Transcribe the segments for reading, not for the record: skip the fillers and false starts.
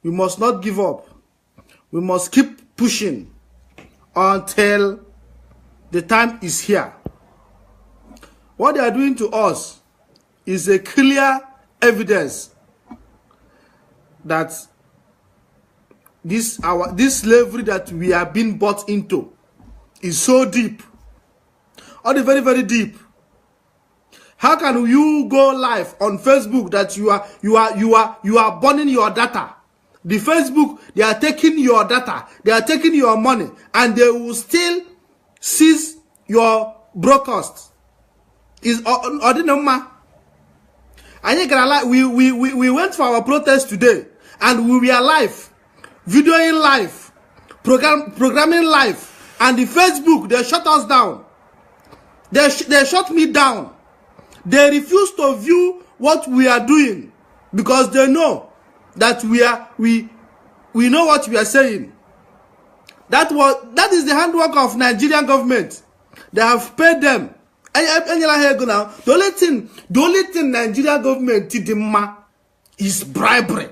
We must not give up. We must keep pushing until the time is here. What they are doing to us is a clear evidence that this slavery that we are being bought into is so deep. Or very, very deep. How can you go live on Facebook that you are burning your data? The Facebook, they are taking your data, they are taking your money, and they will still seize your broadcast. Is ordinary. We went for our protest today, and we were live, videoing live, programming live, and the Facebook, they shut us down. They shut me down. They refuse to view what we are doing because they know that we know what we are saying. That is the handwork of Nigerian government. They have paid them. The only thing Nigerian government did is bribery.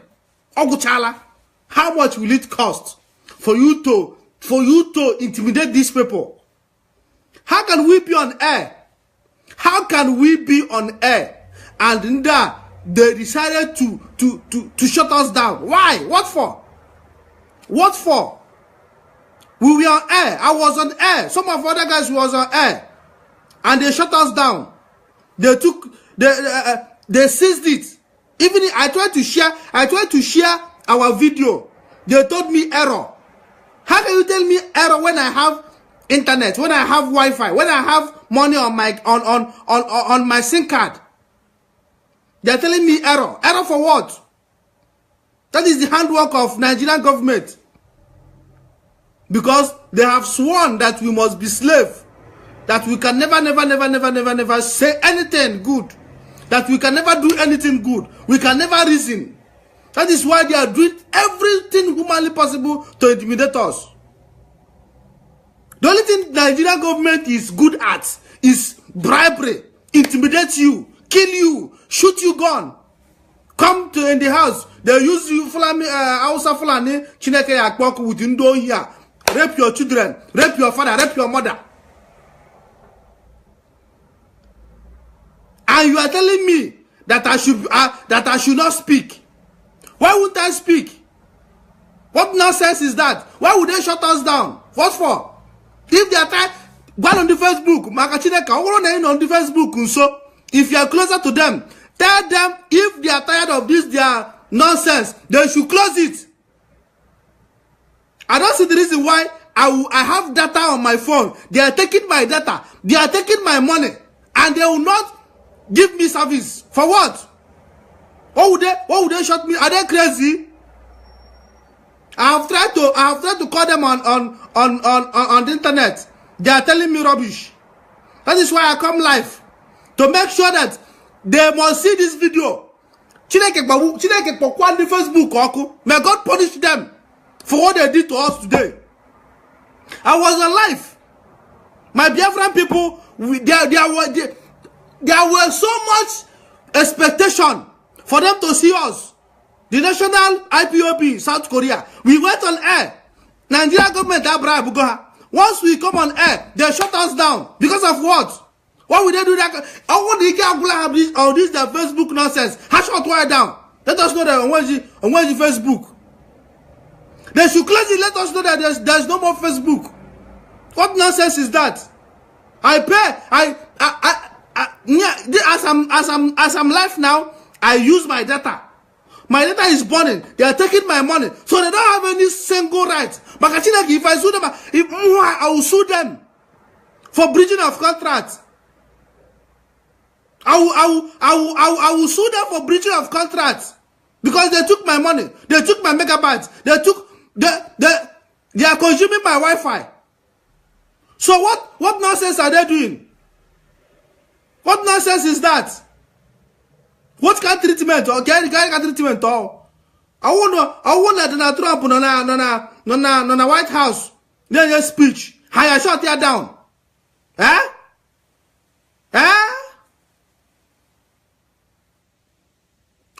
How much will it cost for you to intimidate these people? How can we be on air? How can we be on air and they decided to shut us down? Why? What for? What for? We were on air. I was on air. Some of other guys was on air, and they shut us down. They seized it. Even I tried to share our video. They told me error. How can you tell me error when I have internet, when I have Wi-Fi, when I have money on my on my SIM card? They're telling me error. Error for what? That is the handwork of Nigerian government. Because they have sworn that we must be slave. That we can never say anything good. That we can never do anything good. We can never reason. That is why they are doing everything humanly possible to intimidate us. The only thing Nigerian government is good at is bribery, intimidate you, kill you, shoot you gun. Come to in the house, they use you Fulani, Hausa Fulani, Chineke Yakboku with Indo here, rape your children, rape your father, rape your mother. And you are telling me that I should not speak. Why would I speak? What nonsense is that? Why would they shut us down? What for? If they are tired, go on the Facebook, on the Facebook, so if you are closer to them, tell them if they are tired of this, their nonsense, they should close it. I don't see the reason why I have data on my phone. They are taking my data, they are taking my money, and they will not give me service. For what? What would they shut me? Are they crazy? I have tried to call them on the internet. They are telling me rubbish. That is why I come live, to make sure that they must see this video. Chineke Pokwa the Facebook. May God punish them for what they did to us today. I was alive. My Biafran people, there were so much expectation for them to see us. The national IPOB, South Korea, we went on air. Nigeria government, once we come on air, they shut us down. Because of what? Why would they do that? I want to have this their Facebook nonsense. Hash out wire down. Let us know that on Wednesday Facebook. They should close it. Let us know that there's no more Facebook. What nonsense is that? I pay. As I'm live now, I use my data. My data is burning. They are taking my money, so they don't have any single right. But if I sue them, I will sue them for breaching of contract. I will sue them for breaching of contract because they took my money. They took my megabytes. They are consuming my Wi-Fi. So what nonsense are they doing? What nonsense is that? What kind of treatment? Okay, kind of treatment. Oh, I want that Trump on White House. Then speech. I shut here down.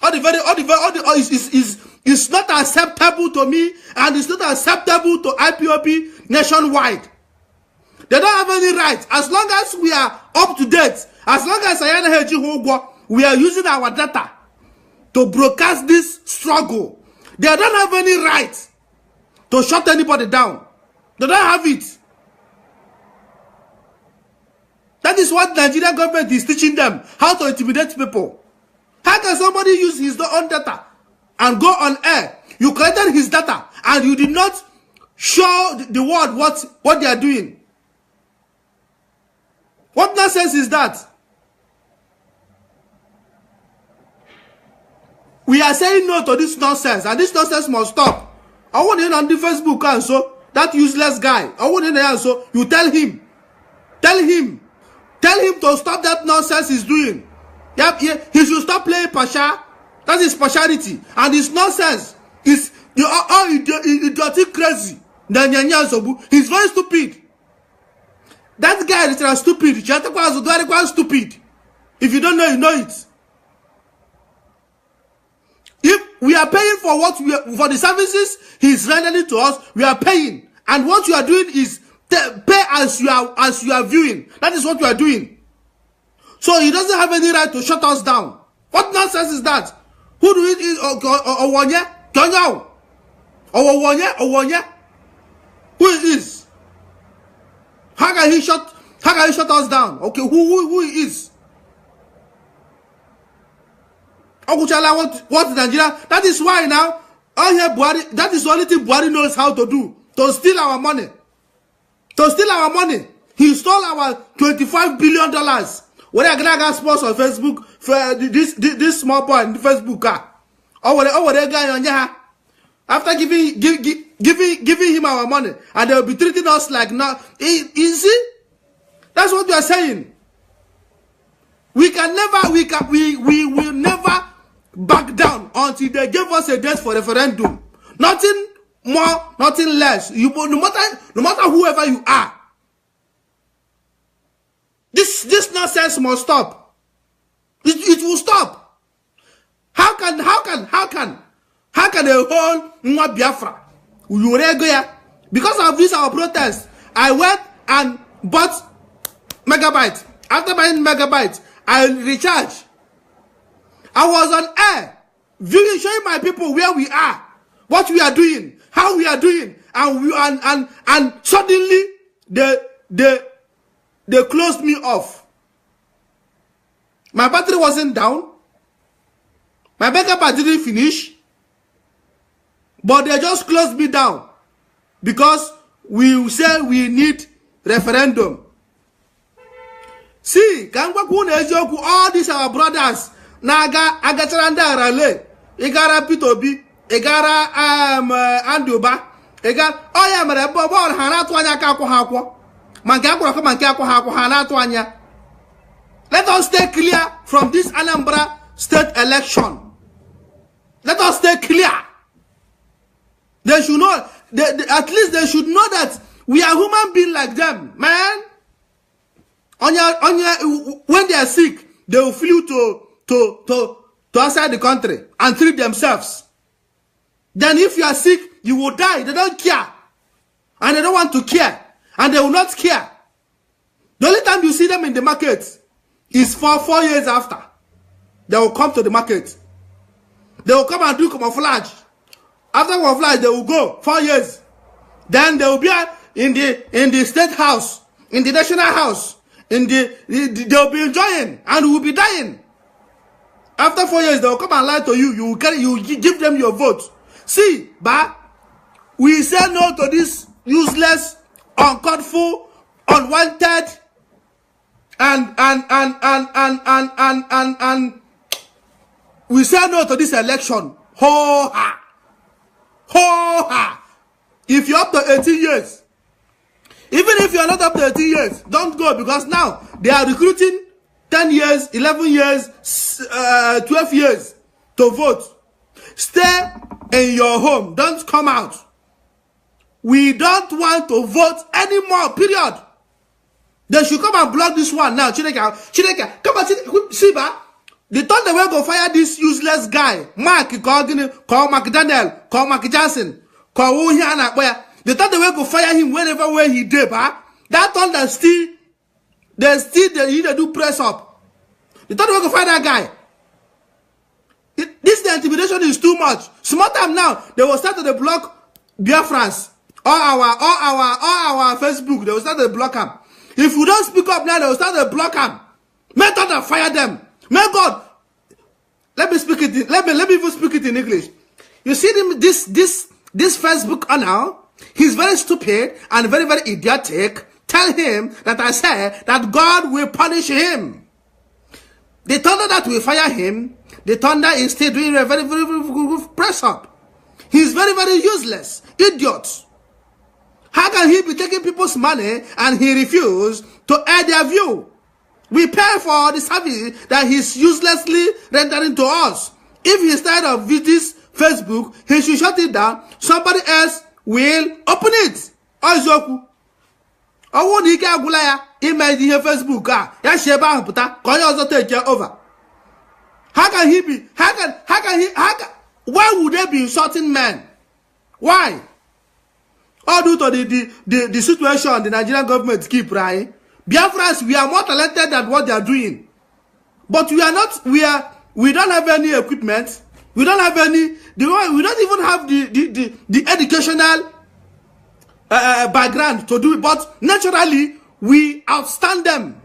All is not acceptable to me, and it's not acceptable to IPOB nationwide. They don't have any right. As long as we are up to date, as long as we are using our data to broadcast this struggle, they don't have any right to shut anybody down. They don't have it. That is what the Nigerian government is teaching them, how to intimidate people. How can somebody use his own data and go on air? You collected his data and you did not show the world what they are doing. What nonsense is that? We are saying no to this nonsense, and this nonsense must stop. I want in on the Facebook and so that useless guy. I want in there so you tell him to stop that nonsense he's doing. Yep, he should stop playing Pasha. That is partiality, and it's nonsense. It's idiotic crazy. He's very stupid. That guy is stupid. Stupid. If you don't know, you know it. If we are paying for for the services he's rendering to us, we are paying, and what you are doing is pay as you are viewing. That is what you are doing. So he doesn't have any right to shut us down. What nonsense is that? Who do it is? Who it is? How can he shut us down? Okay, who he is? What Nigeria? That is why now, all here Buhari, that is the only thing Buhari knows how to do. To steal our money. To steal our money. He stole our $25 billion. When I got sports on Facebook, for this small boy in the Facebook car. Over there guy on here. After giving him our money, and they will be treating us like now. You see? That's what we are saying. We will never back down until they give us a date for referendum. Nothing more, nothing less. No matter whoever you are. This nonsense must stop. It will stop. How can a whole Biafra? Because of this our protest, I went and bought megabyte. After buying megabyte, I recharge. I was on air, showing my people where we are, what we are doing, how we are doing, and suddenly they closed me off. My battery wasn't down. My backup didn't finish. But they just closed me down. Because we say we need referendum. See, all these our brothers, Naga, Agacharanda Rale, Egara Pitobi, Egara Anduba, Egara, oh yeah, Marabon, Hanatwanya Kakuhakwa, Mankaku Hanatwanya. Let us stay clear from this Anambra state election. Let us stay clear. They should know, at least they should know that we are human beings like them, man. When they are sick, they will flee to outside the country and treat themselves. Then if you are sick, you will die. They don't care. And they don't want to care. And they will not care. The only time you see them in the market is for 4 years after. They will come to the market. They will come and do camouflage. After camouflage, they will go 4 years. Then they will be in the state house, in the national house. They will be enjoying and will be dying. After 4 years, they will come and lie to you. You give them your vote. See, but we say no to this useless, uncalled for, unwanted, and we say no to this election. Ho-ha! Ho-ha! If you're up to 18 years, even if you're not up to 18 years, don't go, because now they are recruiting 10 years, 11 years, 12 years to vote. Stay in your home. Don't come out. We don't want to vote anymore, period. They should come and block this one now. Chineke, come on, see, They thought they were going to fire this useless guy, Mark McDaniel, call Mark Johnson, call Wuhiana. They thought they were going to fire him wherever where he did, huh? That one that they need to do press up. They thought they were going to fire that guy. The intimidation is too much. Small time now, they will start to block Biafrans. All our Facebook, they will start to block them. If we don't speak up now, they will start to block them. May God fire them. May God. Let me speak it. Let me even speak it in English. You see him, this Facebook owner, he's very stupid and very, very idiotic. Tell him that I said that God will punish him. The thunder that will fire him, the thunder is still doing a very, very, very good press up. He's very, very useless. Idiot. How can he be taking people's money and he refuse to air their view? We pay for the service that he's uselessly rendering to us. If he's tired of this Facebook, he should shut it down. Somebody else will open it. Ozoku. I won't get Gulaya. Email the Facebook. Yasheba Puta. Can you also take care over? How can he be? Why would they be insulting men? Why? All due to the situation the Nigerian government keep, right? Biafrans, we are more talented than what they are doing. But we are not, we don't have any equipment. We don't have any, we don't even have the educational background to do it. But naturally, we outstand them.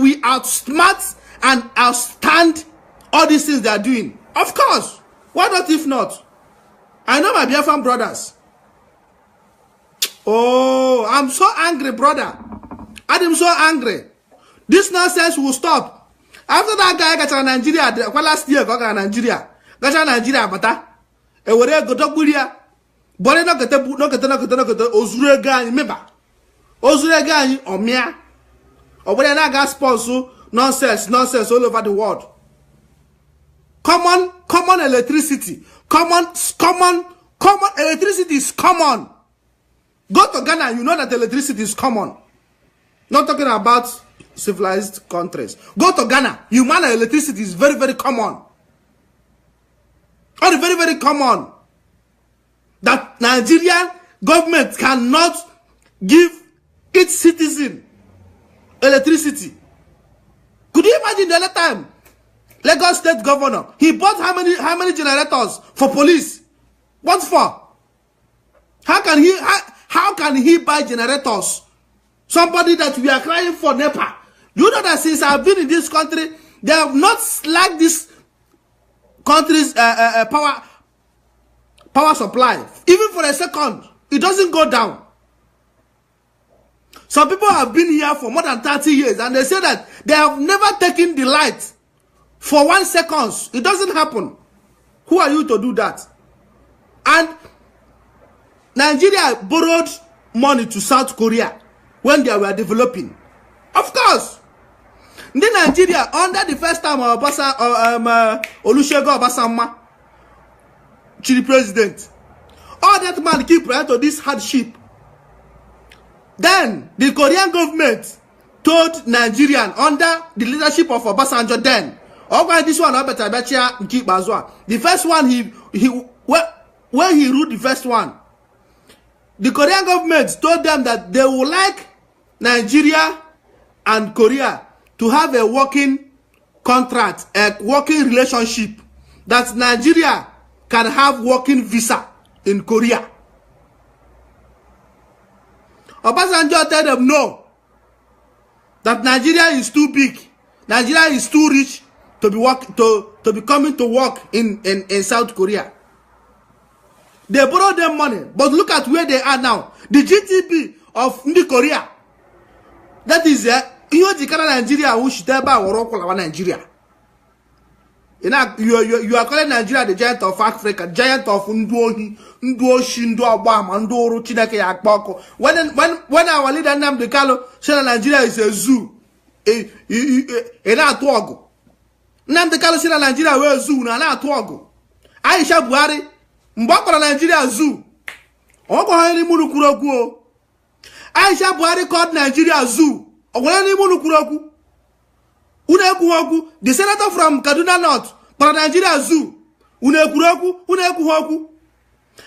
We outsmart and outstand all these things they are doing. Of course. Why not if not? I know my Biafran brothers. Oh, I'm so angry, brother. I'm so angry. This nonsense will stop. After that guy got to Nigeria, last year got to Nigeria. Got to Nigeria, but e were go to Buria. But no get Ozurega, remember. Ozurega omia. Or when I got sponsor nonsense all over the world. Common electricity. Common electricity is common. Go to Ghana, you know that electricity is common. Not talking about civilized countries. Go to Ghana, you man, electricity is very, very common. Very, very, very common. That Nigerian government cannot give its citizen electricity. Could you imagine the other time? Lagos State Governor, he bought how many generators for police? What for? How can he buy generators? Somebody that we are crying for NEPA. You know that since I've been in this country, they have not slacked this country's power supply. Even for a second, it doesn't go down. Some people have been here for more than 30 years and they say that they have never taken the light for 1 second. It doesn't happen. Who are you to do that? And Nigeria borrowed money to South Korea when they were developing. Of course. In Nigeria, under the first time of Olusegun Obasanjo, Chile president, all that man keep right to this hardship. Then the Korean government told Nigerian under the leadership of Obasanjo then, this one the first one when he ruled the first one, the Korean government told them that they would like Nigeria and Korea to have a working contract, a working relationship, that Nigeria can have working visa in Korea. Obasanjo told them no, that Nigeria is too big, Nigeria is too rich to be coming to work in South Korea. They borrowed them money, but look at where they are now. The GDP of Korea, that is Nigeria, Nigeria. You are calling Nigeria the giant of Africa, giant of Nduohi, Nduoshi, Nduabama, Ndoro, Chineke Akboko. When our leader Nnamdi Kanu said Nigeria is a zoo, Nnamdi Kanu said Nigeria is a zoo, Aisha Buhari, Mbakora Nigeria zoo. Aisha Buhari called Nigeria zoo. The senator from Kaduna North, para Nigeria Zoo.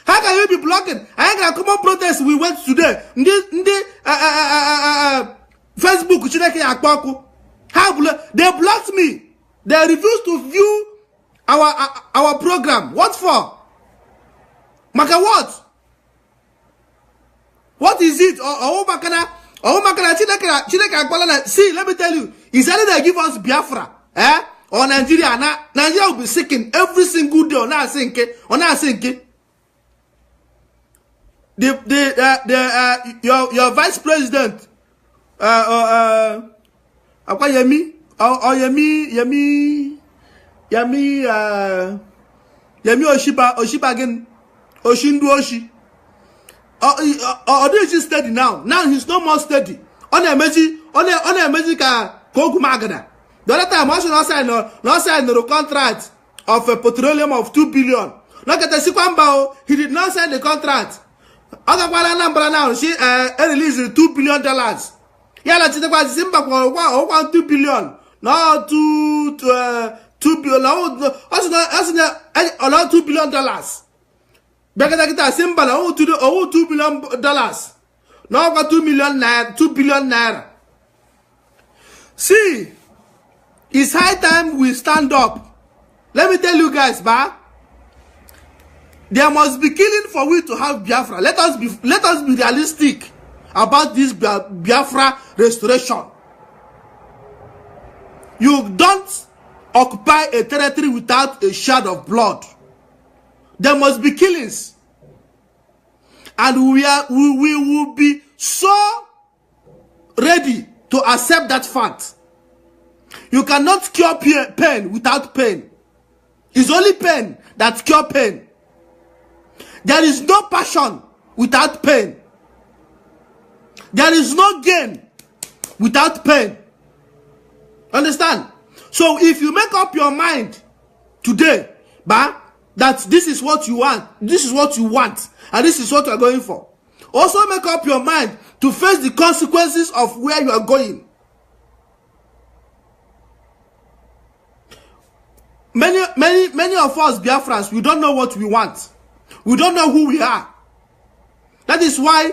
How can you be blocking? I ain't come on protest we went today. Facebook, they blocked me. They refused to view our program. What for? Maka what? What is it? See, let me tell you. It's either they give us Biafra, or Nigeria. Nigeria will be sinking every single day. On our sinking. Your vice president, Yemi Oshiba again, Oshindu Oshi. This is steady now. Now he's no more steady. On a magic Kogumagana. The other time, I not sign the contract of a petroleum of 2 billion. Look at the Sikwambao, he did not sign the contract. Other number now, she released $2 billion. Yeah, let's take about Zimbabwe, 2 billion. No, 2 billion. Also, $2 billion. Bekata Simba, $2 billion. Now, got 2 billion naira. See, it's high time we stand up. Let me tell you guys, there must be killing for we to have Biafra. Let us be realistic about this Biafra restoration. You don't occupy a territory without a shred of blood. There must be killings. And we will be so ready to accept that fact. You cannot cure pain without pain. It's only pain that cures pain. There is no passion without pain. There is no gain without pain. Understand? So if you make up your mind today, that this is what you want, and this is what you are going for, also make up your mind to face the consequences of where you are going. Many of us Biafrans, we don't know what we want. We don't know who we are. That is why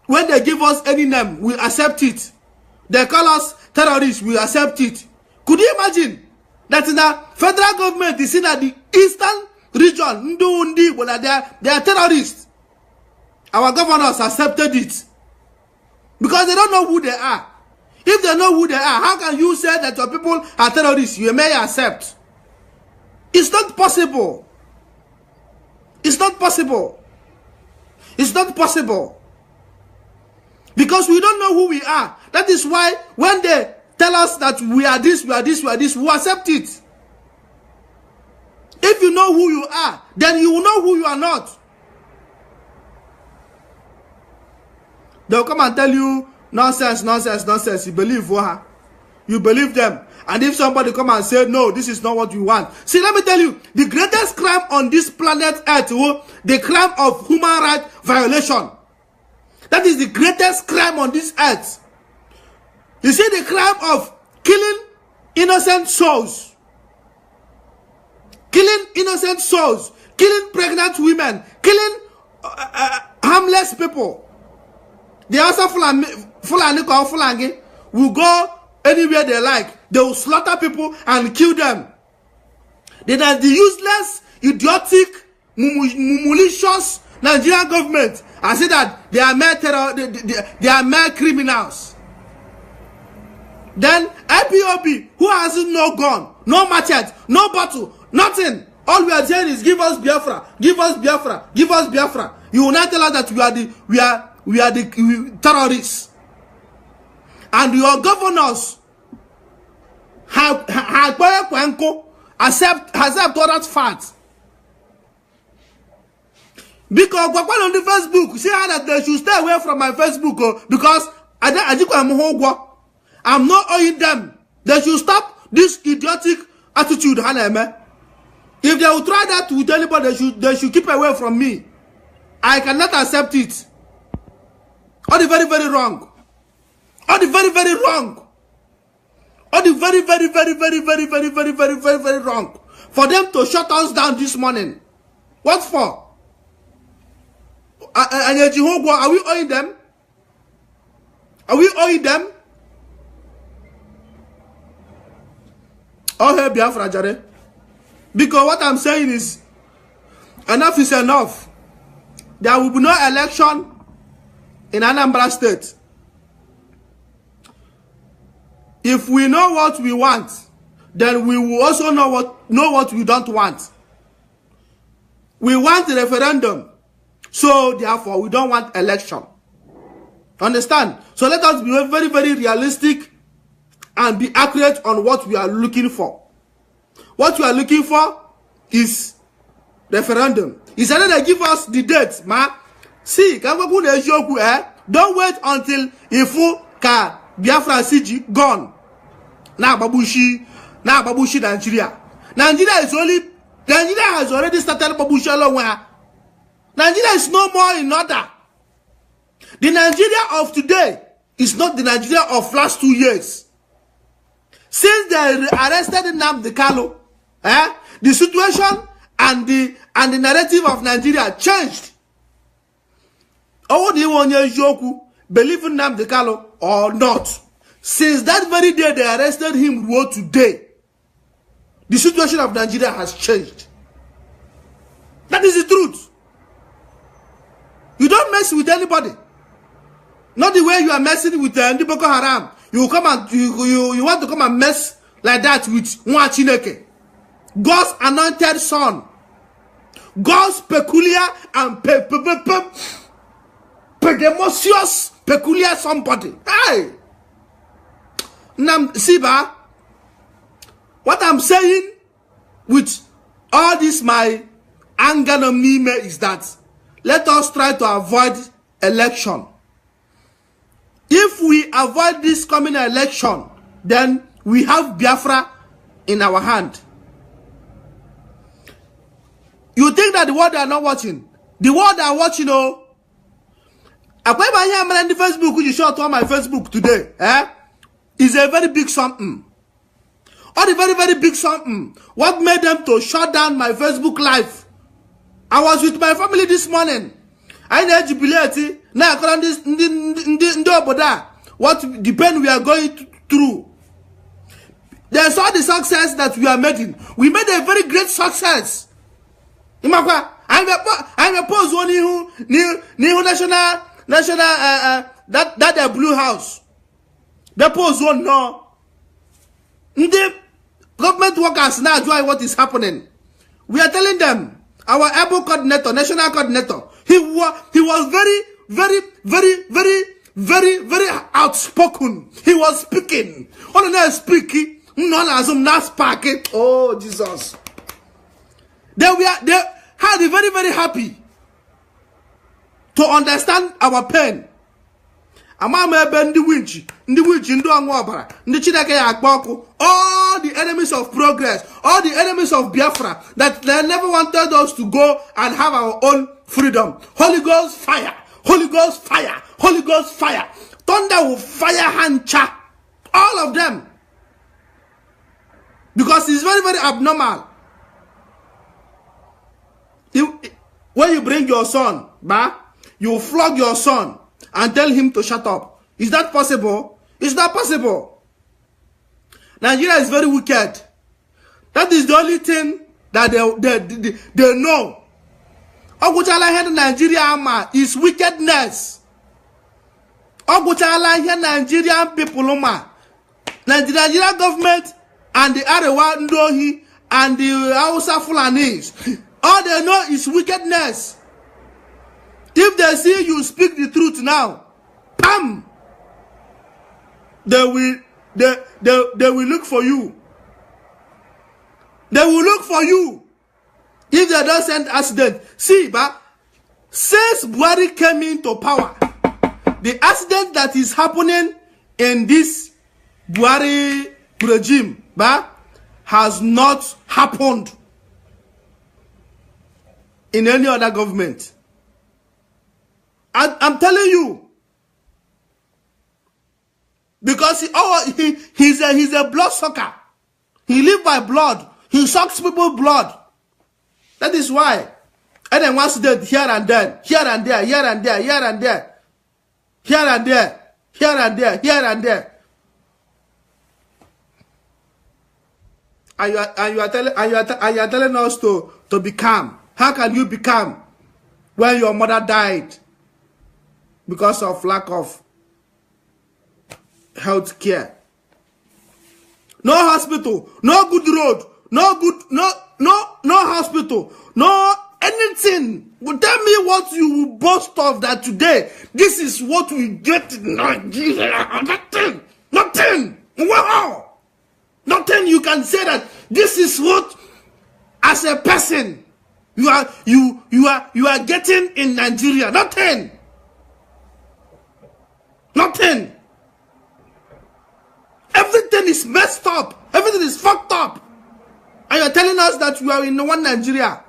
when they give us any name, we accept it. They call us terrorists, we accept it. Could you imagine that in the federal government is in the eastern region, they are terrorists? Our governors accepted it. Because they don't know who they are. If they know who they are, how can you say that your people are terrorists? You may accept. It's not possible. It's not possible. It's not possible. Because we don't know who we are. That is why when they tell us that we are this, we accept it. If you know who you are, then you will know who you are not. They'll come and tell you nonsense. You believe what? You believe them. And if somebody come and say, no, this is not what you want. See, let me tell you, the greatest crime on this planet Earth, the crime of human rights violation. That is the greatest crime on this earth. You see the crime of killing innocent souls. Killing innocent souls. Killing pregnant women. Killing harmless people. The also Fulani will go anywhere they like. They will slaughter people and kill them. Then the useless, idiotic, malicious Nigerian government, I say that they are mere they are mere criminals. Then IPOB, who has no gun, no machete, no battle, nothing. All we are saying is give us Biafra, give us Biafra, give us Biafra. You will not tell us that we are the terrorists. And your governors accept all that fact. Because on the Facebook, say that they should stay away from my Facebook because I'm not owing them. They should stop this idiotic attitude. If they will try that with anybody, they should keep away from me. I cannot accept it. All the very, very wrong. All the very, very wrong. All the very wrong. For them to shut us down this morning. What for? Are we owing them? Are we owing them? Oh, hey, Biafra, Jare. Because what I'm saying is, enough is enough. There will be no election in Anambra State. If we know what we want, then we will also know what we don't want. We want a referendum. So therefore, we don't want election. Understand? So let us be very realistic and be accurate on what we are looking for. What we are looking for is referendum. Is that they give us the date, ma? See, don't wait until Ifu ka Biafra CG gone. Now Babushi Nigeria. Nigeria has already started Babushi along. Nigeria is no more in order. The Nigeria of today is not the Nigeria of last 2 years. Since they arrested Nnamdi Kanu, the situation and the narrative of Nigeria changed. Believe in Nnamdi Kanu or not? Since that very day they arrested him, today, the situation of Nigeria has changed. That is the truth. You don't mess with anybody. Not the way you are messing with the Boko Haram. You come and you want to come and mess like that with Nwachineke, God's anointed son, God's peculiar and pedemosious peculiar somebody. Hey, Siba, what I'm saying with all this my anger on me is that let us try to avoid election. If we avoid this coming election, then we have Biafra in our hand. You think that the world are not watching? The world are watching, oh. I put my hand on the Facebook, you shot on my Facebook today, is a very big something. All the very big something. What made them to shut down my Facebook live? I was with my family this morning. I know jubilate. Now, what the pain we are going through. They saw the success that we are making. We made a very great success. I'm a post one new national that blue house. The post one no. The government workers now enjoy what is happening. We are telling them. Our able coordinator, national coordinator, he was very outspoken. He was speaking. On the speaking, not speaking. Oh Jesus! They had very happy to understand our pain. All the enemies of progress, all the enemies of Biafra, that they never wanted us to go and have our own freedom. Holy Ghost fire, Holy Ghost fire, Holy Ghost fire. Thunder will fire Hancha. All of them. Because it's very abnormal. When you bring your son, you flog your son and tell him to shut up. Is that possible? It's not possible. Nigeria is very wicked. That is the only thing that they know. Nigeria is wickedness. Nigerian people, Nigerian government and the Arewa Ndohi and the Hausa Fulanis, all they know is wickedness. If they see you speak the truth now, bam, they will look for you. They will look for you. If they don't send accident. See, since Buhari came into power, the accident that is happening in this Buhari regime has not happened in any other government. I'm telling you. Because he's a blood sucker. He lives by blood. He sucks people's blood. That is why. And then once dead here and there, here and there, here and there, here and there, here and there, here and there, here and there. And you are telling us to be calm. How can you be calm when your mother died because of lack of health care? No hospital, no good road, no hospital, no anything. Well, tell me what you will boast of that today. This is what we get in Nigeria. Nothing. Wow. Nothing you can say that this is what, as a person, you are getting in Nigeria. Nothing. Nothing. Everything is messed up. Everything is fucked up. And you're telling us that you are in one Nigeria.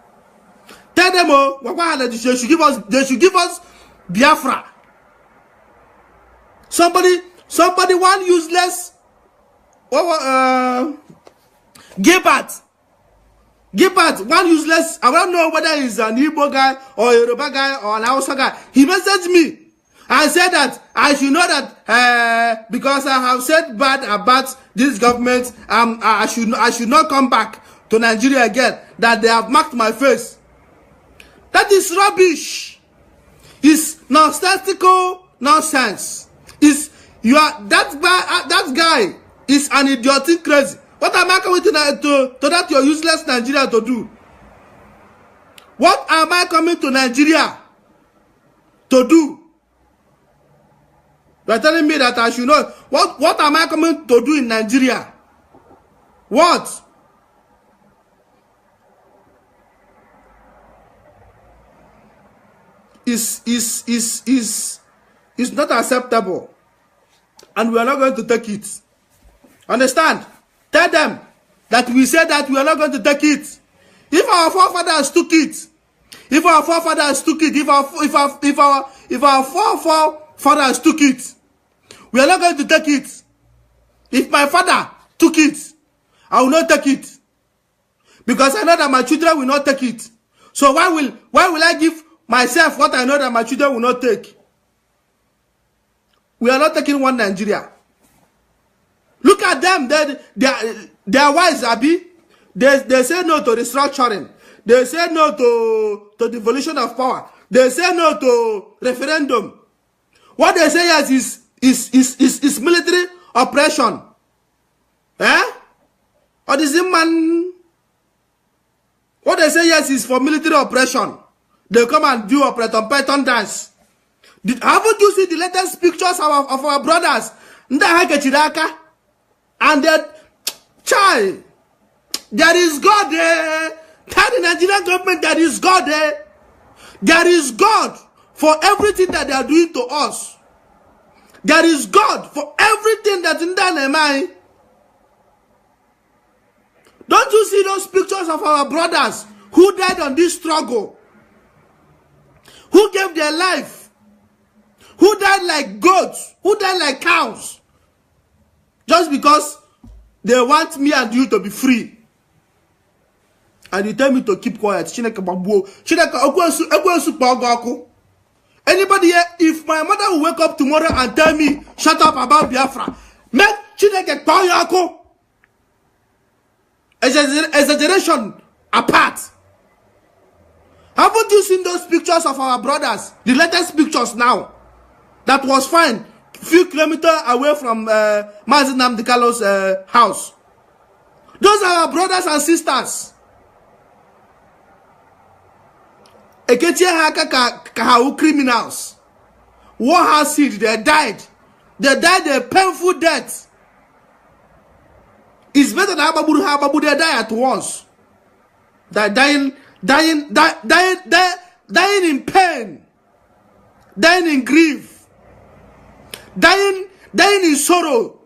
Tell them, they should give us Biafra. Somebody, one useless Gilbert, one useless, I don't know whether he's an Igbo guy or a Yoruba guy or an Hausa guy. He messaged me and said that I should know that because I have said bad about this government, I should not come back to Nigeria again, that they have marked my face. That is rubbish. It's nonsensical nonsense. That guy is an idiotic crazy. What am I coming to that your useless Nigeria to do? What am I coming to Nigeria to do? You are telling me that I should know. What am I coming to do in Nigeria? What? Is not acceptable, and we are not going to take it. Understand? Tell them that we said that we are not going to take it. If our forefathers took it, if our forefathers took it, if our forefathers took it, we are not going to take it. If my father took it, I will not take it, because I know that my children will not take it. So why will I give myself what I know that my children will not take? We are not taking one Nigeria. Look at them. They are wise, Abi. They say no to restructuring. They say no to devolution of power. They say no to referendum. What they say yes is military oppression. Eh? Or the same man. What they say yes is for military oppression. They come and do Operation Python dance. Haven't you seen the latest pictures of our brothers? And that child, there is God there. Tell the Nigerian government there is God there. There is God for everything that they are doing to us. There is God for everything that's in their mind. Don't you see those pictures of our brothers who died on this struggle? Who gave their life? Who died like goats? Who died like cows? Just because they want me and you to be free. And you tell me to keep quiet. Anybody here, if my mother will wake up tomorrow and tell me, shut up about Biafra, make Chineke Kpayako. Exaggeration apart. Haven't you seen those pictures of our brothers? The latest pictures now. That was fine. Few kilometers away from Mazi Nnamdi Kanu's house. Those are our brothers and sisters. Criminals. War has seed. They died. They died a painful death. It's better than Ababu. They die at once. They're dying in pain, dying in grief, dying in sorrow.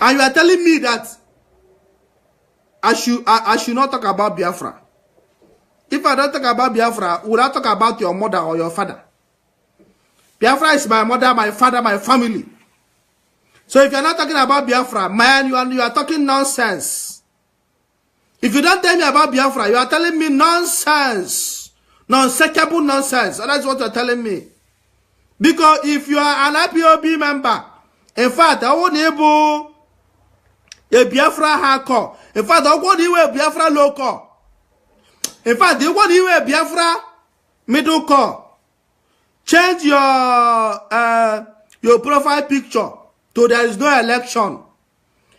And you are telling me that I should not talk about Biafra. If I don't talk about Biafra, would I talk about your mother or your father? Biafra is my mother, my father, my family. So if you're not talking about Biafra, man, you are talking nonsense. If you don't tell me about Biafra, you are telling me nonsense. Nonsensical nonsense. So that's what you're telling me. Because if you are an IPOB member, in fact, I won't able a Biafra hardcore. In fact, I won't even a Biafra low core. In fact, they won't even a Biafra middle core. Change your profile picture to there is no election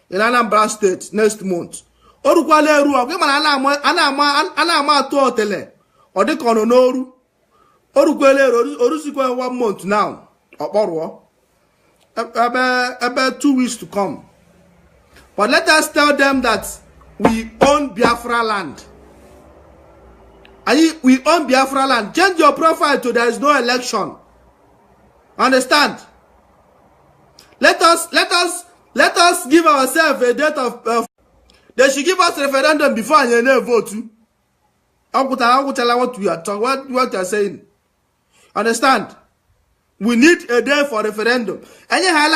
in Anambra State next month. Orukwale eru ogwe mana ana to hotele odikono noru. Orukwale eru orusikwe 1 month now. Okporwo. About 2 weeks to come. But let us tell them that we own Biafra land. We own Biafra land. Change your profile to there is no election. Understand? Let us give ourselves a date of they should give us referendum before and vote. I'll tell what we are talking, what you are saying. Understand? We need a day for referendum. And you has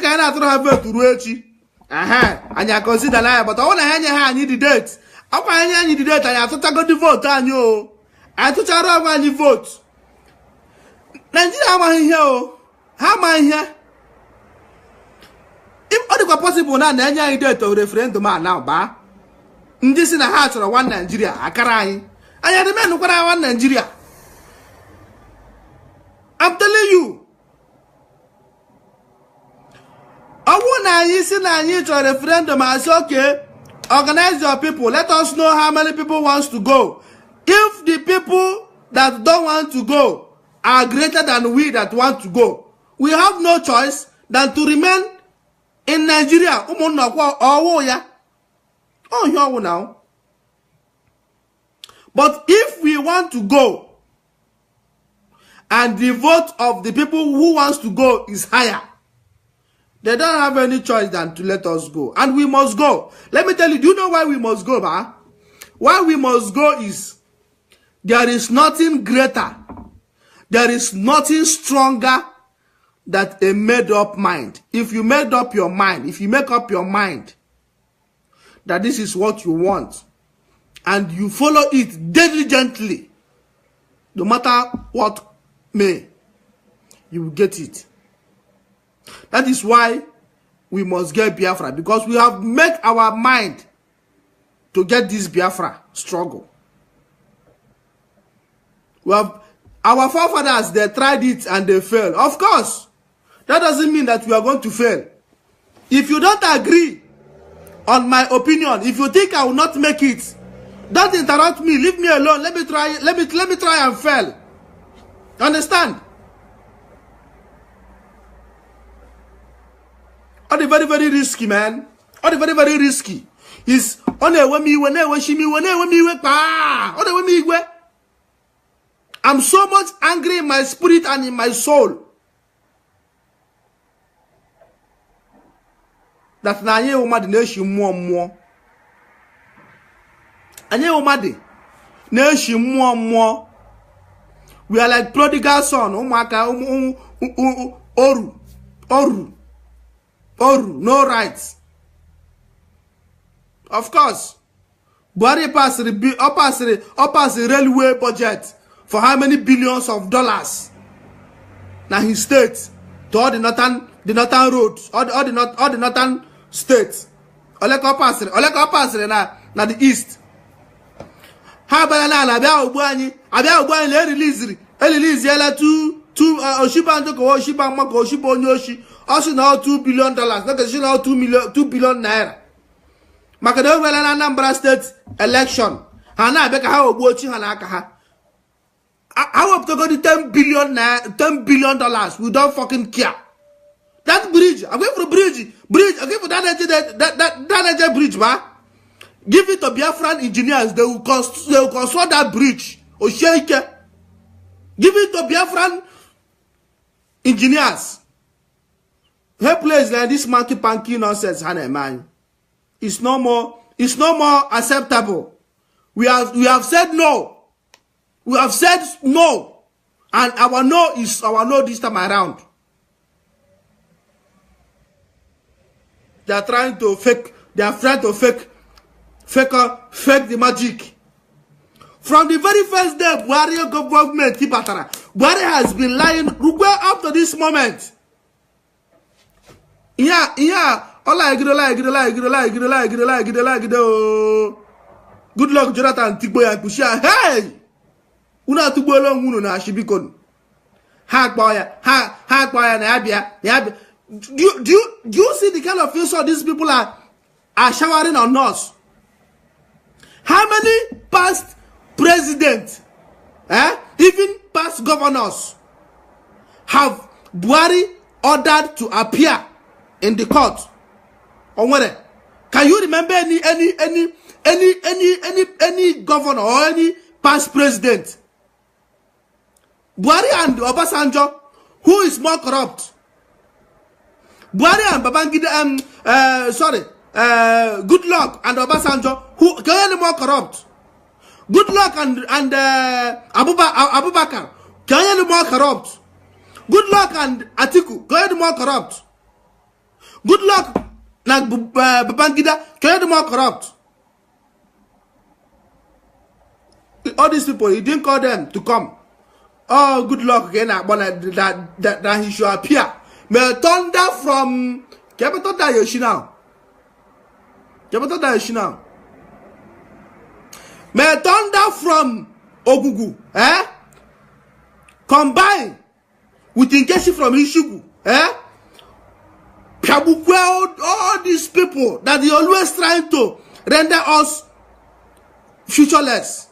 kind of have to reach. And you consider that, but I want to need the date. I need the date. I have to go to vote on you. I have to try to vote. Nigeria, how am I here? How am I here? If all the possible now, any date of referendum now, ba. This in a heart of one Nigeria. I can't. I had the men who want Nigeria. I'm telling you. I want to referendum. I say, okay, organize your people. Let us know how many people wants to go. If the people that don't want to go are greater than we that want to go, we have no choice than to remain in Nigeria. Oh, now. But if we want to go, and the vote of the people who wants to go is higher, they don't have any choice than to let us go. And we must go. Let me tell you, do you know why we must go, ba? Why we must go is, there is nothing greater, there is nothing stronger than a made-up mind. If you made up your mind, if you make up your mind that this is what you want, and you follow it diligently, no matter what may, you will get it. That is why we must get Biafra, because we have made our mind to get this Biafra struggle. We have our forefathers, they tried it and they failed. Of course, that doesn't mean that we are going to fail. If you don't agree on my opinion, if you think I will not make it, don't interrupt me. Leave me alone. Let me try. Let me try and fail. Understand? All the very, very risky, man. All the very, very risky is on a I'm so much angry in my spirit and in my soul that na ye umadi neshi more. Anye umadi neshi more. We are like prodigal son. Oru, no rights. Of course, Buhari pass the railway budget for how many billions of dollars? Now his state to all the northern roads, all the northern states. Oleko pass na the east. How about na abia Obuani release yela two Oshiba Ndoko Oshiba Mako Oshiba Onyoshi. Also now $2 billion. Not now $2 billion naira. Makado wela na Anambra State election. Hana beka ha ogbochi hanaka ha. How up to go to $10 billion? We don't fucking care. That bridge, I'm going for a bridge. I'm going for that bridge, man. Give it to Biafran engineers. They will construct that bridge. Or shake it. Give it to Biafran engineers. Her place like this monkey panky nonsense, honey, man. It's no more acceptable. We have said no. We have said no. And our no is our no this time around. They are trying to fake. They are trying to fake the magic. From the very first day, Buhari government, Buhari has been lying up to this moment. Yeah. Good luck, Jonathan Tigbo and Kushia. Hey! Una tubolo ngunu na shibikon. Ha boya na abia. Do you see the kind of insult these people are showering on us? How many past presidents, even past governors, have Buhari ordered to appear in the court? Or whether can you remember any governor or any past president? Buhari and Obasanjo, who is more corrupt? Buhari and Babangida, Good Luck and Obasanjo, who can any more corrupt? Good Luck and Abubakar, can any more corrupt? Good Luck and Atiku, can any more corrupt? Good Luck and Babangida, can any more corrupt? All these people, he didn't call them to come. Oh, Good Luck again, that he should appear. May thunder from Capital Yoshina. May thunder from Ogugu, combine with Nkechi from Ishugu, all these people that they always trying to render us futureless.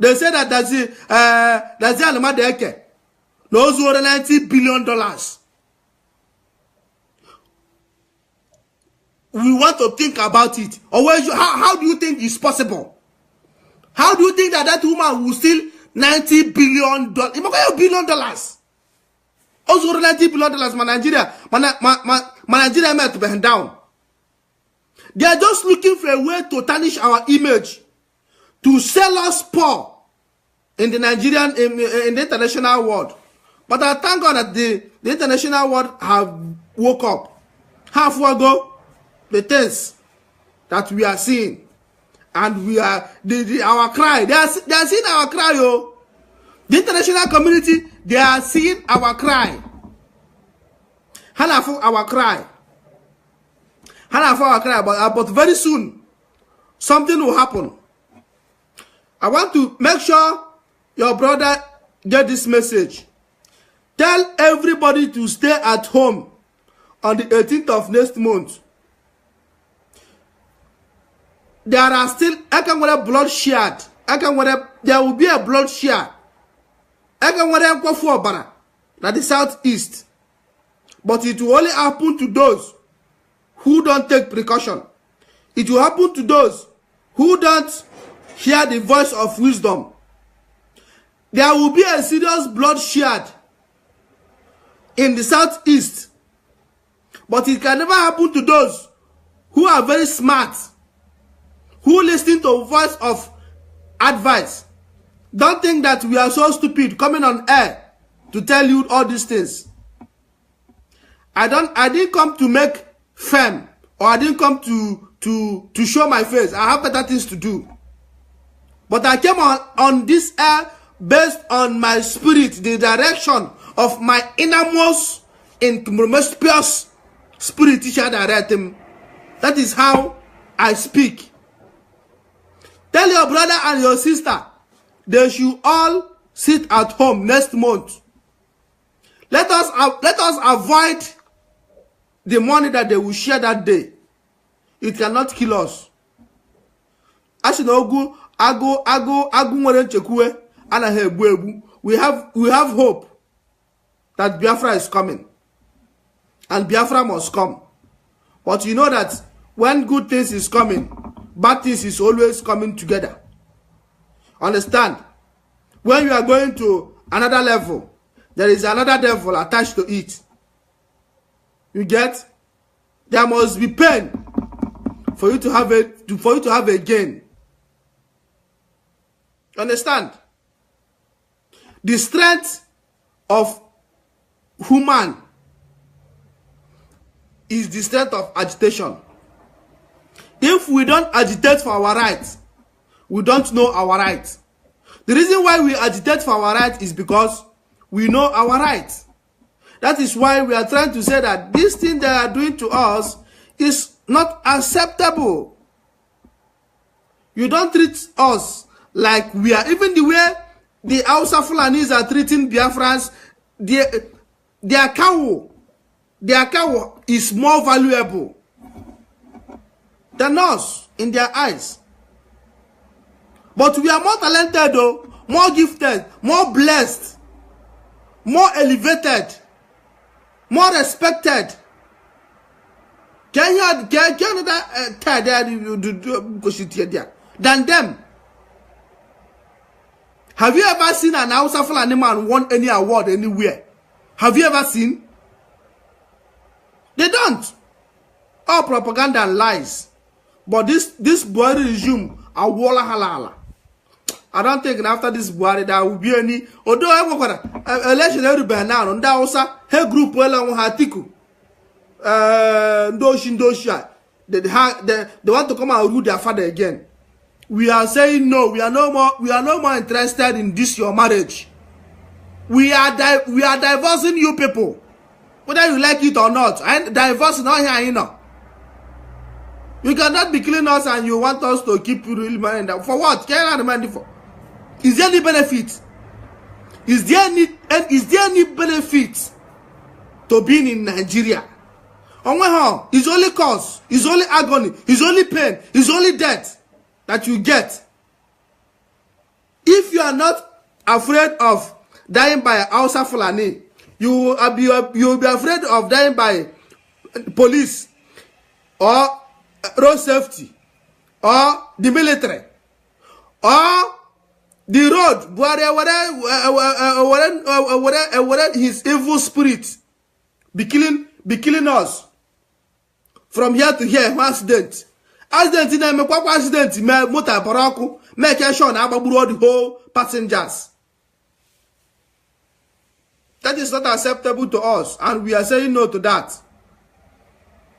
They say that that's the Alamadeke knows over $90 billion. We want to think about it. Or how do you think it's possible? How do you think that woman will steal $90 billion? $1 billion. Also $90 billion, Nigeria met bend down. They are just looking for a way to tarnish our image, to sell us poor in the Nigerian, in the international world. But I thank God that the international world have woke up. Halfway ago, the things that we are seeing, and we are our cry. They are seeing our cry, yo. The international community, they are seeing our cry. Hanafu our cry. But very soon, something will happen. I want to make sure your brother get this message. Tell everybody to stay at home on the 18th of next month. There are still, bloodshed. There will be a bloodshed. That the southeast. But it will only happen to those who don't take precaution. It will happen to those who don't hear the voice of wisdom. There will be a serious bloodshed in the southeast. But it can never happen to those who are very smart, who listen to voice of advice. Don't think that we are so stupid coming on air to tell you all these things. I didn't come to make fame, or I didn't come to show my face. I have better things to do. But I came on this air based on my spirit, the direction of my innermost and most pure spirit teacher directing. That is how I speak. Tell your brother and your sister they should all sit at home next month. Let us avoid the money that they will share that day. It cannot kill us. We have hope that Biafra is coming. And Biafra must come. But you know that when good things is coming, bad things is always coming together. Understand? When you are going to another level, there is another devil attached to it. You get? There must be pain for you to have a gain. Understand? The strength of human is the strength of agitation. If we don't agitate for our rights, we don't know our rights. The reason why we agitate for our rights is because we know our rights. That is why we are trying to say that this thing they are doing to us is not acceptable. You don't treat us like we are. Even the way the Hausa Fulanis are treating Biafrans, their cow is more valuable than us in their eyes. But we are more talented though, more gifted, more blessed, more elevated, more respected. Can you than them? Have you ever seen an Hausa Fulani man won any award anywhere? Have you ever seen? They don't. All propaganda and lies. But this Buhari regime, a walla halala. I don't think after this Buhari there will be any. Although I work election everywhere now, on that also, hey group well on Hatiku. They want to come and rule their father again. We are saying no. We are no more interested in this your marriage. We are divorcing you people, whether you like it or not. And divorce not here, you know. You cannot be killing us and you want us to keep real money. For what? Can I money for? Is there any benefit? Is there any benefit to being in Nigeria? It's only cause, it's only agony, it's only pain, it's only death that you get. If you are not afraid of dying by Hausa Fulani, you will be afraid of dying by police or road safety or the military or the road where his evil spirit be killing us from here to here. Accident in a accident motor paraku make sure na agbaburu the whole passengers. That is not acceptable to us, and we are saying no to that.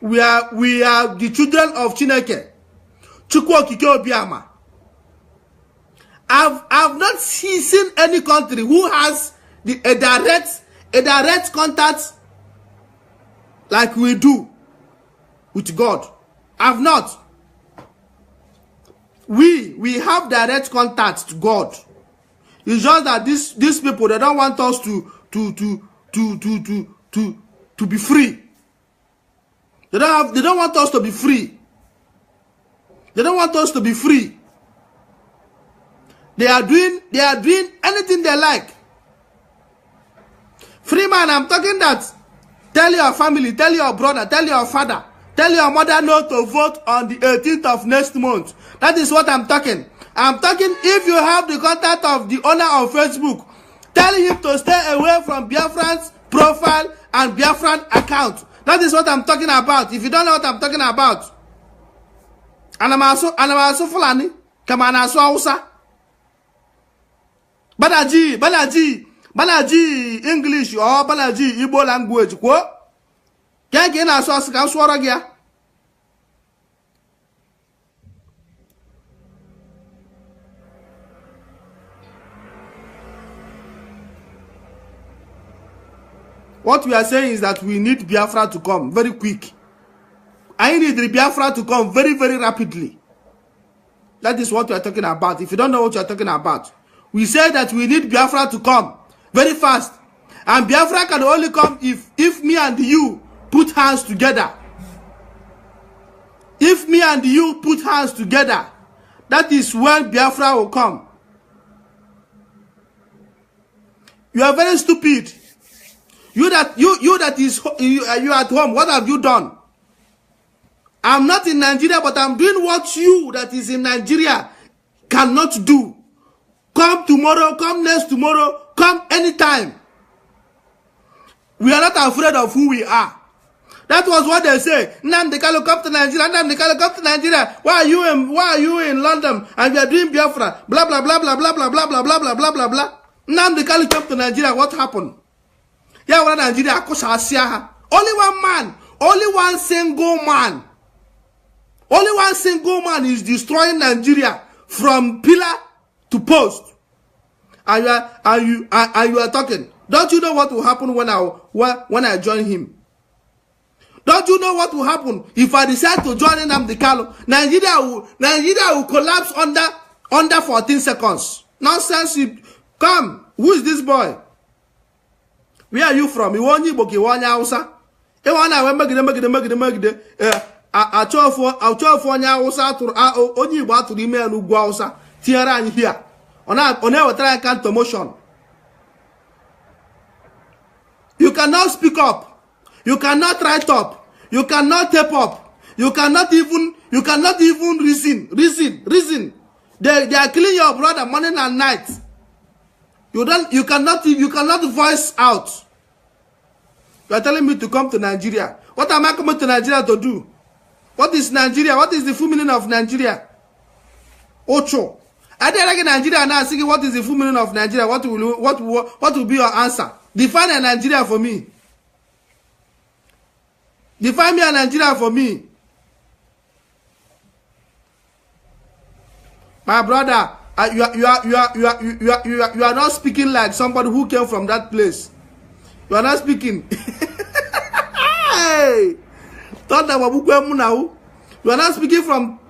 We are the children of Chineke. Chukwu Okike Obiama. I've not seen any country who has a direct contact like we do with God. I've not. We have direct contact to God. It's just that these people, they don't want us to be free. They don't want us to be free. They don't want us to be free. They are doing anything they like. Free man, I'm talking that. Tell your family, tell your brother, tell your father, tell your mother not to vote on the 18th of next month. That is what I'm talking. I'm talking if you have the contact of the owner of Facebook, tell him to stay away from Biafran's profile and Biafran account. That is what I'm talking about. If you don't know what I'm talking about. And I'm also Fulani. Come on, also Hausa. Balaji English or Balaji Igbo language. Can't get us again. What we are saying is that we need Biafra to come very quick. I need the Biafra to come very, very rapidly. That is what we are talking about. If you don't know what you are talking about, we say that we need Biafra to come very fast. And Biafra can only come if me and you put hands together. If me and you put hands together, that is when Biafra will come. You are very stupid. You at home, what have you done? I'm not in Nigeria, but I'm doing what you that is in Nigeria cannot do. Come tomorrow, come next tomorrow, come anytime. We are not afraid of who we are. That was what they say. Nnamdi Kanu come to Nigeria. Nnamdi Kanu come to Nigeria. Why are you in London and we are doing Biafra? Blah blah blah blah blah blah blah blah blah blah blah blah blah. Nnamdi Kanu came to Nigeria, what happened? Yeah, well, Nigeria, only one man, only one single man. Only one single man is destroying Nigeria from pillar to post. And you are talking. Don't you know what will happen when I join him? Don't you know what will happen if I decide to join Nnamdi Kanu? Nigeria will collapse under 14 seconds. Nonsense. Come. Who is this boy? Where are you from? You want Igbo, you want Hausa? You want Magide. Achofo nya Hausa to only Igbo to the man who go Hausa. Tiara and here. On our try can't motion. You cannot speak up. You cannot write up. You cannot tape up. You cannot even reason. They are killing your brother morning and night. You cannot voice out. You are telling me to come to Nigeria. What am I coming to Nigeria to do? What is Nigeria? What is the full meaning of Nigeria? Ocho. I did like Nigeria now asking what is the full meaning of Nigeria? What will be your answer? Define a Nigeria for me. Define me a Nigeria for me. My brother, you are not speaking like somebody who came from that place. You are not speaking. Hey, you are not speaking from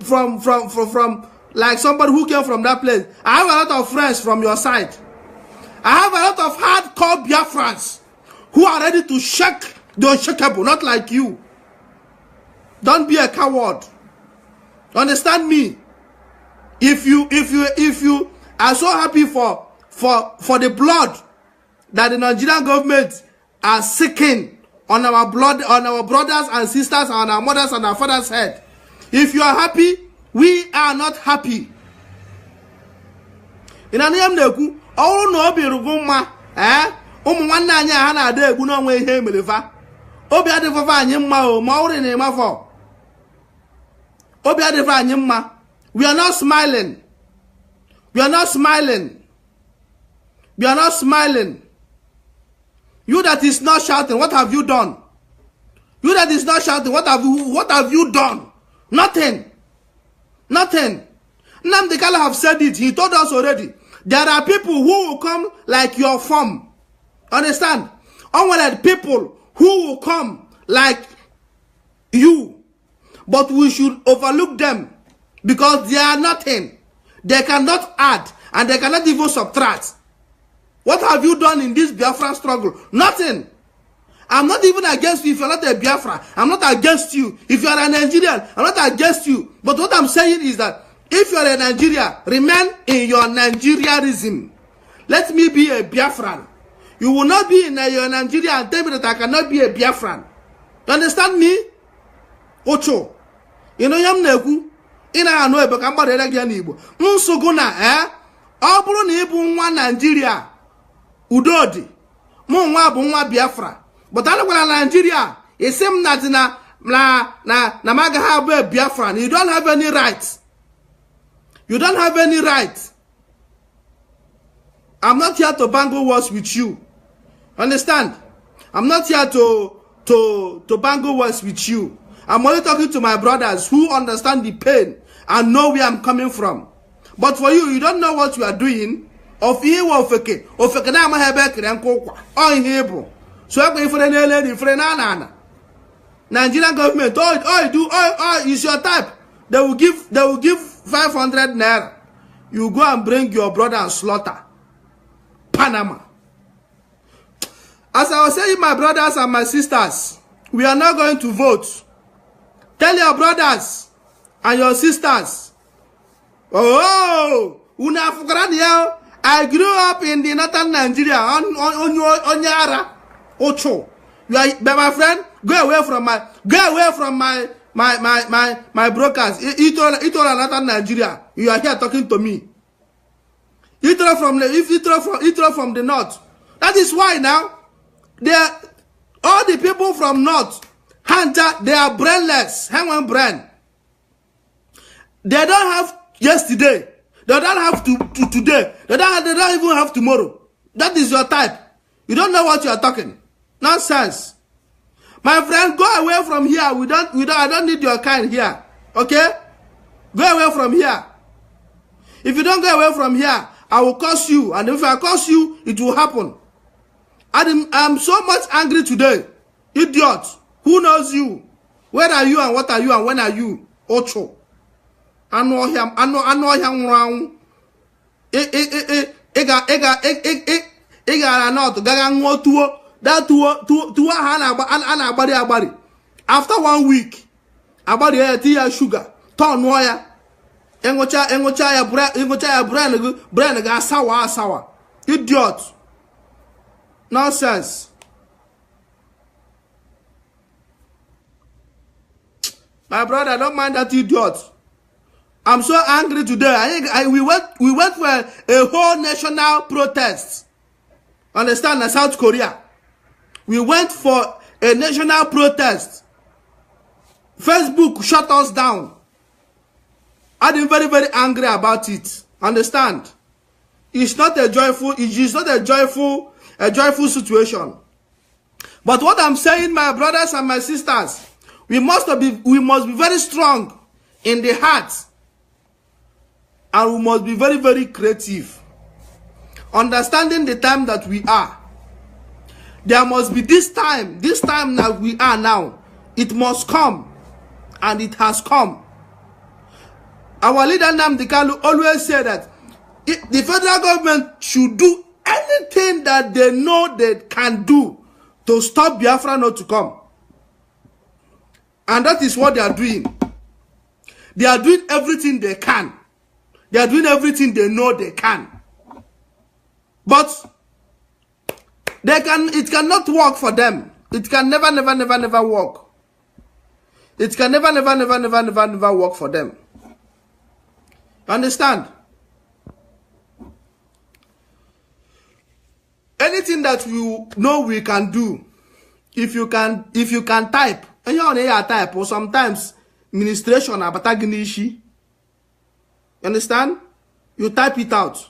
like somebody who came from that place. I have a lot of friends from your side. I have a lot of hardcore Biafrans who are ready to shake the unshakable, not like you. Don't be a coward. Understand me? If you are so happy for the blood that the Nigerian government are seeking on our blood, on our brothers and sisters, on our mothers and our fathers' head, if you are happy, we are not happy. In a name neku, all no be ruguma, one nanya hana de guno way him liver. Obi adeva nyimma o mauri ne mafo. Obi adeva nyimma. We are not smiling. We are not smiling. We are not smiling. You that is not shouting, what have you done? You that is not shouting, what have you done? Nothing. Nothing. Nnamdi Kanu have said it. He told us already. There are people who will come like your form. Understand? Unwanted people who will come like you. But we should overlook them because they are nothing. They cannot add and they cannot even subtract. What have you done in this Biafra struggle? Nothing. I'm not even against you if you're not a Biafra. I'm not against you. If you're a Nigerian, I'm not against you. But what I'm saying is that if you're a Nigerian, remain in your Nigerianism. Let me be a Biafran. You will not be in your Nigeria and tell me that I cannot be a Biafran. You understand me? Ocho. You know yam neku. Ina ano ebe ka mgbada elegi ya n'Igbo. Nsogbu na ọ bụrụ na ịbụ nwa Nigeria udodi. Mụ nwa bụ nwa Biafra. But anakwala Nigeria, it seems that na maga have a Biafran. You don't have any rights. You don't have any rights. I'm not here to bangle words with you. Understand? I'm not here to bangle words with you. I'm only talking to my brothers who understand the pain and know where I'm coming from. But for you, you don't know what you are doing. Of here ofeke. Ofeke na mahebe kirenkokwa. Oh Hebrew. So I'm going for the Nigerian government. Oh, it's your type. They will give 500 naira. You go and bring your brother and slaughter. Panama. As I was saying, my brothers and my sisters, we are not going to vote. Tell your brothers and your sisters. Oh, I grew up in the northern Nigeria on Yara. Ocho. You are, but my friend, go away from my brokers. It all another Nigeria. You are here talking to me. It all from the north. That is why now all the people from north, Hunter, they are brainless. Hang on, brain. They don't have yesterday. They don't have today. They don't even have tomorrow. That is your type. You don't know what you are talking. Nonsense. My friend, go away from here. I don't need your kind here. Okay? Go away from here. If you don't go away from here, I will curse you. And if I curse you, it will happen. I'm so much angry today. Idiot. Who knows you? Where are you and what are you and when are you? Ocho. I know him wrong. After 1 week, about the tea sugar, turn wire. Engocha brand ga sour. Idiot. Nonsense. My brother, don't mind that idiot. I'm so angry today. We went for a whole national protest. Understand? In South Korea. We went for a national protest. Facebook shut us down. I'm very, very angry about it. Understand? It's not a joyful situation. But what I'm saying, my brothers and my sisters, we must be very strong in the heart. And we must be very, very creative. Understanding the time that we are. There must be this time that we are now. It must come. And it has come. Our leader Nnamdi Kanu always said that the federal government should do anything that they know they can do to stop Biafra not to come. And that is what they are doing. They are doing everything they can. They are doing everything they know they can. But it cannot work for them. It can never work. It can never work for them. Understand? Anything that you know we can do, if you can type, and you type, or sometimes administration abataginishi. Understand? You type it out.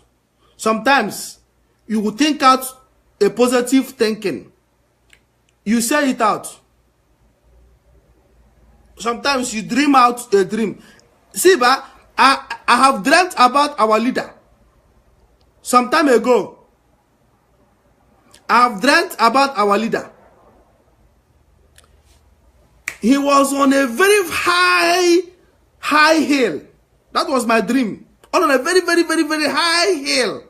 Sometimes you will think out a positive thinking. You say it out. Sometimes you dream out a dream. See, I have dreamt about our leader some time ago. I have dreamt about our leader. He was on a very high hill. That was my dream. On a very high hill.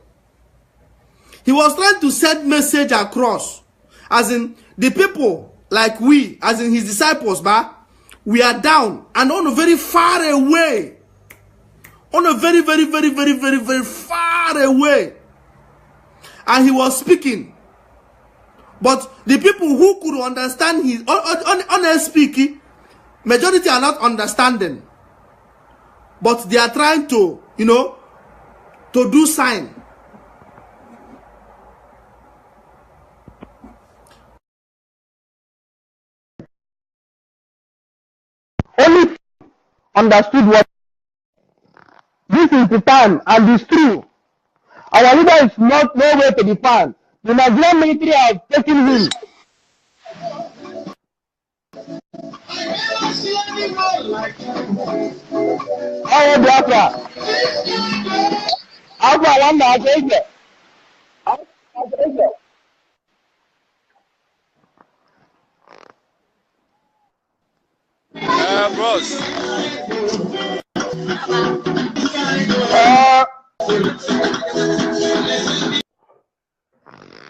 He was trying to send message across. As in, the people like we, as in his disciples, we are down and on a very far away. On a very far away. And he was speaking. But the people who could understand his on speaking, majority are not understanding. But they are trying to, to do sign. Only understood what this is the time, and it's true. Our leader is not nowhere to be found. The Nigerian military has taken him. Oh, Biafra. Bros.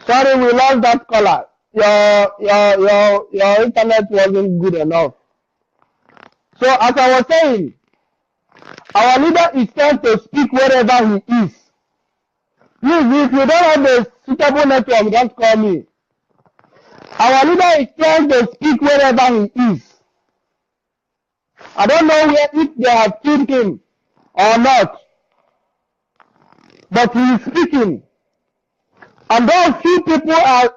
Sorry, we lost that caller. Your internet wasn't good enough. So as I was saying, our leader is trying to speak wherever he is. Please, if you don't have a suitable network, don't call me. Our leader is trying to speak wherever he is. I don't know if they have killed him or not. But he is speaking. And those few people are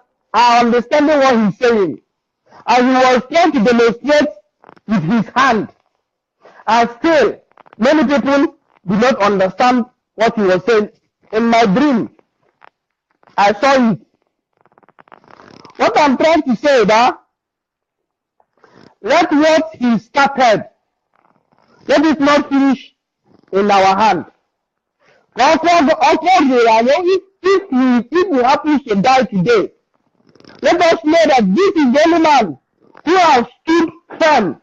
understanding what he's saying. And he was trying to demonstrate with his hand. And still, many people do not understand what he was saying. In my dream, I saw it. What I'm trying to say that let what he started, let it not finish in our hand. If he happens to die today, let us know that this is the only man who has stood firm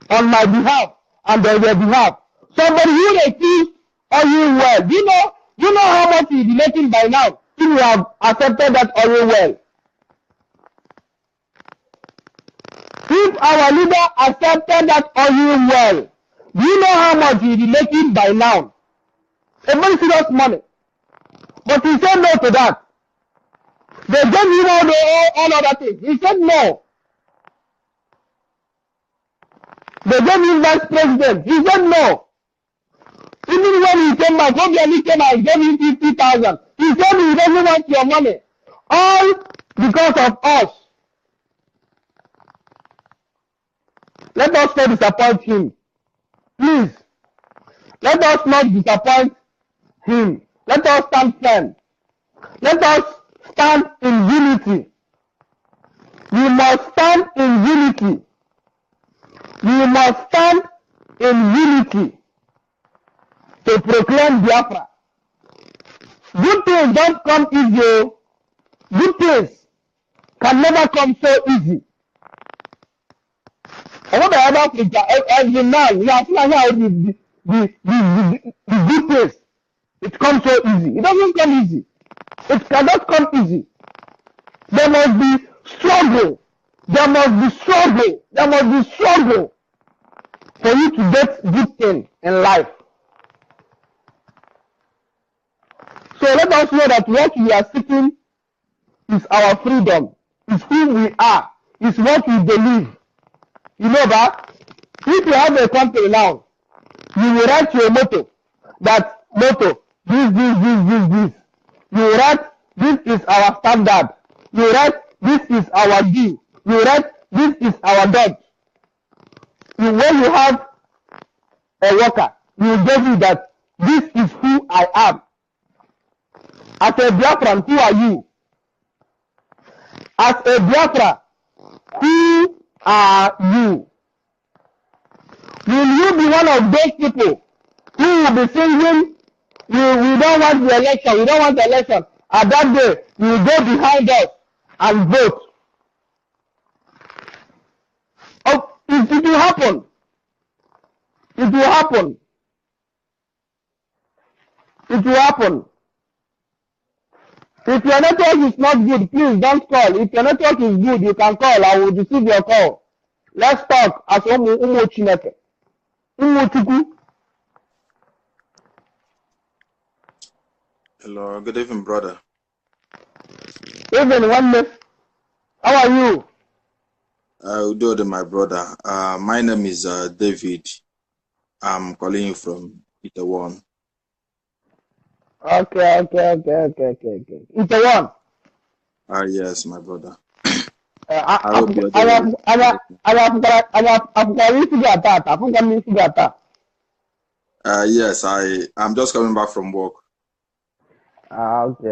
on my behalf and on their behalf. Somebody who refused oil well. Do you know how much he'll be making by now if you have accepted that oil well? If our leader accepted that oil well, do you know how much he'll be making by now? A very serious money. But he said no to that. They gave him all other things. He said no. They gave him vice president. He said no. Even when he came back, Biafra came and gave him 50,000. He said he doesn't want your money. All because of us. Let us not disappoint him. Please. Let us not disappoint him. Let us stand firm. Let us stand in unity. We must stand in unity. We must stand in unity to proclaim Biafra. Good things don't come easy. Good things can never come so easy. I want to have Africa every man. We are seeing how the good things. It comes so easy. It doesn't come easy. It cannot come easy. There must be struggle. There must be struggle. There must be struggle for you to get good things in life. So let us know that what we are seeking is our freedom, is who we are, is what we believe. You know that? If you have a company now, you will write your motto, that motto, this. You write, this is our standard. You write, this is our due. You write, this is our dog. When you have a worker, you will give you that this is who I am. As a Biafran, who are you? As a Biafra, who are you? Will you be one of those people who will be singing, we don't want the election, we don't want the election. At that day, you will go behind us and vote. Oh, it will happen. It will happen. It will happen. If your network is not good, please don't call. If your network is good, you can call. I will receive your call. Let's talk as Umu Chineke. Umu Chuku. Hello, good evening, brother. Even one minute. How are you? Udo, my brother. My name is David. I'm calling you from Itaewon. Okay. Itaewon. Yes, my brother. Yes, I'm just coming back from work. Okay.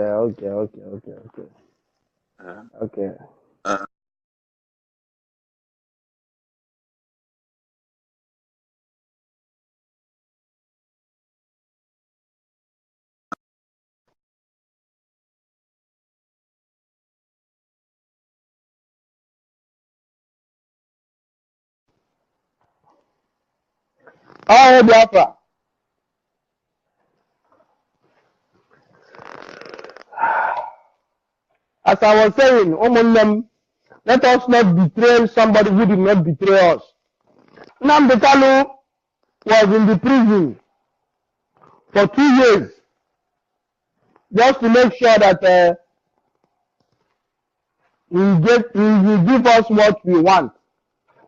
Okay. Oh, Biafra. As I was saying, let us not betray somebody who did not betray us. Nnamdi Kanu was in the prison for 2 years just to make sure that he will give us what we want.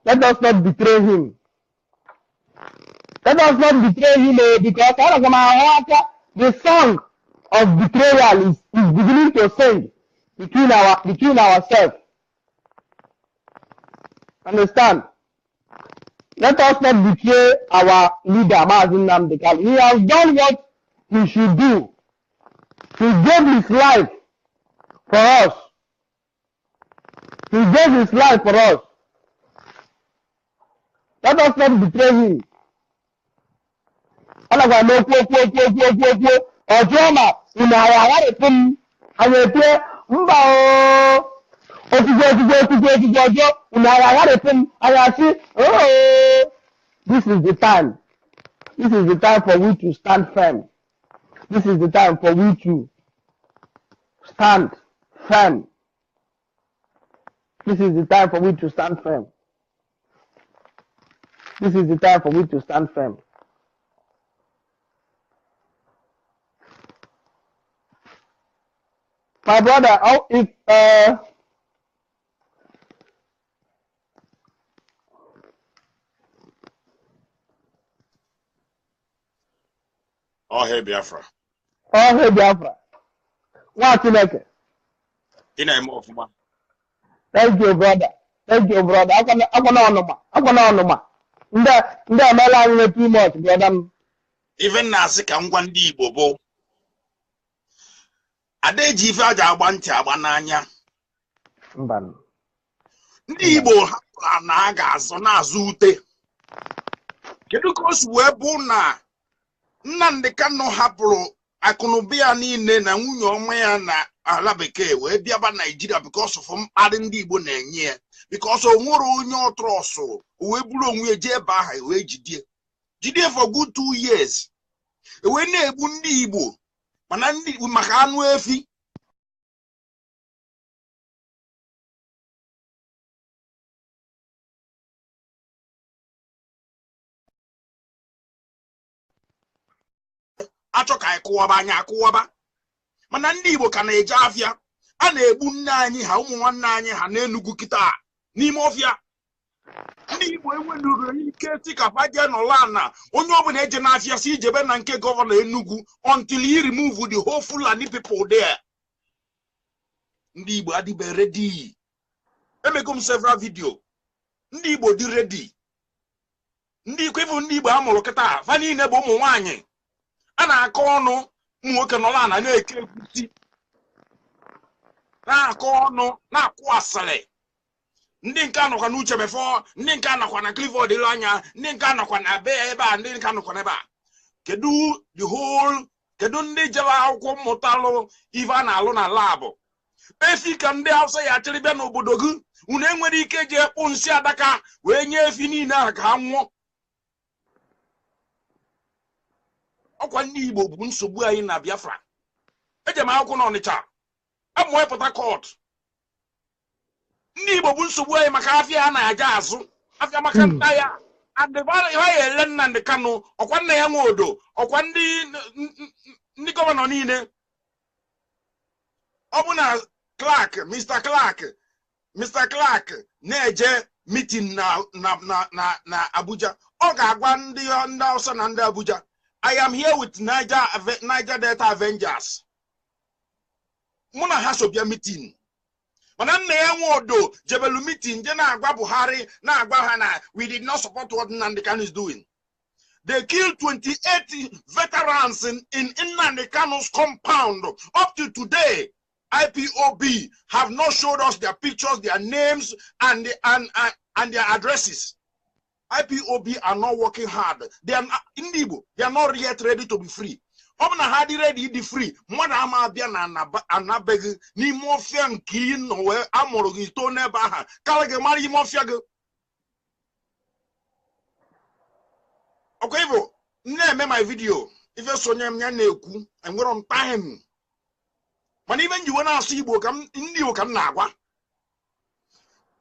Let us not betray him. Let us not betray him because the song of betrayal is beginning to sing between ourselves. Understand? Let us not betray our leader, Maazị Nnamdi Kanu. He has done what he should do. He gave his life for us. He gave his life for us. Let us not betray him. Ọlọ́gbà ló kú ọjọ́ ọmọ ìmọ̀ àwọn àwárẹ̀fún àwọn ètò mbà ooo òtùgbò ọjọ́ ìmọ̀ àwọn àwárẹ̀fún àwọn àti ooo. This is the time. This is the time for we to stand firm. This is the time for we to stand firm. This is the time for we to stand firm. This is the time for we to stand firm. My brother, if Oh, hey, Biafra. Oh, hey, Biafra. What's in it? In a more for Thank you, brother. Thank you, brother. I'm gonna too much, brother. even Nasi can one D bobo. Adeji Faja want Abananya. Nibo Nagas on Azute. Kedukos Webuna. None the cano hapro. I couldn't be an in and Unyo Alabeke, where Biaba Nigeria because of adding the Bonne, because of more on your trosso, we blew me by wage dear. Jide for good 2 years. When they bundi Ibo, Manandi with Makanwefi. Achoka Kuabanya Kuaba. Manandi Ibo can a Javia, and a bunani, how one nani, Hanenugu kita, Nimofia. Ndị Igbo enwere ike tika baje n'Olana onye ọbụla eje n'afịa si jebe na nke governor Enugu until he remove the whole Fulani people there. Ndị Igbo adịbe ready. Emego m several video. Ndị Igbo dị ready. Ndị Igbo amụrụ kịta fa niile bụ ụmụ nwaanyị. A na-akọ ọnụ ụmụ nwoke n'Olana na-eke ekwusi. Na-akọ ọnụ na-akwụ asịrị. Ndị nke anọkwa n'uche before, ndị nke anọkwa na Clifford Ilanya, ndị nke anọkwa na be ebe a, ndị nke anọkwa n'ebe a. Kedu the whole, kedu ndị jere akwụkwọ mmụta alụ ife a na-alụ na labụ. Efi ka ndị Hausa ya chịrị bịa n'obodo gị, unu enwere ike je kpụ nsị adaka wee nye efi niile ahụ ka ha nwụọ. Ọkwa ndị Igbo bụ nsogbu anyị na Biafra. Eje m akwụkwọ n'Ọnịcha, amụọ Port Harcourt. Ndị Igbo bụ nsogbu anyị maka afịa a na-aja azụ afịa maka nta ya adịbara ya ele nna ndị Kanu ọkwa nna ya nwe odo ọkwa ndị gọvanọ niile ọ bụ na Mr. Clark na-eje meeting na Abuja ọ ga-agwa ndị Hausa na ndị Abuja I am here with Niger Delta Avengers mụ na ha so bịa meeting. Mana nna ya nwe odo jebelu meeting je na-agwa Buhari na-agwa ha na we did not support what Nnamdi Kanu is doing. They killed 28 veterans in Nnamdi Kanu's compound. Up to today, IPOB have not showed us their pictures, their names, and their addresses. IPOB are not working hard. They are not, in Igbo, they are not yet ready to be free. Obna hadi ready the free. Mwana ama bia na anabeg ni mafia nki no we amoro gi to neba ha. Kala ge mari mafia ge. Okay vo, na my video. If you so nyam nya na eku, enwere on time. Man even you na aso Igbo kam ndi o kam na agwa.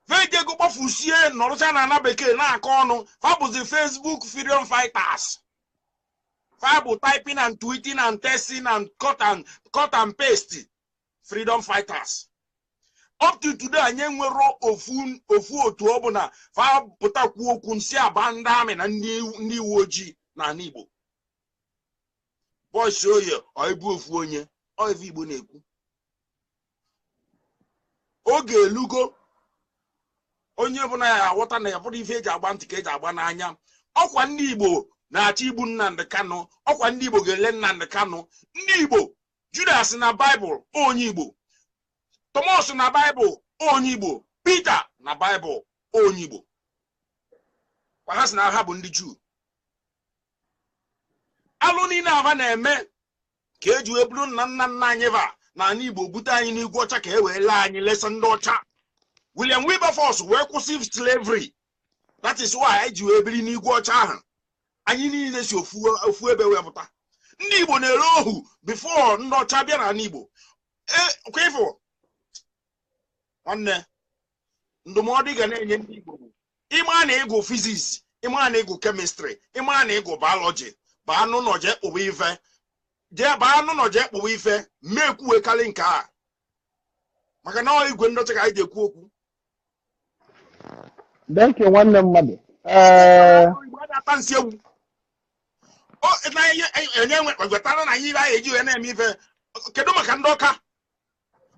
Veje go bofusie no ro cha na anabeke na aka onu. Fa bụ the Facebook freedom fighters. Bible typing and tweeting and testing and cut and paste freedom fighters. Up to today, anyị nwere ofu otu ọbụla fa pụtakwu okwu nsi abanda amị na ndị uwe ojii na Igbo. Boys oye oibu ofu onye oive Igbo na-ekwu. Oge elugo onye ọbụla ya aghọta na ya bụrụ ife eji agba ntị ka eji agba n'anya. Ọkwa ndị Igbo na-achị igbu Nnamdi Kanu ọkwa ndị Igbo ga-ele Nnamdi Kanu ndị Igbo Judas na Bible onye Igbo. Thomas na Bible onye Igbo. Peter na Bible onye Igbo. Kwahas na ha bụ ndị Jew. Alụ niile aba na-eme ka eji ebulu nna anyị ba na anyị Igbo bute anyị n'igwe ọcha ka e wee lee anyị lesa ndị ọcha. William Wilberforce wee kwụsị slavery. That is why eji wee biri n'igwe ọcha ahụ. Anyị niile si ofu ebe wee pụta. Ndị Igbo na-ere ohu before ndị ọcha bịa na Igbo. Kwa ifo nwanne ndụmọdụ ga na-enye ndị Igbo ịma na ịgụ physics, ịma na ịgụ chemistry, ịma na ịgụ biology, baa n'ụlọ jee kpụwa ife. Baa n'ụlọ jee kpụwa ife, mekwuwe karị nke a. Maka na igwe ndị ọcha ka anyị ga-ekwu okwu. Thank you, nwanne mmadụ. Wetara na ihe anyị eji wee na-eme ife. Kedu maka ndị ọka?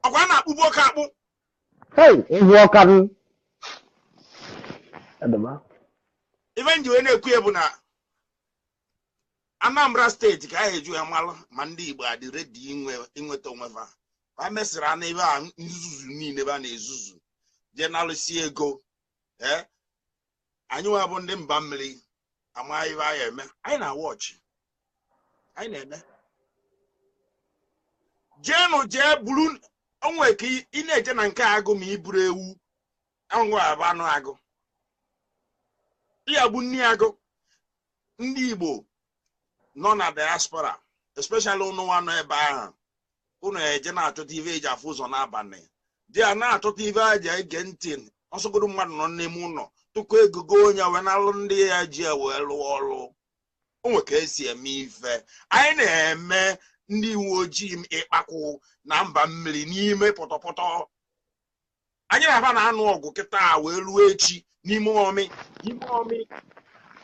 Ọkwa na-akpụbu ọka akpụ. Hey, ịhụ ọka m. Ife nji wee na-ekwu ya bụ na Anambra steeti ka anyị eji wee malụ ma ndị Igbo adị redi inweta onwe ha. Ha mesịrị ana ebe a nzuzu niile ebe a na-ezuzu jee nalụsi ego. Anyị nwa bụ ndị mba mmiri amaghị ibe anyị eme. Anyị na-awọchị. Anyị na-eme. Jeenụ jee buru onwe ka ị na-eje na nke agụ ma ị buru ewu. Anwụ abụ anụ agụ. Ịya bụ nni agụ. Ndị Igbo nọ na diaspora, especially ụnụ nwa nọ ebe ahụ. Ụnụ eje na-achọta ive eji afụ ụzọ n'abalị. Dị a na-achọta ive eji ege ntị. Ọsọgodo mmadụ nọ n'ime ụlọ. Tụkwa egogo onye wee nalụ ndị ya ji wee lụọ ọrụ. O nwe ka esi eme ife. Anyị na-eme ndị uwe ojii ịkpakwu na mba mmiri n'ime pọtọpọtọ. Anyị na-aba na-anụ ọgụ kịta wee ruo echi n'ime ọmị.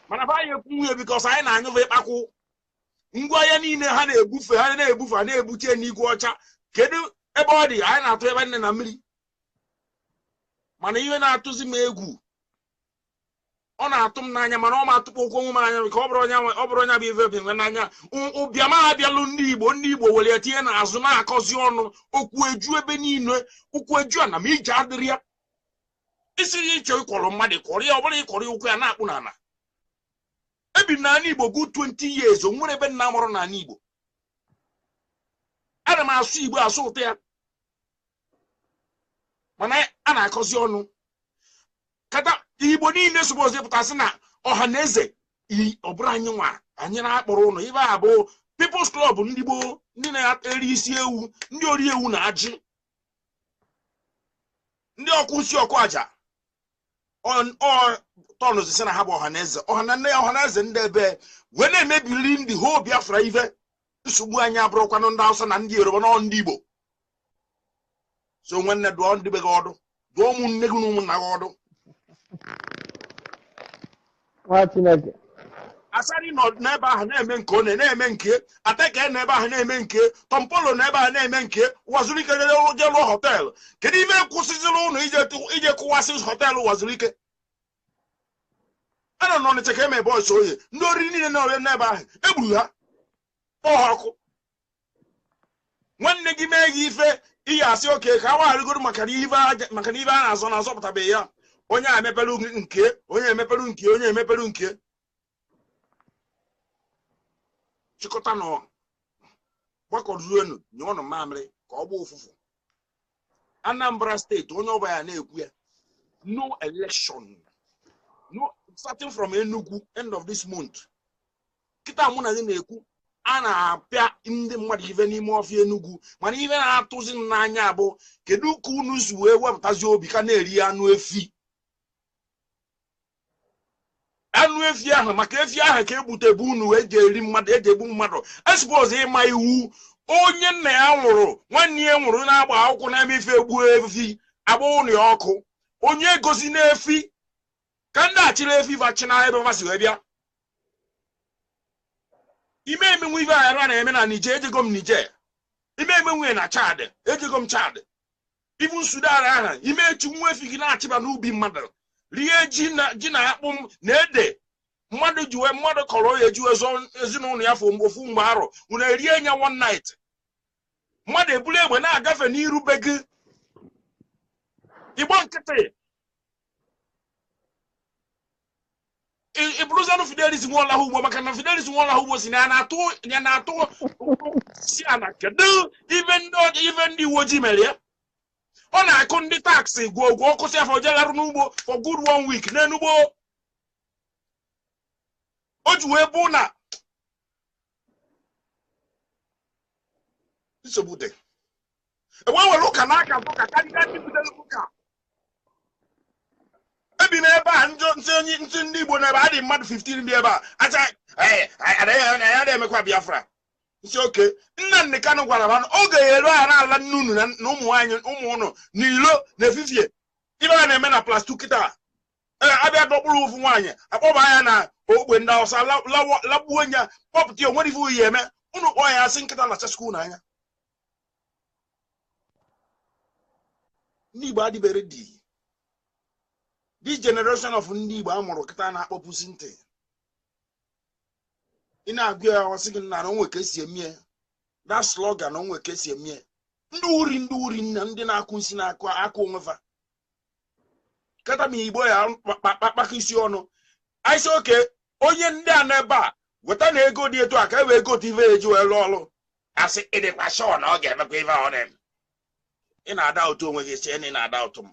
Mana fa anyị ekwu nwunye bikọs anyị na-anyụva ịkpakwu. Ngwa ya niile ha na-ebufe ha na-ebute n'igwe ọcha. Kedu ebe ọ dị? Anyị na-atụ ebe nne na mmiri. Mana ihe na-atụzi m egwu. Ọ na-atụ m n'anya mana ọ ma-atụkwa ụkwụ m anya ka ọ bụrụ onye bụ ife bi n'anya. Ụbịama abịalụ ndị Igbo were tinye n'azụ na-akọzi ọnụ okwu eju ebe niile. Okwu eju a na m ije adịrị ya. Isi ya ịchọ ịkwọrọ mmadụ kwọrọ ya, ọ bụrụ ịkwọrọ ụkwụ ya na-akpụ n'ala. Ebi n'ala Igbo go 20 years o nwere ebe nna mụrụ n'ala Igbo. Ana m asụ Igbo asụ ụtọ ya. Mana a na-akọzi ọnụ. Kata Igbo niile supposed pụtasị na ọha na eze ọ bụrụ anyị nwa anyị na-akpọrọ ụlọ ibe a bụ People's Club ndị Igbo ndị na-eri isi ewu, ndị ori ewu na ajị, ndị ọkụ isi ọkụ aja. Tọnụ sị na ha bụ ọha na eze ndị ebe wee na-emebili ndị ho Biafra ife. Nsogbu anyị abụrụkwanụ ndị Hausa na ndị Yoruba nọ ndị Igbo. So nwanne dụọ ndị be gị ọdụ, dụọ ụmụnne gị na ụmụnna gị ọdụ. Asari nọ n'ebe ahụ na-eme nke ọ na-eme nke Ateke n'ebe ahụ na-eme nke Tompolo n'ebe ahụ na-eme nke Wazirike jelu họteelụ. Kedu ime kwụsịzịrị ụnụ ije kụwasị họteelụ Wazirike? Ana nọ n'Ịcheke eme bọọsụ oye ndị oriri niile na n'ebe ahụ egburu ha kpọọ ọkụ. Nwanne gị mee gị ife ihe asị oke ka awagharịgoro maka na ive a na-azọ na-azọpụtabeghị ya. Onye a emepere nke onye emepere nke chịkọta nọ gbakọruenu nye ọnụ mamịrị ka ọ gba ụfụfụ. Anambra steeti onye ọbụla ya na-ekwu ya no election, no starting from Enugu end of this month. Kịta mụ na gị na-ekwu a na-apịa ndị mmadụ ife n'ime ọfịa Enugu, mana ife na-atụzi n'anya bụ kedu ka unu si wee wepụtazi obi ka na-eri anụ efi. Anụ efi ahụ maka efi ahụ ka egbutebu unu eji eri mmadụ, eji egbu mmadụ. Espose ịma iwu onye nna ya nwụrụ, nwanne ya nwụrụ na-agba akwụkwọ na-eme ife egbu efi agba ụlọ ya ọkụ. Onye gosi n'efi ka ndị achịrị efi vachina ebe vasị wee bịa. Ime emenwe ife ahụ na-eme na Niger, ejego m Niger. Ime emenwe na Chad, ejego m Chad. Ibu Sudan ahụ ime echi nwa efi gị na-achịba n'ubi mmadụ. Rie ji na akpụ m na ede mmadụ jiwe mmadụ kọrọ ya eju ezinụlọ ya ofu mgbe arọ unu erie nya one night. mmadụ ebulu egbe na-agafe n'iru be gị igbo nkịtị ibuluzanu Fidelis nwola ugbo maka na Fidelis nwola ugbo si na na-atụ si ana kedu ibe ndị uwe ojii mere ya ọ na-akụ ndị taksị gwogwo ọkụsị afọ jelarụ n'ugbo for good 1 week n'enugbo o ji wee bụ na nsogbu dị were ụka n'aka ụka karịa ndị bidoro ụka ebi n'ebe a ntị ndị Igbo n'ebe a dị mmadụ 15 ndị ebe a acha ya na-emekwa Biafra nsi oke nna Kanu gwara m oge ero a na-ala nnunu na ụmụ ụnụ n'ilo na efifie ibe a na-eme na plastik kịta abịa dọkpụrụ ofu nwaanyị akpọba anya na ogbe ndị Hausa lagbuo nya kpọpụta onwere ife uyi eme ụnụ kpọọ ya asị nkịta na skuul n'anya ndị Igbo adịbere dị this generation of ndị Igbo amụrụ kịta na-akpọpụsi ntị ị na-agụ ya ọsị gị na onwe ka esi eme that slogan onwe ka esi eme ndị uri na ndị na-akụ nsị na-akụ aka onwefa kata m Igbo ya kpakpaka isi ọnụ anyị sị oke onye ndị a n'ebe a weta na ego dị etu a ka e wee gote ife eji wee lụọ ọrụ asị ịdịkwa shọ na ọ ga-emekwa ife ọ na-eme ị na-ada ụtụ onwe gị sie na ị na-ada ụtụ m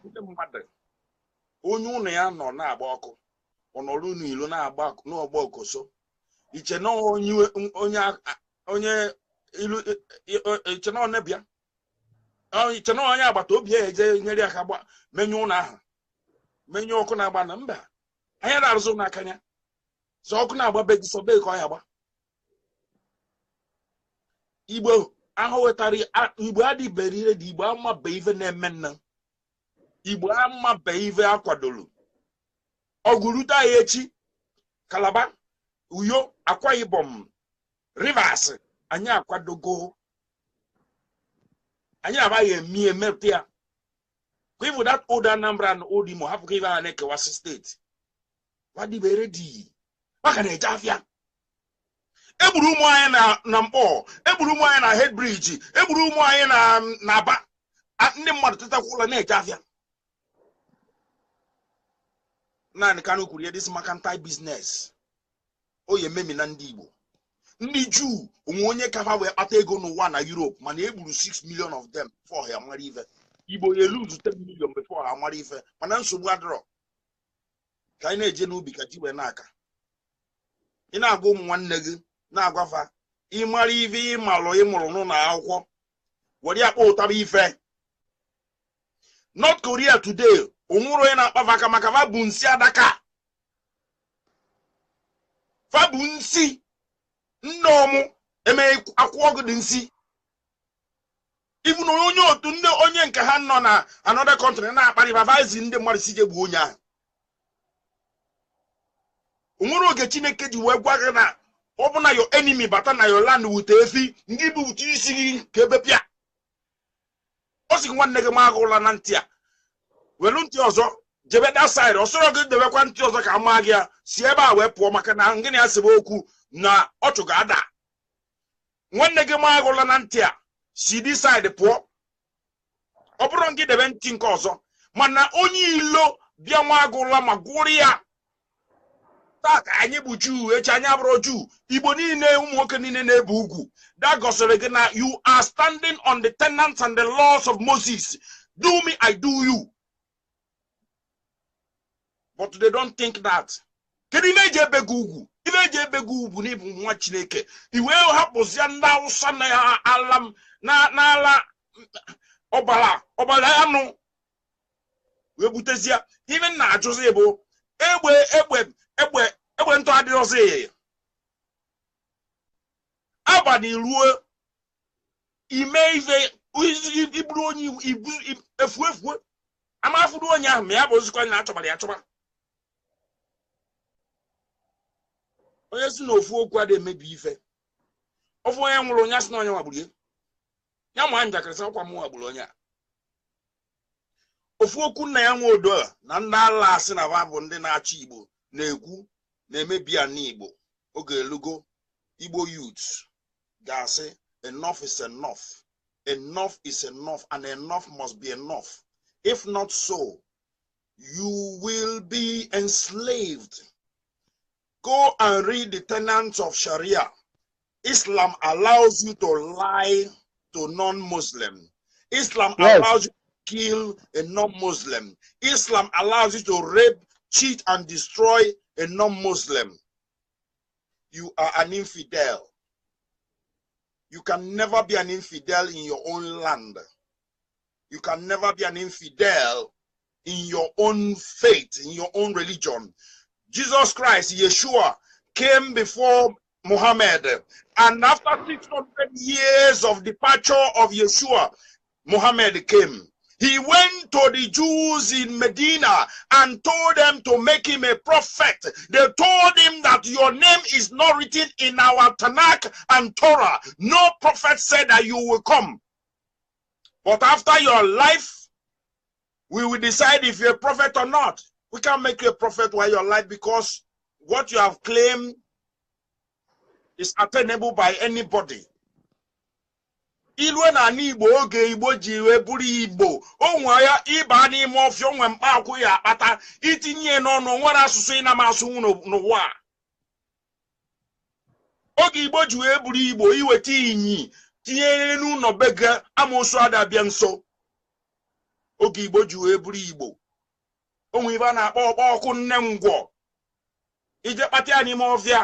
ndị mmadụ onye ụlọ ya nọ na-agba ọkụ ọ nọrụ n'ilo na-agba n'ọgba okoso iche na onye ilu iche na onebia iche na onye agbata obi ya eje nyere ya ka gba menye ụlọ ahụ menye ọkụ na-agba na mba anya na-arụzụ n'aka ya so ọkụ na-agba be gị so be ka ọ ya gba Igbo ahụ wetara Igbo adịbere ire dị Igbo amabe ife na-eme nna Igbo amabe ife akwadoro ọgụrụta ya echi Kalaba Uyo Akwa Ibom Rivers anyị akwadogo anyị abaghị emepụta ya kwa ibu that old Anambra na old Imo hapụ ka ife ha na-ekewasị steeti wadibere dị maka na-eje afịa egburu ụmụ anyị na Mkpọ egburu ụmụ anyị na Head Bridge egburu ụmụ anyị na Aba ndị mmadụ tetakwụla na-eje afịa naanị Kanu kwuru ya this mercantile business oye memi na ndị Igbo ndị Juu onwe onye kafa wee kpata ego n'ụwa na Europe mana egburu 6 million of them before ha amara ife Igbo ya lose 10 million before ha amara ife mana nsogbu adịrọ ka anyị na-eje n'ubi ka ji wee n'aka ị na-agwa ụmụ nwanne gị na-agwafa ịmara ife ịmalụ ịmụrụ n'ụlọ akwụkwọ were akpa ụtaba ife North Korea today onwere onye na-akpafa aka maka fa bụ nsị adaka fa bụ nsị nneọmụ eme akwụkwọ gị dị nsị ibu na onye otu ndị onye nke ha nọ na another country na-akparị vavazi ndị mmadụ si je gbuo onye ahụ onwere oge Chineke ji wee gwa gị na ọ bụ na your enemy bata na your land wute efi ndị bụ uche isi gị ka ebe pịa ọ sị nwanne gị ma agụla na ntị a welu ntị ọzọ jebe that side ọsọrọ gị debekwa ntị ọzọ ka ama gị ya si ebe a wee pụọ maka na ngịnị ya sebe okwu na ọchụ ga-ada nwanne gị ma agụla na ntị a si dị side pụọ ọ bụrụ gị debe ntị nke ọzọ mana onye ilo bịa nwa agụla ma gwụrụ ya taa ka anyị bụ Juu echi anyị abụrụ Juu Igbo niile ụmụ nwoke niile na-ebe ugwu that gosiri gị na you are standing on the tenets and the laws of Moses. Do me, I do you. But they don't think that. Kedu ife eji ebe gị ugwu ife eji ebe gị ugwu n'ịbụ nwa Chineke iwe hapụzia ndị Awụsa na ala n'ala ọbara anụ wee butezia ife na-ajụzi bụ egbe ntụ adịrọzi abalị ruo ime ife iburu onye efu amafuru onye ahụ ma ya bụ ozikọ na-achọbara ya achọba onye si na ofu okwu adị emebi ife ofu onye nwụrụ onye asị na onye nwagburu ya ma njakịrị sị ọkwa m nwagburu onye a ofu okwu nna ya nwe odo na ndị ala asị na va bụ ndị na-achị Igbo na-ekwu na-emebi ya n'Igbo oge elugo Igbo youths, they say, enough is enough. Enough is enough, and enough must be enough. If not so, you will be enslaved. Go and read the tenets of Sharia. Islam allows you to lie to non-Muslim. Islam allows you to kill a non-Muslim. Islam allows you to rape, cheat, and destroy a non-Muslim. You are an infidel. You can never be an infidel in your own land. You can never be an infidel in your own faith, in your own religion. Jesus Christ, Yeshua, came before Muhammad, and after 600 years of departure of Yeshua, Muhammad came. He went to the Jews in Medina and told them to make him a prophet. They told him that your name is not written in our Tanakh and Torah. No prophet said that you will come. But after your life, we will decide if you're a prophet or not. We can't make you a prophet while you're alive, because what you have claimed is attainable by anybody. Ilwe na Igbo oge Igbo ji we buru Igbo onwa ya iba n'ime ofio nwe mkpa akwu ya akpata itinye n'ọnụ nwere asụsụ ị na-amasụ n'ụwa. Oge Igbo ji we buru Igbo iweta inyi tinye n'ụlọ bega amosu adabịa nso. Oge Igbo ji we buru Igbo onwe ibe na-akpọ ọkpọ ọkụ nne ngwọ ije kpata ya n'ime ofia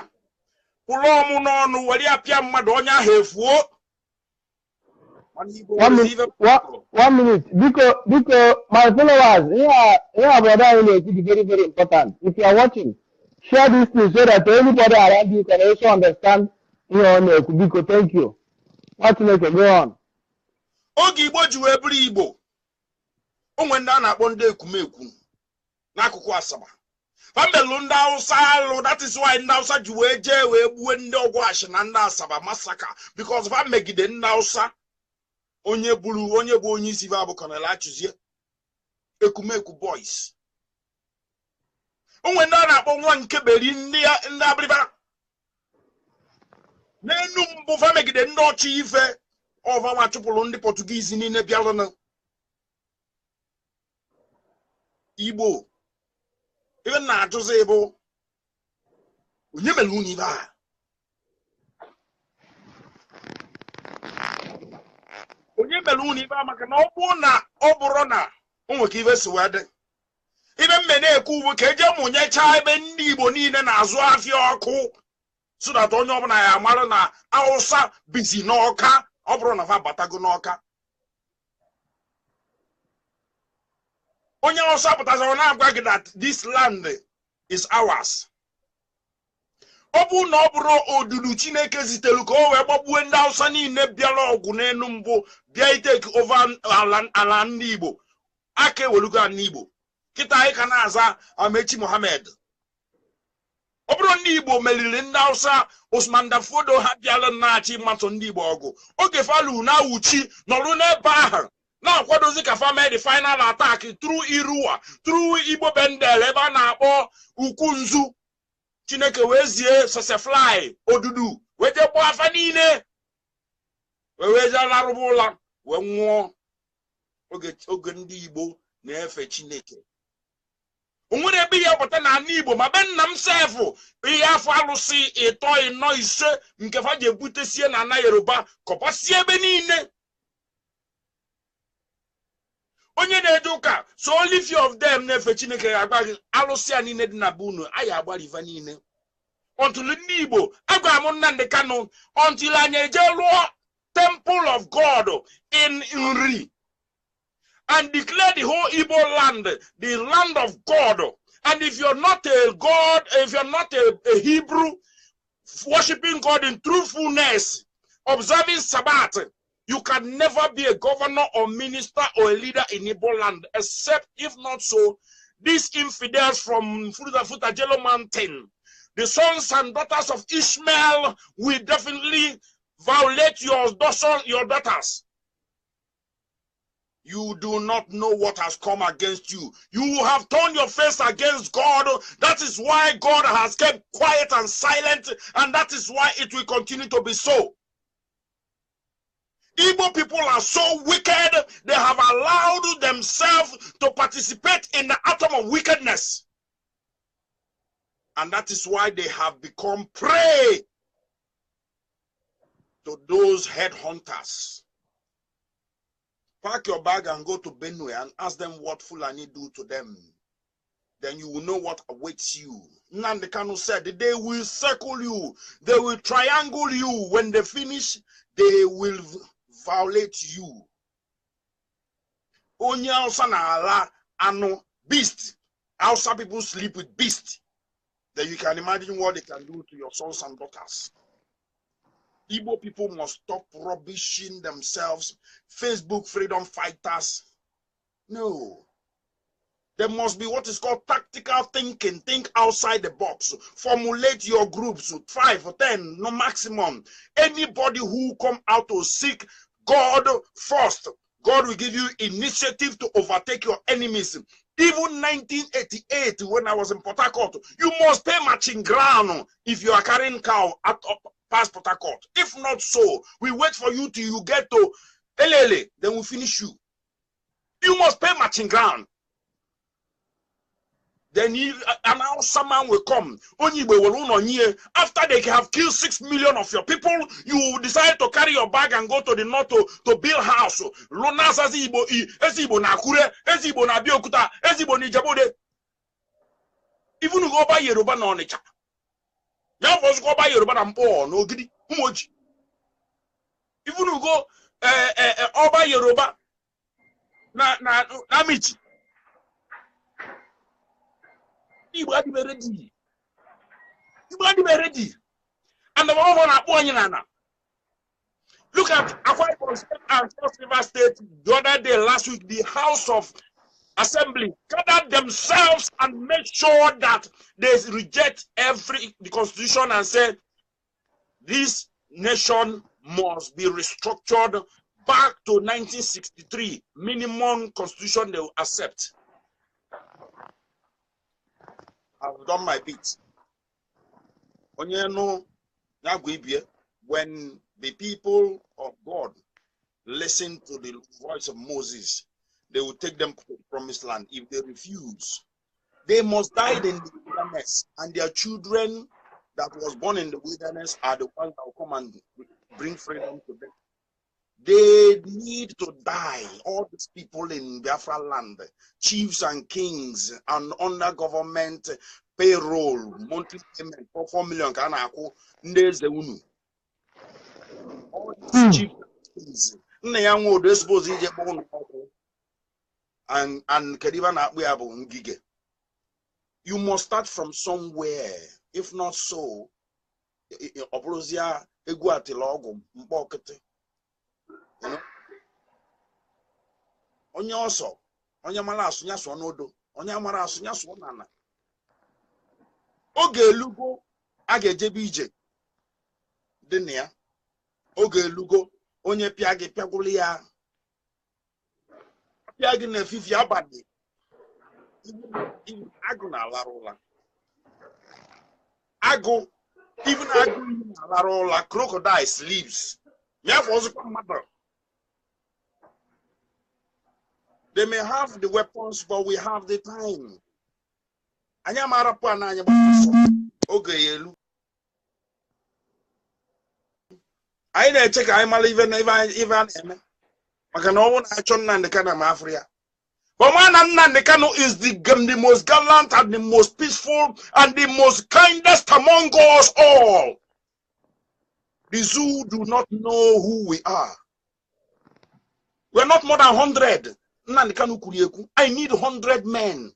kwụrụ ọmụ n'ọnụ were apịa mmadụ onye ahụ efuo. 1 minute. Because my followers, here, brother, it is very, very important. If you are watching, share this thing so that everybody around you can also understand. Because thank you. What's next? Go on. Oge Igbo ji wee buru Igbo. Onwe ndị a na-akpọ ndị ekumekwu n'akụkụ Asaba. Famelu ndị Hausa alụ, that is why ndị Hausa ji wee jee wee gbuo ndị Ogwuashi na ndị Asaba massacre, because fa megide ndị Hausa. Onye bụ onye isi bụ Colonel Achuzie Ekumeku boys. Onwe ndị a na-akpọ nwa nke beri ndị abịrịba n'enu mbụ fa megide ndị ọchị ife ọva nwa chụpụrụ ndị Portuguese niile bịalụ Igbo. Even na-ajụzi bụ onye mere unu ibe a? Onye mere unu ibe a? Maka na ọ bụrụ na o nwere ka ibe si wee dị. Ibe mme na-ekwu ugwu ka eje mụnyecha ebe ndị Igbo niile na-azụ afịa ọkụ, so that onye ọbụla ya mara na Hausa bizi n'Ọka, ọ bụrụ na fa batago n'Ọka. Onye Hausa pụtazara na-agwa gị that this land is ours. Ọ bụ na ọ bụrụ odudu Chineke zitelu ka o wee gbagbuo ndị Hausa niile bịara ọgwụ n'enu mbụ bịa itake over ala ndị Igbo. Aka ewelugo ndị Igbo. Kịta anyị ka na-aza Amechi Mohammed. Ọ bụrụ ndị Igbo meriri ndị Hausa, Usman Dafodo ha bịara na-achị mmatụ ndị Igbo ọgụ. Oge falu na-awụchi nọrụ n'ebe ahụ na-akwadozi ka fa mee the final attack through Irua, through Igbo Bendel, ebe a na-akpọ Ukwu Nzu. Chineke wee zie Sosefly odudu wee je gbuo afa niile wee je larụba ụla wee nwụọ. Oge ndị Igbo na-efe Chineke. O nwere ebe ya pụta na ndị Igbo ma be nna m sefu ihe afọ alụsị ịtọ ịnọ ise nke fa ji ebutesie na ana Yoruba kọpasie ebe niile. Onye na-eje ụka so only few of them na-efe Chineke agbaghị alụsị a niile dị na bunu anyị agbariva niile. Until ndị Igbo agwa m Nnamdi Kanu until anyị eje lụọ temple of God in Nri and declare the whole Igbo land the land of God. And if you're not a God, if you're not a Hebrew worshiping God in truthfulness, observing Sabbath, you can never be a governor or minister or a leader in Igbo land, except if not so, these infidels from Futajelo Mountain, the sons and daughters of Ishmael, will definitely violate your daughters. You do not know what has come against you. You have turned your face against God. That is why God has kept quiet and silent, and that is why it will continue to be so. Igbo people are so wicked, they have allowed themselves to participate in the atom of wickedness. And that is why they have become prey to those headhunters. Pack your bag and go to Benue and ask them what Fulani do to them. Then you will know what awaits you. Nnamdi Kanu said, they will circle you. They will triangle you. When they finish, they will violate you. Onye Hausa na ala ano beast. Hausa people sleep with beast. Then you can imagine what they can do to your sons and daughters. Igbo people must stop rubbishing themselves. Facebook freedom fighters. No. There must be what is called tactical thinking. Think outside the box. Formulate your groups with 5 or 10, no maximum. Anybody who come out to seek God first, God will give you initiative to overtake your enemies. Even 1988, when I was in Port Harcourt, you must pay matching ground if you are carrying cow past Port Harcourt. If not so, we wait for you till you get to Elele, then we finish you. You must pay matching ground. Then someone will come. After they have killed 6 million of your people, you decide to carry your bag and go to the north to build house. Even go by Yoruba no nature. Now was go by Yoruba and poor no gidi. Even go over Yoruba na michi. You got to be ready. You got to be ready. And the one na look at Akwa Ibom State and Cross River State the other day, last week, the House of Assembly gathered themselves and made sure that they reject the constitution and said this nation must be restructured back to 1963, minimum constitution they will accept. I've done my bit. When the people of God listen to the voice of Moses, they will take them to the promised land. If they refuse, they must die in the wilderness, and their children that was born in the wilderness are the ones that will come and bring freedom to them. They need to die. All these people in Biafra land, chiefs and kings, and under government payroll, monthly payment for 4 million. All these chiefs and kings, you must start from somewhere. If not so, onye ọsọ onye mara asụnya sụọ n'odo onye amara asụnya sụọ n'ala oge elugo a ga-ejebe ije dị na ya oge elugo onye pịa gị pịagwụrụ ya pịa gị na efifi abalị agụ na-alarụ ụla agụ even agụ na-alarụ ụla crocodile sleeps ya for ọzụkwa mmadụ. They may have the weapons, but we have the time. Anya marapu ananya oge yelu. I na check I mal even eme. Maka na owo na achọ Nnamdi Kanu ma Africa. But man Nnamdi Kanu is the most gallant and the most peaceful and the most kindest among us all. The zoo do not know who we are. We're not more than 100. I need 100 men.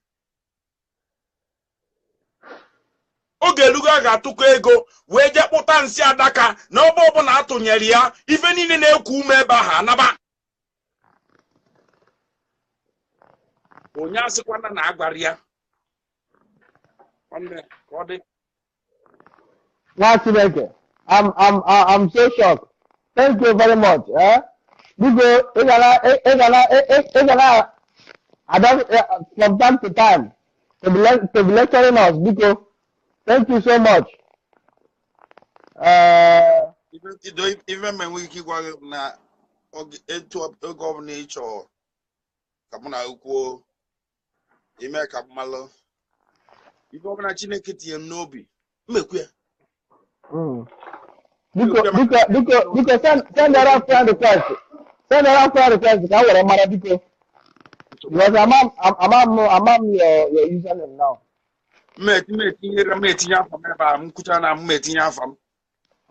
Oge luga ga-atụkọ ego wee je kpụta nsị adaka na ọbụ na atụnyere ya ife niile na-ekwu ume ebe ahụ anaba. Onye asịkwana na agwara ya. I'm so shocked. Thank you very much. Because from time to time to be lecturing us. Because thank you so much. Even when we keep going now, into a governor or Kamuna Uko, America Malo, you go on a Chinekiti and Nobi. Because send that up friend request. Send that up friend request. I will matter because I'm your username now.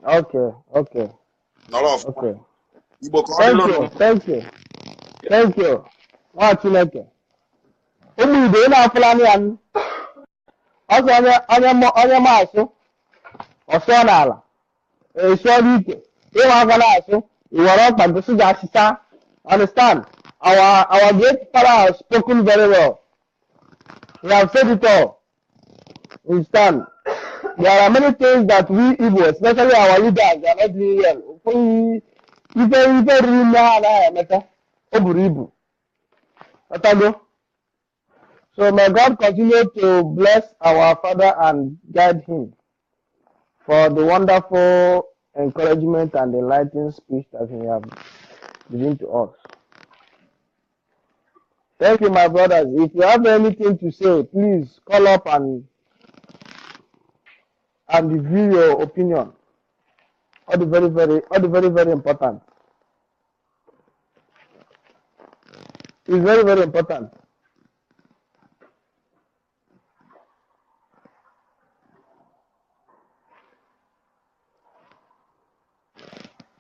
Okay. Okay. Thank you. What you like? Only the na fulani and also onye maso oso na ala. So ike. E wa gana aso, iworo pagbesu ga sisa. Understand? Our great father has spoken very well. We have said it all. Understand? There are many things that we Igbo, especially our leaders, they are not doing well. So may God continue to bless our father and guide him for the wonderful encouragement and enlightening speech that he has given to us. Thank you, my brothers. If you have anything to say, please call up and review your opinion. All the very important. It's very, very important.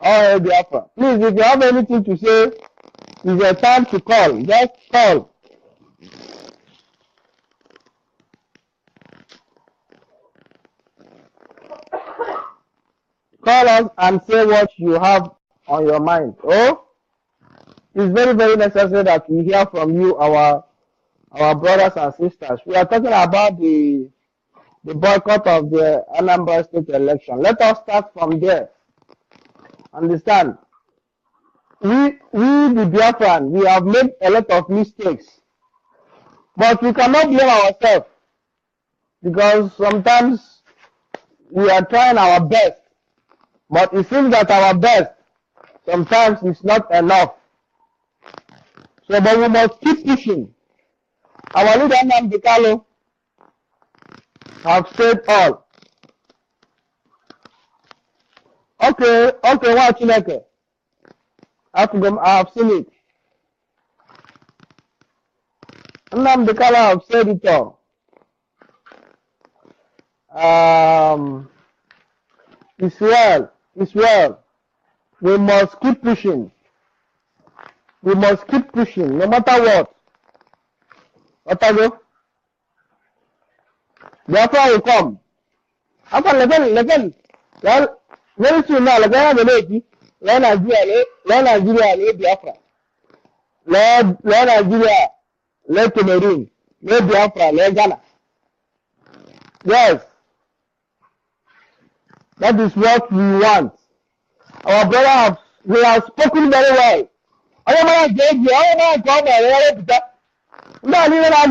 All right, Biafra. Please, if you have anything to say, it's your time to call. Just call. Call us and say what you have on your mind. Oh, it's very, very necessary that we hear from you, our brothers and sisters. We are talking about the boycott of the Anambra State election. Let us start from there. Understand? We the Biafran, we have made a lot of mistakes, but we cannot blame ourselves because sometimes we are trying our best, but it seems that our best sometimes is not enough. So, but we must keep pushing. Our leader, Namdekalo, have said all. Okay, watch it. I have seen it. Namdekalo have said it all. It's well. We must keep pushing. We must keep pushing, no matter what. Otago. Biafra will come. After level. Well, very soon now, Nigeria, Biafra. Let Nigeria, let Cameroon, let Biafra, let Ghana. Yes. That is what we want. Our brother we have spoken very well.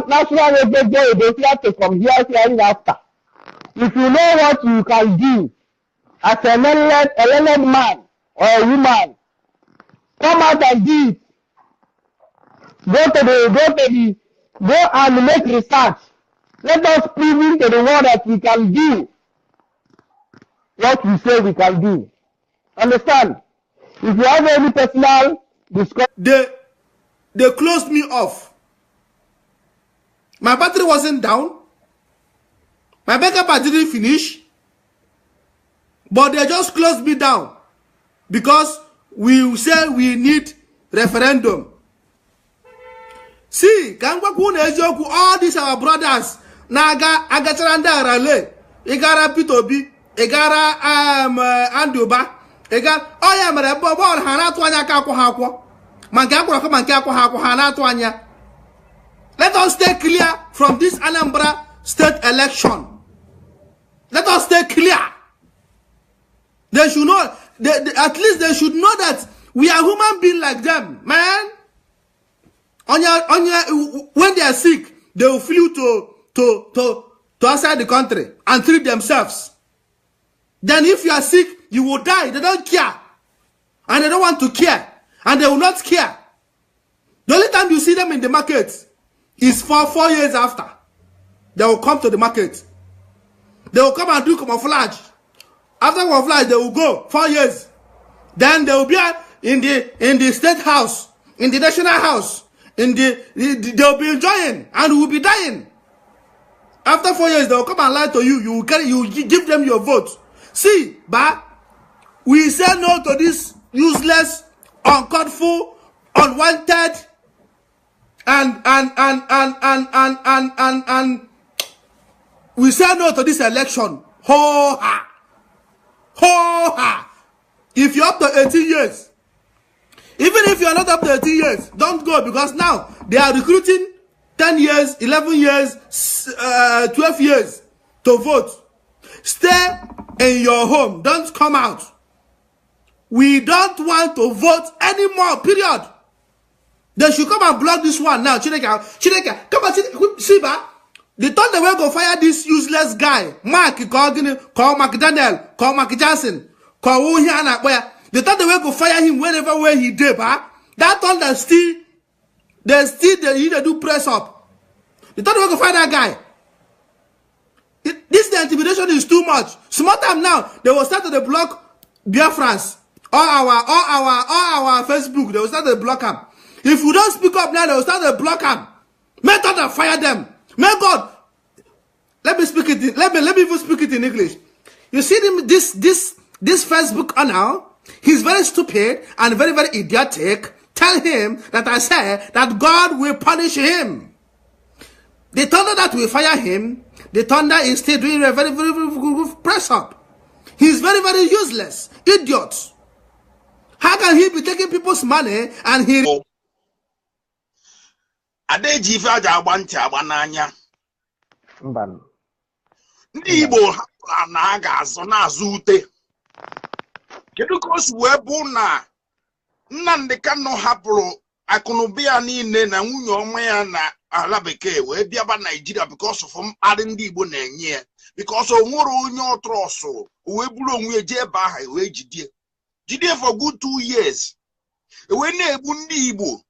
National to come here after. If you know what you can do as a learned man or a woman, come out and do it. Go and make research. Let us prove to the world that we can do what we say we can do. Understand? If you have any personal discussion, they closed me off. My battery wasn't down. My backup didn't finish. But they just closed me down because we say we need referendum. See, all these our brothers. Naga Agacharanda Rale, Egara Pitobi, Egara Anduba, Egar Oyamare Bobor Hanatwanya Kakuhakwa, Mankakwa Mankaku Hanatwanya. Let us stay clear from this Anambra state election. Let us stay clear. They should know, at least they should know that We are human beings like them, man. When they are sick, they will flew to outside the country and treat themselves. Then if you are sick, you will die. They don't care. And they don't want to care. And they will not care. The only time you see them in the market is for 4 years after. They will come to the market. They will come and do camouflage. After camouflage, they will go 4 years. Then they will be in the state house, in the national house. They will be enjoying and will be dying. After 4 years, they will come and lie to you. You give them your vote. See, but we say no to this useless, uncalled for, unwanted, and we say no to this election. Ho ha, ho ha. If you're up to 18 years, even if you're not up to 18 years, don't go, because now they are recruiting 10 years, 11 years, 12 years to vote. Stay in your home. Don't come out. We don't want to vote anymore, period. They should come and block this one now. Chineke, come and see, they thought they were going to fire this useless guy. Mark Daniel, call Mark Johnson, call Wuhiana. They thought they were going to fire him wherever where he did, that one that they do press up. They thought they were going to fire that guy. The intimidation is too much. Small time now, they will start to block Biafrans. All our Facebook, they will start to block them. If we don't speak up now, they will start to block them. May God fire them. May God. Let me speak it. Let me even speak it in English. You see him, this Facebook now. He's very stupid and very, very idiotic. Tell him that I say that God will punish him. The thunder that will fire him, the thunder is still doing a very, very, very good press up. He's very, very useless. Idiot. How can he be taking people's money and he... Adeji Faja Abanti Abananya. Ndi Igbo na-aga azụ na-azụ ute. Kedu ka o si wee bụ na Nnamdi Kanu hapụrụ akụnụba ya niile na nwunye ọma ya na ala bekee wee bịaba Nigeria because of mkparị ndị Igbo na-enye ya, because o nwere onye ọtrọsụ wee buru onwe ya jee ebe ahụ wee jidie for good 2 years. Wee na-egbu ndị Igbo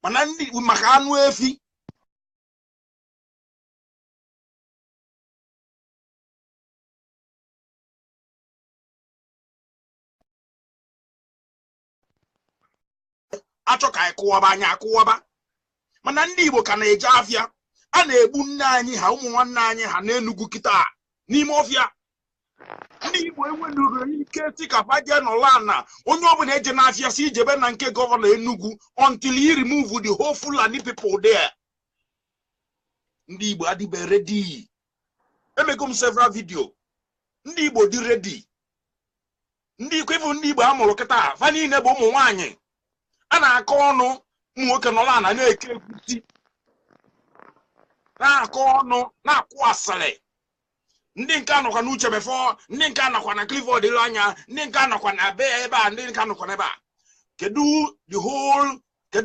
mana ndị Igbo maka anụ efi. Achọ ka akụwaba anya akụwaba mana ndị Igbo ka na-eje afịa a na-egbu nne anyị ha ụmụ nwanne anyị ha n'Enugu kịta n'ime ọfịa. Ndị Igbo enwenuru ike tikapa je n'ụla na onye ọbụla eje n'afịa si ijebe na nke gọvanọ Enugu until he remove the whole Fulani people there. Ndị Igbo adịbe ready. Emego m several video. Ndị Igbo dị ready. Ndị Igbo amụrụ kịta fa niile bụ ụmụ nwaanyị. A na-akọ ọnụ nwoke nọla na na-eke ekwusi, na-akọ ọnụ na-akwụ asịrị. Ndị nke anọkwa n'uche before, ndị nke anọkwa na Clifford ilu anya, ndị nke anọkwa na be ebe a, ndị nke anọkwa n'ebe a. Kedu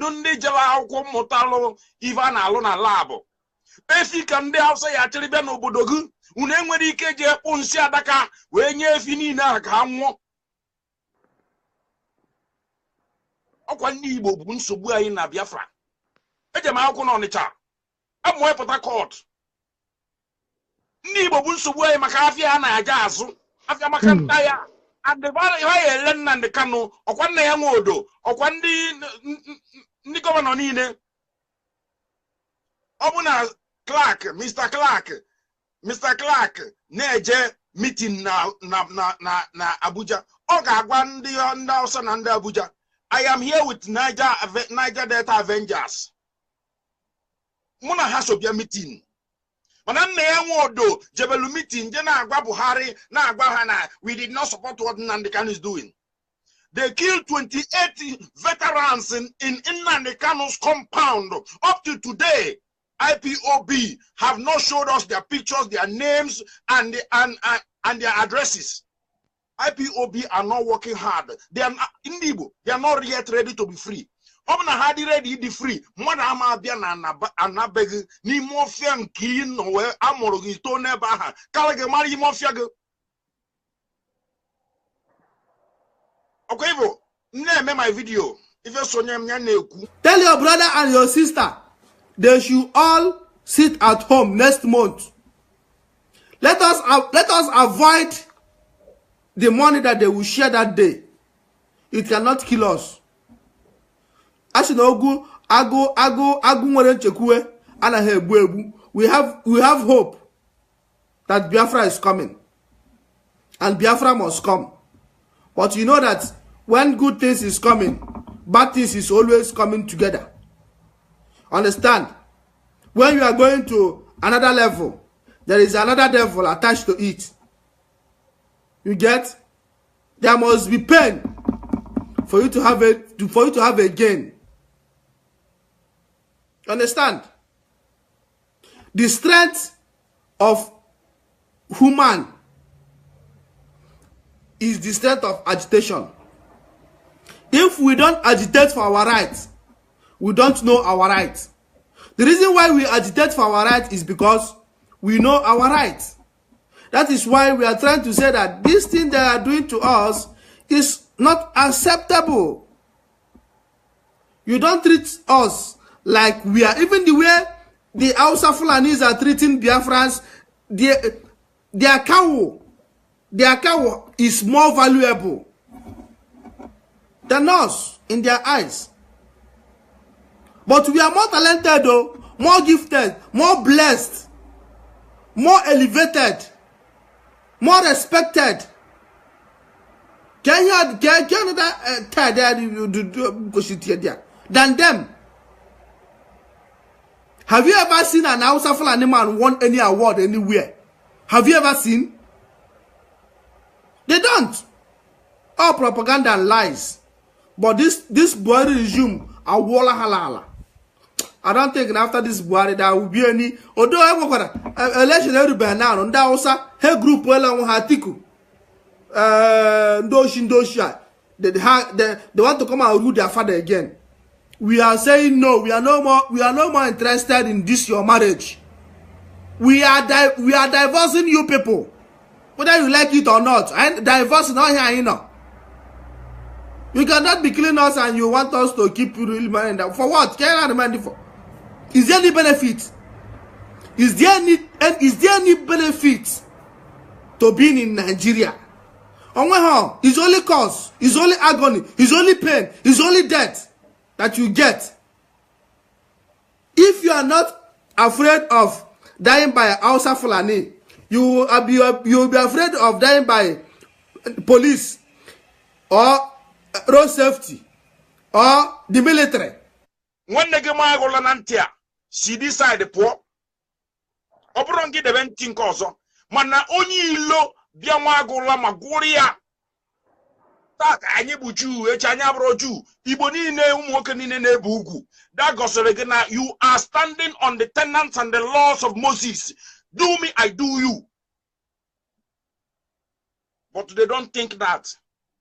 ndị jere akwụkwọ mmụta alụ ife a na-alụ na labụ? Efi ka ndị Hausa ya chịrị bịa n'obodo gị, unu enwere ike je kpụ nsị adaka wee nye efi niile ahụ ka ha nwụọ. Ọkwa ndị Igbo bụ nsogbu anyị na Biafra. Eje m akwụkwọ n'Ọnịcha, amụọ Port Harcourt. Ndị Igbo bụ nsogbu anyị maka afịa ha na-aja azụ, afịa maka nta ya. Adịbara ya ele Nnamdi Kanu, ọkwa nna ya nwe odo, ọkwa ndị gọvanọ niile. Ọ bụ na Mr. Clark na-eje meeting na Abuja. Ọ ga-agwa ndị Hausa na ndị Abuja, I am here with Niger Delta Avengers. Muna hasobia meeting. Mana nne ya nwe odo jebelu meeting je na agwa Buhari na agwa ha na we did not support what Nnamdi Kanu is doing. They killed 28 veterans in Nnamdi Kanu's compound. Up to today, IPOB have not showed us their pictures, their names, and their addresses. IPOB are not working hard. They are not, in Igbo, they are not yet ready to be free. Obna hadi ready to be free. Mwana ama bia na anabeg ni mafia nki no we amoro gi to neba ha. Kala ge mari mafia ge. Okay, bro. Name my video. If you so nyam. Tell your brother and your sister they should all sit at home next month. Let us avoid the money that they will share that day. It cannot kill us. We have hope that Biafra is coming. And Biafra must come. But you know that when good things is coming, bad things is always coming together. Understand? When you are going to another level, there is another devil attached to it. You get? There must be pain for you to have a gain. Understand? The strength of human is the strength of agitation. If we don't agitate for our rights, we don't know our rights. The reason why we agitate for our rights is because we know our rights. That is why we are trying to say that this thing they are doing to us is not acceptable. You don't treat us like we are. Even the way the Hausa Fulanis are treating Biafrans, their cow is more valuable than us in their eyes. But we are more talented though, more gifted, more blessed, more elevated, more respected. Than them. Have you ever seen an Hausa Fulani man won any award anywhere? Have you ever seen? They don't. All propaganda and lies. But this Buhari regime, a walla halala. I don't think after this Buhari there will be any. Although I want election everywhere now, and that also her group well on Hatiku. Ndosha. They want to come and rule their father again. We are saying no. We are no more interested in this your marriage. We are divorcing you people, whether you like it or not. And divorce is not here, you know. You cannot be killing us and you want us to keep you really married. For what? Can I remind you for? Is there any benefit? Is there any benefit to being in Nigeria? It's only cause, it's only agony, it's only pain, it's only death that you get. If you are not afraid of dying by Hausa Fulani, you will be afraid of dying by police or road safety or the military. When the Gema Golanantia, she decide the poor. Operongi the venting coso, mana only low Biamagola Magoria. Tak Anyabuju, Echanyabroju, Iboni ne Umokanine Bugu. That goes again. You are standing on the tenets and the laws of Moses. Do me, I do you. But they don't think that.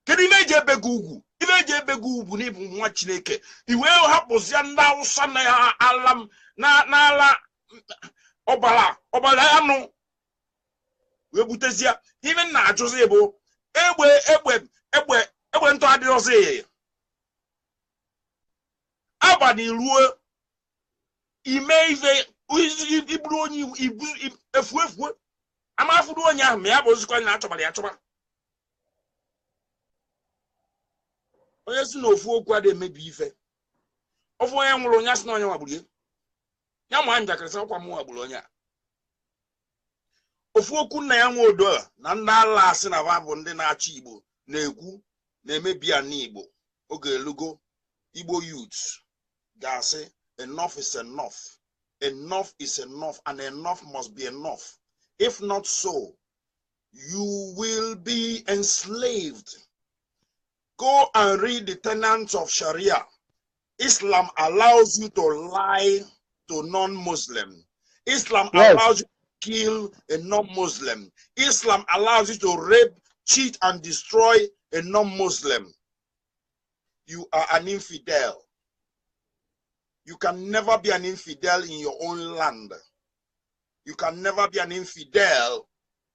Kedineje Begugu. Iveje Begugu ni Mwachineke. Iwe Haposianda Usana Alam na Obala ano. Webutezia. Even na Josebo. Ebwe nto adiose. Abadi luo. Imeive Ibroni efuefu. Amafudu onya me abozikwa na atobali atoba. Onye si na ofu okwu ade mebi ife. Ofu onye nwụrụ onya si na onye wabulie. Ya mwa njakịrị sa kwa mu wabulie onya. Ofu okwu na ya nwe odo na ndị ala asị na ba bụ ndị na-achị Igbo na-ekwu na-emebi ana Igbo. Oge elugo Igbo youths ga-asị enough is enough. Enough is enough and enough must be enough. If not so, you will be enslaved. Go and read the tenets of Sharia. Islam allows you to lie to non-Muslim. Islam allows you to kill a non-Muslim. Islam allows you to rape cheat and destroy a non-Muslim, you are an infidel. You can never be an infidel in your own land. You can never be an infidel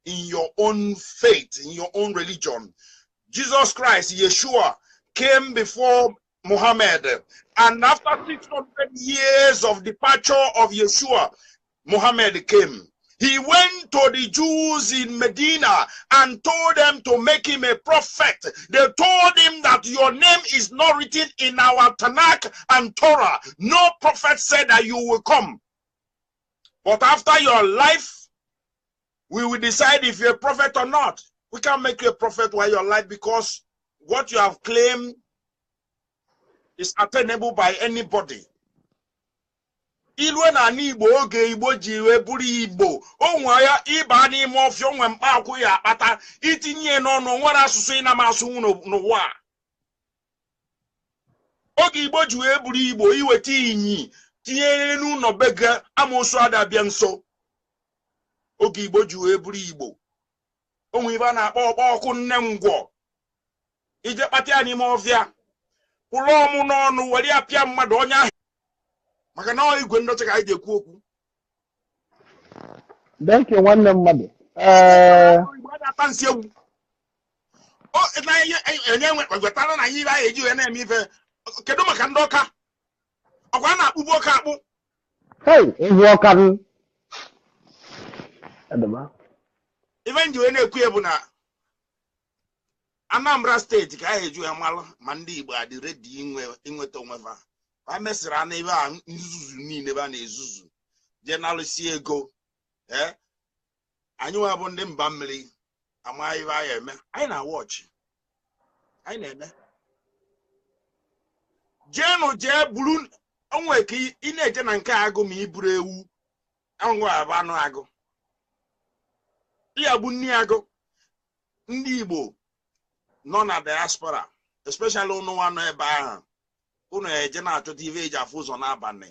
in your own faith, in your own religion. Jesus Christ, Yeshua, came before Muhammad, and after 600 years of departure of Yeshua, Muhammad came. He went to the Jews in Medina and told them to make him a prophet. They told him that your name is not written in our Tanakh and Torah. No prophet said that you will come. But after your life, we will decide if you're a prophet or not. We can't make you a prophet while you're alive, because what you have claimed is attainable by anybody. Ilwe na n'Igbo oge Igbo ji wee bụrụ Igbo, o nwe ya ịba n'ime ọfịa onwe mkpa akwụ ya akpata itinye n'ọnụ nwere asụsụ ị na-amasụ n'ụwa. Oge Igbo ji wee bụrụ Igbo, iweta inyi tinye n'ụlọ bega amoosu adabịa nso. Oge Igbo ji wee bụrụ Igbo, o nwe ibe a na-akpọ ọkpọ ọkụ nne ngwọ. Ije kpata ya n'ime ọfịa, kwụrụ ọmụ n'ọnụ were ya pịa mmadụ onye ahụ. Maka na ọ igwe ndoche ka anyị ga-ekwu okwu. Thank you, nwanne mmadụ. Enye na ihe anyị eji wee na-eme ife. Kedu maka ndị ọka? Ọkwa a na-akpụbu ọka akpụ. Hey, ịhụ ọka m. Ife nji wee na-ekwu ya bụ na Anambra steeti ka anyị eji wee malụ ma ndị Igbo adị redi inweta onwe ha. I mesịrị ana ebe a nzuzu niile ebe a na-ezuzu je nalụsi ego. Anyị nwa bụ ndị mba mmiri amaghị ebe anyị eme. Anyị na-awọchị, anyị na-eme. Jeenụ jee buru onwe ka ị na-eje na nke agụ ma i buru ewu anwụ abụ anụ agụ. Ịya bụ nni agụ. Ndị Igbo nọ na diaspora, especially ụnụ nwa nọ ebe ahụ, unu eje na-achọta ive eji afụ ụzọ n'abalị.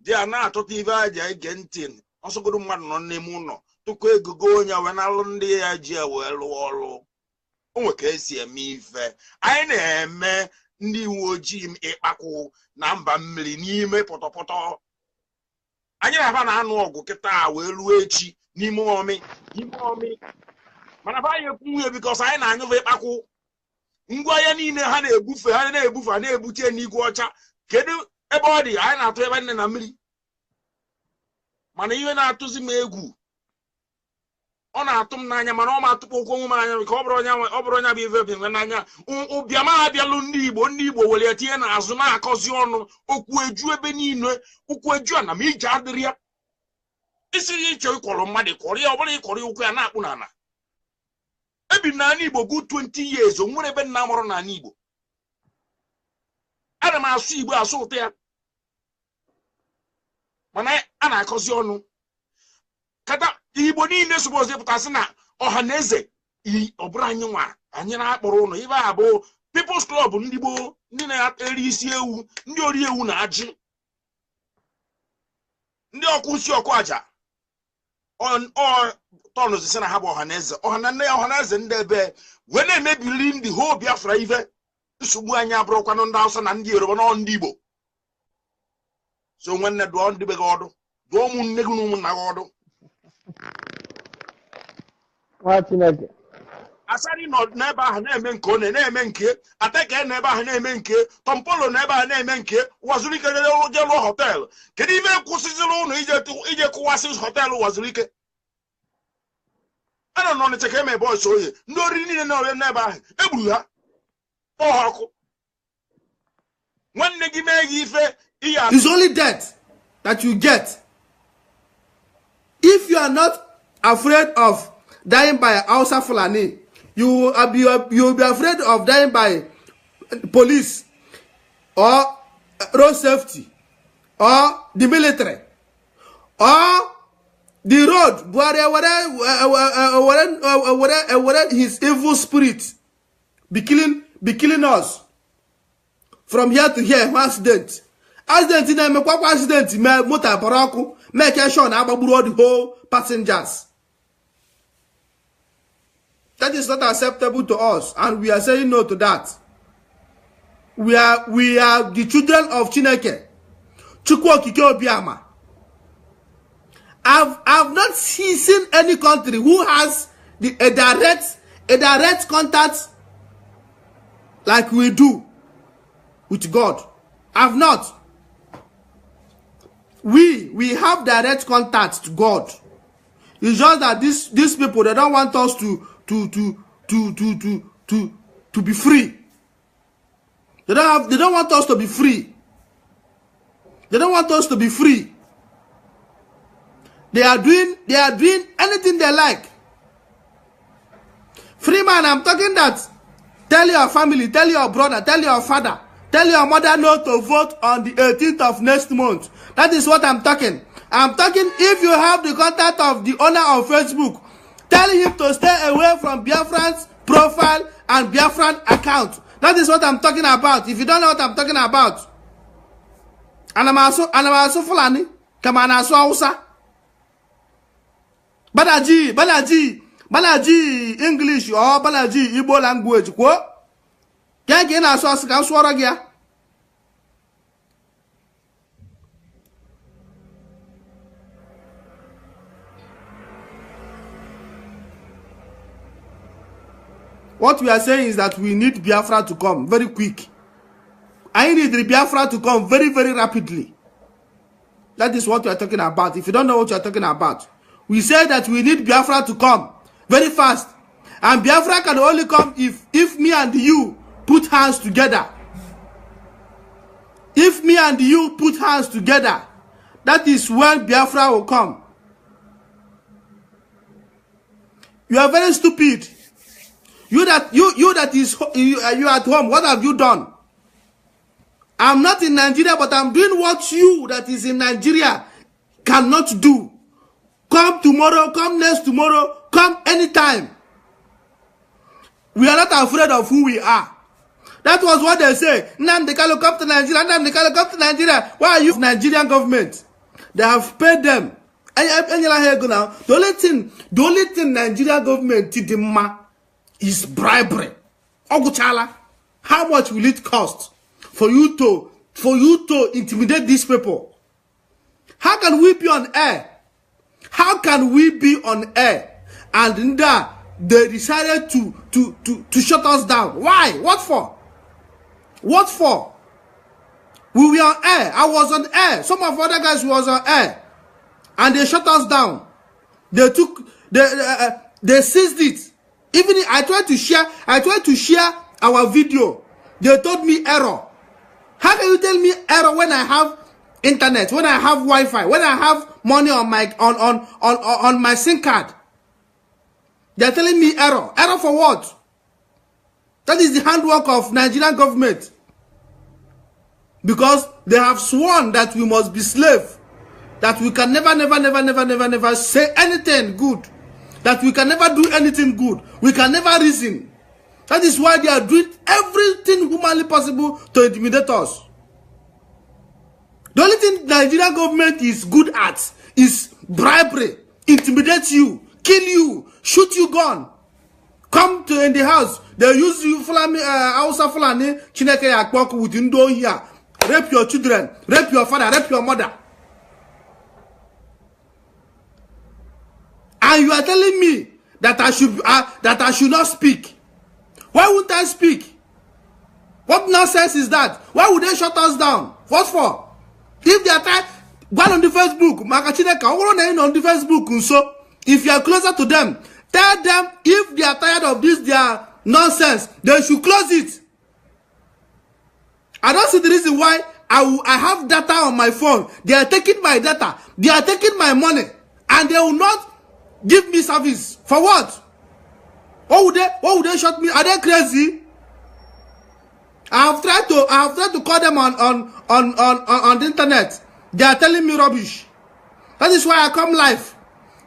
Dị a na-achọta ive eji ege ntị ọsọgodo mmadụ nọ n'ime ụlọ tụkọ egogo onye wee na-alụ ndị ya ji wee lụọ ọrụ. O nwe ka esi eme ife. Anyị na-eme ndị uwe ojii ịkpakwụ na mba mmiri n'ime pọtọpọtọ. Anyị na-aba na-anụ ọgụ kịta wee ruo echi n'ime ọmị. Mana ba anyị ekwu nwunye bikọs anyị na-anyụva ịkpakwụ. Ngwa ya niile ha na-ebufe ha na-ebute n'igwe ọcha. Kedu ebe ọ dị? Anyị na-atụ ebe nne na mmiri. Mana ihe na-atụzi m egwu, ọ na-atụ m n'anya, mana ọ ma-atụkwa ụkwụ onwe m anya, ka ọ bụrụ onye bụ ife bi n'anya. Ụbịam abịalụ ndị Igbo were tinye n'azụ na-akọzi ọnụ, okwu eju ebe niile. Okwu eju a na m ije adịrị ya. Isi ya ịchọ ịkwọrọ mmadụ kọrọ ya, ọ bụrụ ịkọrọ ụkwụ ya na-akpụ n'ala. Ebi na ala Igbo good 20 years, o nwere ebe nna mụrụ n'ala Igbo. Ana m asụ Igbo asụ ụtọ ya, mana a na-akọzi ọnụ. Kata Igbo niile supposed pụtasị na ọha na eze ọ bụrụ anyị nwa anyị na-akpọrọ ụnụ. Ibe a bụ People's Club ndị Igbo, ndị na-eri isi ewu, ndị ori ewu na ajị, ndị ọkụ isi ọkụ aja. Tọnụ si na ha bụ ọha na eze ndị ebe wee na-emebili ndị ho Biafra ife. Nsogbu anyị abụrụkwanụ ndị Hausa na ndị Yoruba na ndị Igbo. So nwanne dụọ ndị be gị ọdụ, dụọ ụmụnne gị na ụmụnna gị ọdụ. Asari nọ n'ebe ahụ na-eme nke ọ na-eme nke, Ateke n'ebe ahụ na-eme nke, Tompolo n'ebe ahụ na-eme nke, Wazirike je lụọ họteelụ. Kedu ibe kwụsịzịrị ụnụ ije kụwasị họteelụ Wazirike? Ana nọ n'Ịcha ka eme ebe ọsọ oye, ndị oriri niile na-ọrịa n'ebe ahụ egburu ha, kpọọ ha ọkụ. Nwanne gị mee gị ife. It's only death that you get. If you are not afraid of dying by Hausa Fulani, you will be afraid of dying by police or road safety or the military or the road. Whatever his evil spirit be killing us from here to here. Accident in a accident, motor paraku, make sure na agbaburu all the whole passengers. That is not acceptable to us, and we are saying no to that. We are the children of Chineke. Chukwu Okike Obiama. I've not seen any country who has a direct contact like we do with God. I've not. We have direct contact to God. It's just that these people, they don't want us to be free. They don't want us to be free. They don't want us to be free. They are doing anything they like. Free man, I'm talking that. Tell your family, tell your brother, tell your father, tell your mother not to vote on the 18th of next month. That is what I'm talking. I'm talking if you have the contact of the owner of Facebook, tell him to stay away from Biafran's profile and Biafran account. That is what I'm talking about. If you don't know what I'm talking about. And I'm also Fulani. Come on, also Hausa. Balaji English or Balaji Igbo language. What? Can't get us swara here. What we are saying is that we need Biafra to come very quick. I need the Biafra to come very, very rapidly. That is what we are talking about. If you don't know what you are talking about, we say that we need Biafra to come very fast. And Biafra can only come if me and you put hands together. If me and you put hands together, that is when Biafra will come. You are very stupid. You at home, what have you done? I'm not in Nigeria, but I'm doing what you that is in Nigeria cannot do. Come tomorrow, come next tomorrow, come anytime. We are not afraid of who we are. That was what they say. Nnamdi Kanu come to Nigeria, Nnamdi Kanu come to Nigeria. Why are you Nigerian government? They have paid them. The only thing Nigerian government did is bribery. Oguchala, how much will it cost for you to intimidate these people? How can we be on air? How can we be on air and they decided to shut us down? Why? What for? What for? We were on air. I was on air. Some of other guys was on air, and they shut us down. They seized it. Even I tried to share our video. They told me error. How can you tell me error when I have internet, when I have Wi-Fi, when I have money on my on my SIM card? They're telling me error. Error for what? That is the handwork of Nigerian government. Because they have sworn that we must be slave. That we can never say anything good. That we can never do anything good. We can never reason. That is why they are doing everything humanly possible to intimidate us. The only thing the Nigerian government is good at is bribery, intimidate you, kill you, shoot you gun. Come to in the house, they use you Fulani, Hausa Fulani, Chineke Yakboku with Indo here, rape your children, rape your father, rape your mother. And you are telling me that I should not speak. Why wouldn't I speak? What nonsense is that? Why would they shut us down? What for? If they are tired, go on the Facebook, on the Facebook, so if you are closer to them, tell them if they are tired of this their nonsense, they should close it. I don't see the reason why I have data on my phone. They are taking my data. They are taking my money, and they will not give me service. For what? What would they shut me? Are they crazy? I have tried to call them on the internet. They are telling me rubbish. That is why I come live,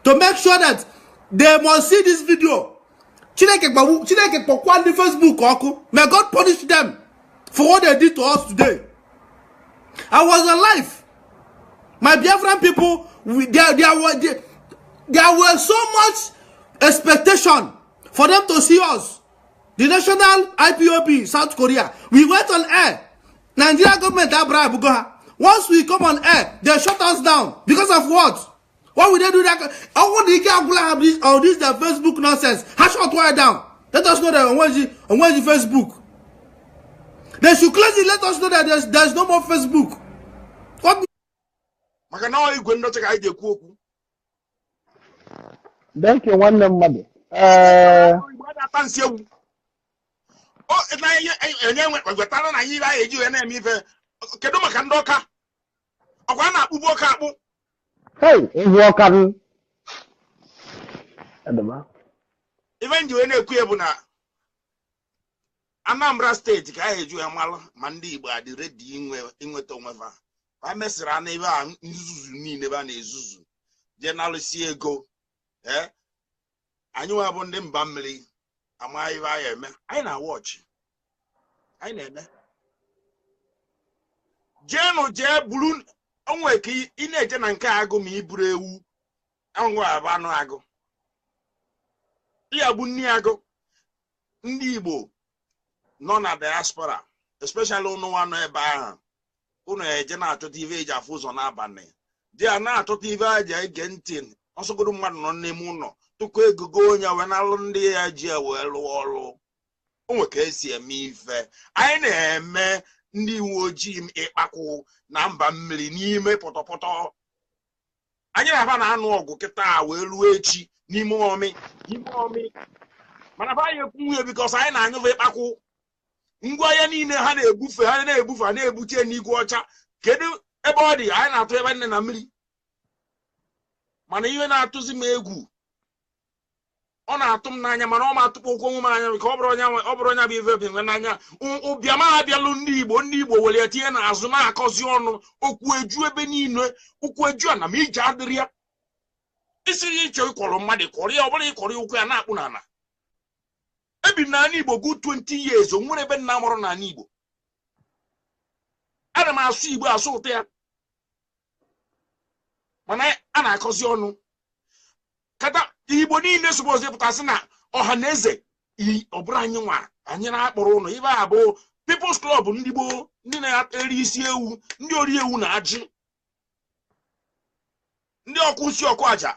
to make sure that they must see this video. Chineke Pokwan the Facebook. May God punish them for what they did to us today. I was alive. My Biafran people, there were so much expectation for them to see us. The national IPOB, South Korea, we went on air. Nigeria government, once we come on air, they shut us down. Because of what? Why would they do that? I want to have this, or this their Facebook nonsense. Hash out wire down. Let us know that on Wednesday Facebook. They should close it. Let us know that there's no more Facebook. What? Thank you, one money. Hey, if you can. Even you any Kuebuna Anambra State, I do a mal, Mandi, but the red in with Tomava. I mess around never never Zuzu. General see go. Eh? I knew about them Bamley. Am I now watch. I never. General J. Balloon. Onwe ki ina-eje na nke agụ ma iburu ewu anwa abanụ agụ ya bụ nni agụ ndị Igbo nọ na diaspora especially ụnụ nwa nọ ebe ahụ ụnụ eje na-achọta ive eji afụ ụzọ n'abalị dị a na-achọta ive aja ege ntị ọsọgodo mmadụ nọ n'ime ụlọ tụkọ egogo onye wee na-alụ ndị ya ji wee lụọ ọrụ onwe ka esi eme ife anyị na-eme ndị uwe ojii ịkpakụ na mba mmiri n'ime pọtọpọtọ anyị na-aba na-anụ ọgụ kịta wee ruo echi n'ime ọmị mana ba anyị ekwu nwunye bikọs anyị na-anyụva ịkpakụ ngwa ya niile ha na-ebufe ha na-ebute n'igwe ọcha kedu ebe ọ dị anyị na-atụ ebe nne na mmiri mana ihe na-atụzi m egwu ọ na-atụ m n'anya mana ọ ma-atụkwa ụkwụ onwe m anya ka ọ bụrụ onye bụ ive bi n'anya ụbịama abịalụ ndị Igbo were tinye n'azụ na-akọzi ọnụ okwu eju ebe niile okwu eju a na m ije adịrị ya isi ya ịchọ ịkọrọ mmadụ kọrọ ya ọ bụla ịkọrọ ụkwụ ya na-akpụ n'ala ebi n'ala Igbo go 20 years o nwere ebe nna mụrụ n'ala Igbo ana m asụ Igbo asụ ụtọ ya mana a na-akọzi ọnụ kata Igbo niile supposed pụtasị na ọha na eze ọ bụrụ anyị nwa anyị na-akpọrọ ụnụ ibe a bụ People's Club ndị Igbo ndị na-eri isi ewu ndị ori ewu na ajị ndị ọkụ isi ọkụ aja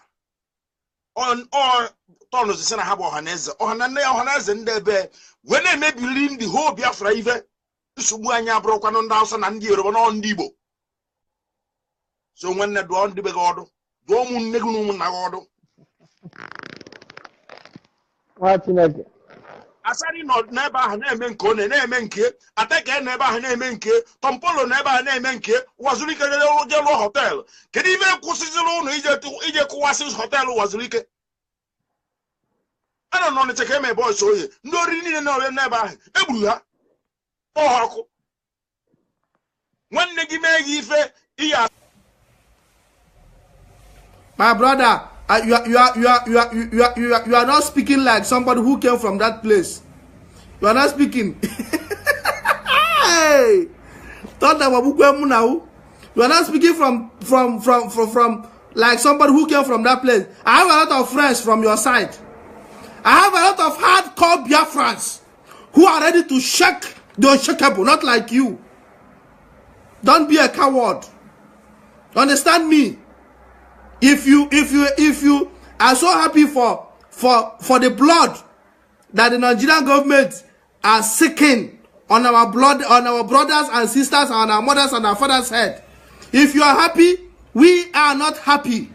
tọnụzisi na ha bụ ọha na eze ndị ebe wee na-emebili ndị ho Biafra ive nsogbu anyị abụrụkwanụ ndị Hausa na ndị Yoruba na ndị Igbo so nwanne dụọ ndị be gị ọdụ dụọ ụmụnne gị na ụmụnna gị ọdụ Asari nọ n'ebe ahụ na-eme nke ọ na-eme nke Ateke n'ebe ahụ na-eme nke Tompolo n'ebe ahụ na-eme nke Wazulike jelu họteelụ kedu ibe kwụsịzịrị ụnụ ije kụwasị họteelụ Wazulike a nọ n'Ọnịcha ka eme bọs oye ndị oriri niile na-ọrịa n'ebe ahụ egburu ha kpọọ ọkụ nwanne gị mee gị ife ihe. My brother, you are not speaking like somebody who came from that place. You are not speaking. Hey, you are not speaking from like somebody who came from that place. I have a lot of friends from your side. I have a lot of hardcore Biafrans who are ready to shake the unshakable, not like you. Don't be a coward. Understand me? If you are so happy for the blood that the Nigerian government are seeking on our blood, on our brothers and sisters, on our mothers and our fathers' head, if you are happy, we are not happy.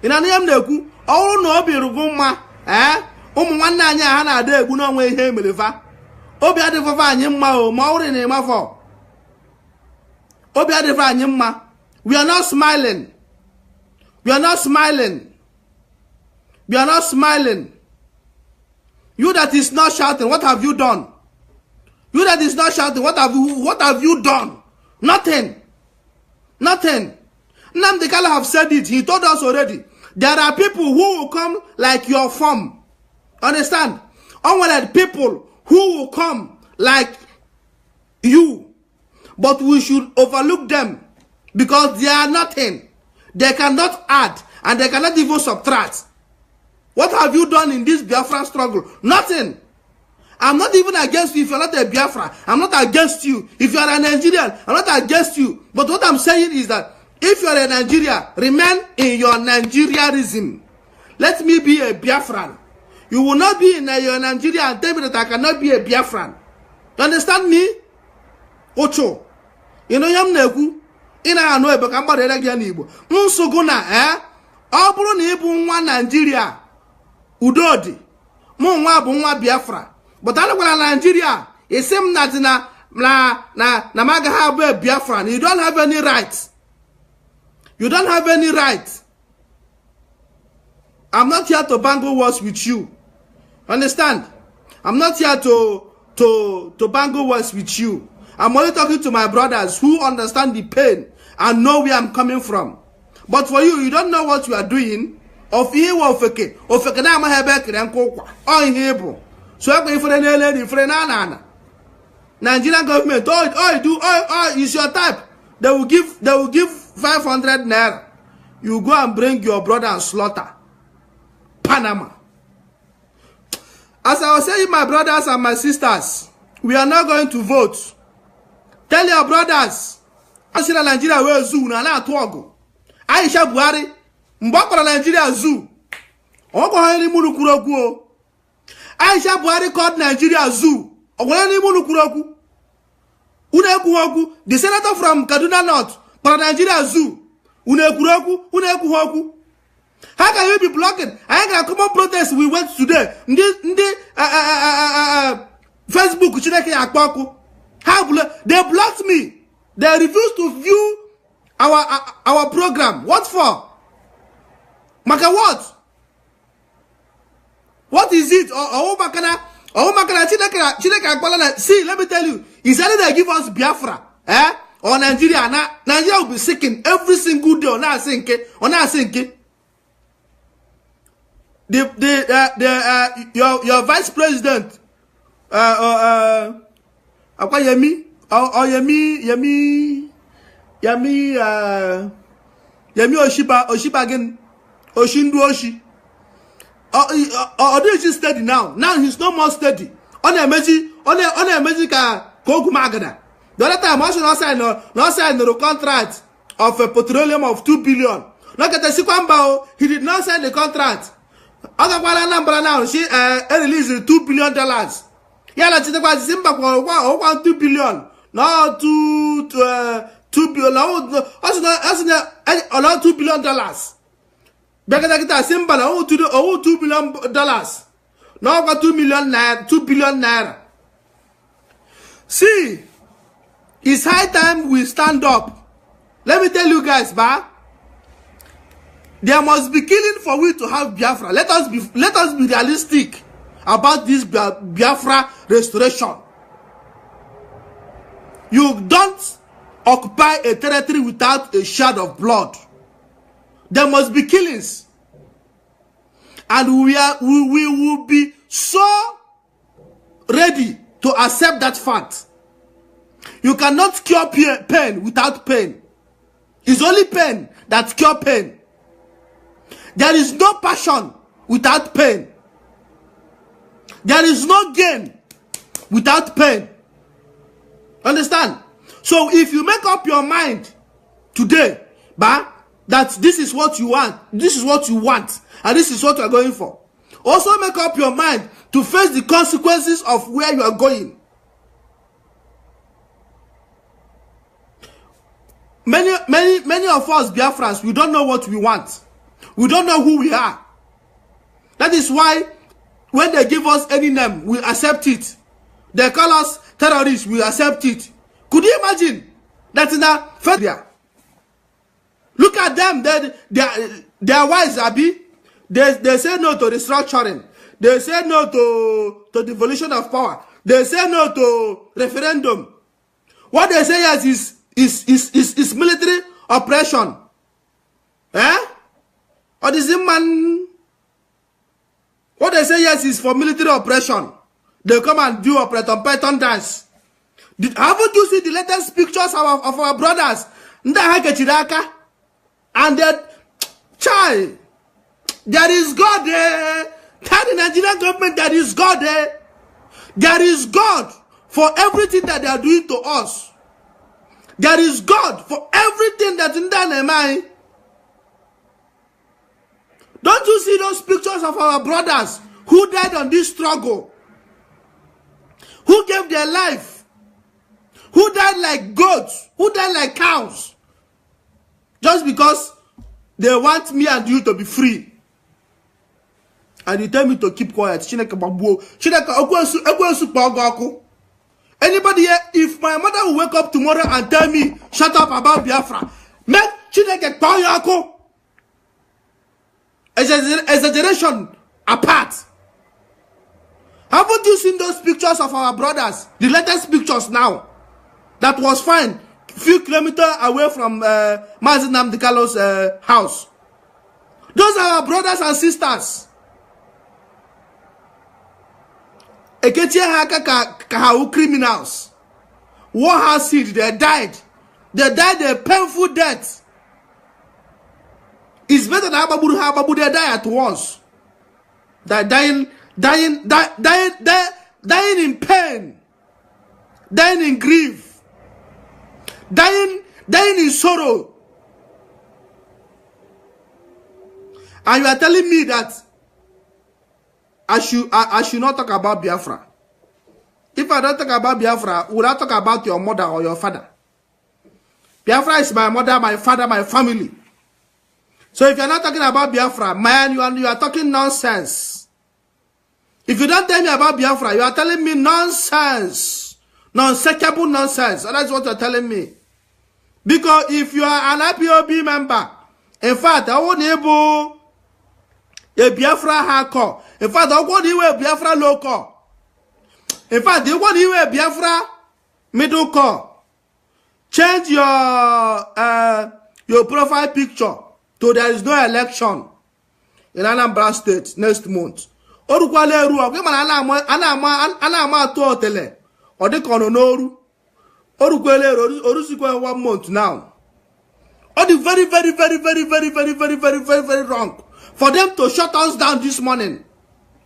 In a name neku, all no be ruguma, nwanne anyị ha na-ada egbu n'onwe ihe emelefa. Obi adịfa anyị mma o, ma ori na emafọ. Obi adịfa anyị mma. We are not smiling. We are not smiling. We are not smiling. You that is not shouting, what have you done? You that is not shouting, what have you done? Nothing. Nothing. Nnamdi Kanu have said it. He told us already. There are people who will come like your form. Understand? Unwanted people who will come like you. But we should overlook them. Because they are nothing. They cannot add and they cannot even subtract. What have you done in this Biafra struggle? Nothing. I'm not even against you if you're not a Biafra. I'm not against you. If you're a Nigerian, I'm not against you. But what I'm saying is that if you're a Nigerian, remain in your Nigerianism. Let me be a Biafran. You will not be in your Nigeria and tell me that I cannot be a Biafran. You understand me? Ocho. You know yam neku. Ina ano ebe kamba de legi Igbo. Nsoguna ọ bụrụ na ịbụ nwa Nigeria udodi. Mụ nwa bụ nwa Biafra. But alagwala Nigeria, isim na maga have a Biafran. You don't have any rights. You don't have any rights. I'm not here to bangle words with you. Understand? I'm not here to bangle words with you. I'm only talking to my brothers who understand the pain and know where I'm coming from. But for you, you don't know what you are doing. Of here ofeke na ma hebe kire nkwa. Oh here. So I'm going for the lady for na. Nigerian government, is your type. They will give 500 naira. You go and bring your brother and slaughter. Panama. As I was saying, my brothers and my sisters, we are not going to vote. Tell your brothers, Ashira Nigeria will zoo na togo. Aisha Buhari, Mbokora Nigeria zoo. Oko hani munu kuroku. Aisha Buhari called Nigeria zoo. Oko hani munu kuroku. The senator from Kaduna North, for Nigeria zoo. Unekuhoku. How can you be blocking? I ain't gonna come on protest we went today. Facebook, how they blocked me. They refused to view our program. What for? Maka what? What is it? See, let me tell you. Is either they give us Biafra, or Nigeria. Nigeria will be sinking every single day. Or not sinking. Your vice president, Yemi Oshibagen, Oshindu Oshi. Although he's steady now he's no more steady. On a magic Kogumagada. The other time, I not sign the contract of a petroleum of 2 billion. Look at the Sikwambao, he did not sign the contract. Other one number now, she released $2 billion. Yeah, let's take about Zimbabwe, 2 billion. No, 2 billion. No, also $2 billion. Begada Simba, $2 billion. Now got 2 billion naira. See, it's high time we stand up. Let me tell you guys, there must be killing for we to have Biafra. Let us be realistic about this Biafra restoration. You don't occupy a territory without a shred of blood. There must be killings. And we will be so ready to accept that fact. You cannot cure pain without pain. It's only pain that cures pain. There is no passion without pain. There is no gain without pain. Understand? So if you make up your mind today, that this is what you want, and this is what you are going for, also make up your mind to face the consequences of where you are going. Many of us Biafrans, we don't know what we want. We don't know who we are. That is why when they give us any name, we accept it. They call us terrorists, we accept it. Could you imagine that in a failure? Look at them, they are wise, Abi. They say no to restructuring. They say no to devolution of power. They say no to referendum. What they say yes is military oppression. Or the same man, what they say yes is for military oppression. They come and do Operation Python dance. Haven't you seen the latest pictures of our brothers? And that child, There is God there. Tell the Nigerian government there is God there. There is God for everything that they are doing to us. There is God for everything that in their mind. Don't you see those pictures of our brothers who died on this struggle? Who gave their life? Who died like goats? Who died like cows? Just because they want me and you to be free. And you tell me to keep quiet. Anybody here, if my mother will wake up tomorrow and tell me, shut up about Biafra, make Chineke Kpayako. Exaggeration apart. Haven't you seen those pictures of our brothers? The latest pictures now. That was fine. Few kilometers away from Mazi Nnamdi Kanu's house. Those are our brothers and sisters. Criminals. War has seed, they died. They died a painful death. It's better than Hababu, they die at once. They're dying in pain, dying in grief, dying in sorrow. And you are telling me that I should not talk about Biafra. If I don't talk about Biafra, will I talk about your mother or your father? Biafra is my mother, my father, my family. So if you're not talking about Biafra, man, you are talking nonsense. If you don't tell me about Biafra, you are telling me nonsense. Nonsensical nonsense. And that's what you're telling me. Because if you are an IPOB member, in fact, I won't able a Biafra hardcore. In fact, I won't even a Biafra low core. In fact, they won't even a Biafra middle core. Change your profile picture to there is no election in Anambra State next month. Orukwale ru ogwe mana ana to otele odikono noru orukwele orusikwe 1 month now. All the very wrong for them to shut us down this morning.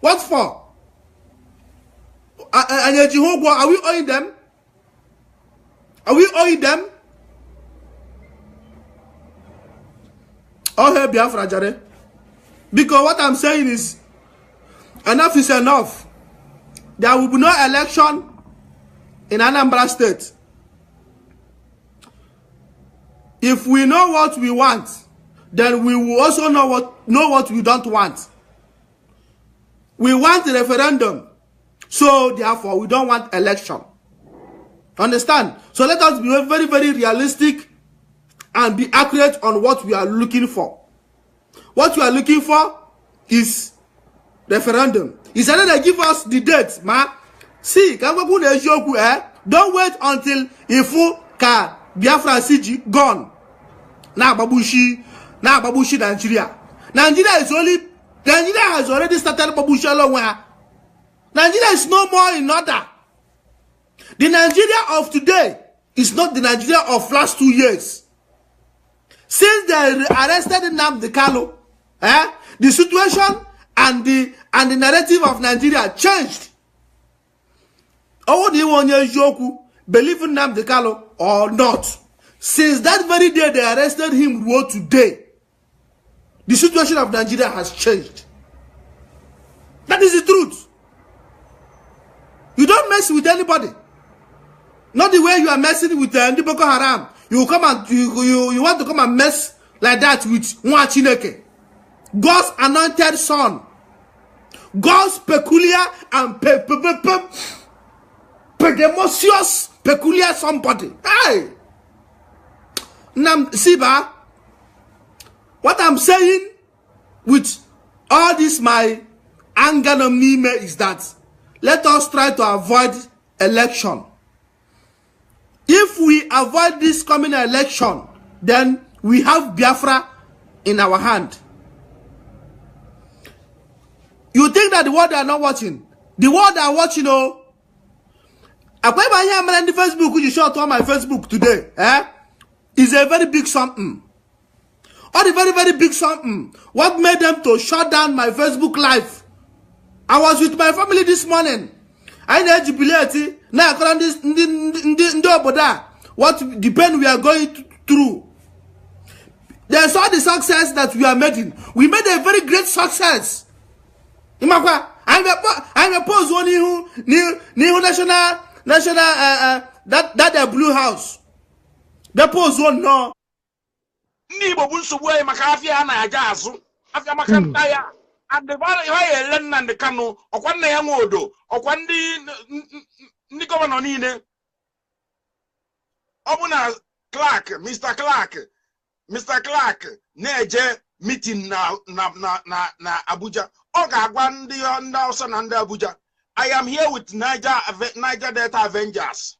What for? Are we owing them? Are we owing them? Oh, hey, Biafra Jare. Because what I'm saying is, enough is enough. There will be no election in Anambra State. If we know what we want, then we will also know what we don't want. We want a referendum. So therefore, we don't want election. Understand? So let us be very realistic and be accurate on what we are looking for. What we are looking for is referendum. It's either they give us the date, ma. See, don't wait until Ifu ka Biafra CG gone. Now Babushi Nigeria. Nigeria has already started Babushi alone. Nigeria is no more in order. The Nigeria of today is not the Nigeria of last 2 years. Since they arrested Nnamdi Kanu, the situation and the narrative of Nigeria changed. Oh, do you want to believe in Nnamdi Kanu or not? Since that very day they arrested him, today, the situation of Nigeria has changed. That is the truth. You don't mess with anybody. Not the way you are messing with the Boko Haram. You come and you want to come and mess like that with Chineke, God's anointed son, God's peculiar and pedemosious peculiar somebody. Hey, Siba, what I'm saying with all this my anger on me is that let us try to avoid election. If we avoid this coming election, then we have Biafra in our hand. You think that the world are not watching? The world are watching, oh. I put my hand on the Facebook, you shot on my Facebook today, is a very big something. All the very, very big something. What made them to shut down my Facebook live? I was with my family this morning. I know jubilate. Now I this what the pain we are going through. They saw the success that we are making. We made a very great success. I'm a post one new national that blue house. The post one no. Ni bobu nsogbu maka afia na aja azu. Afia maka ntaya. And the very and the Kanu, or one young odo, or one the governor nine. Obuna Clark, Mr. Clark, Neje meeting na Abuja. Oga Gwandi on Dawson and Abuja. I am here with Niger Delta Avengers.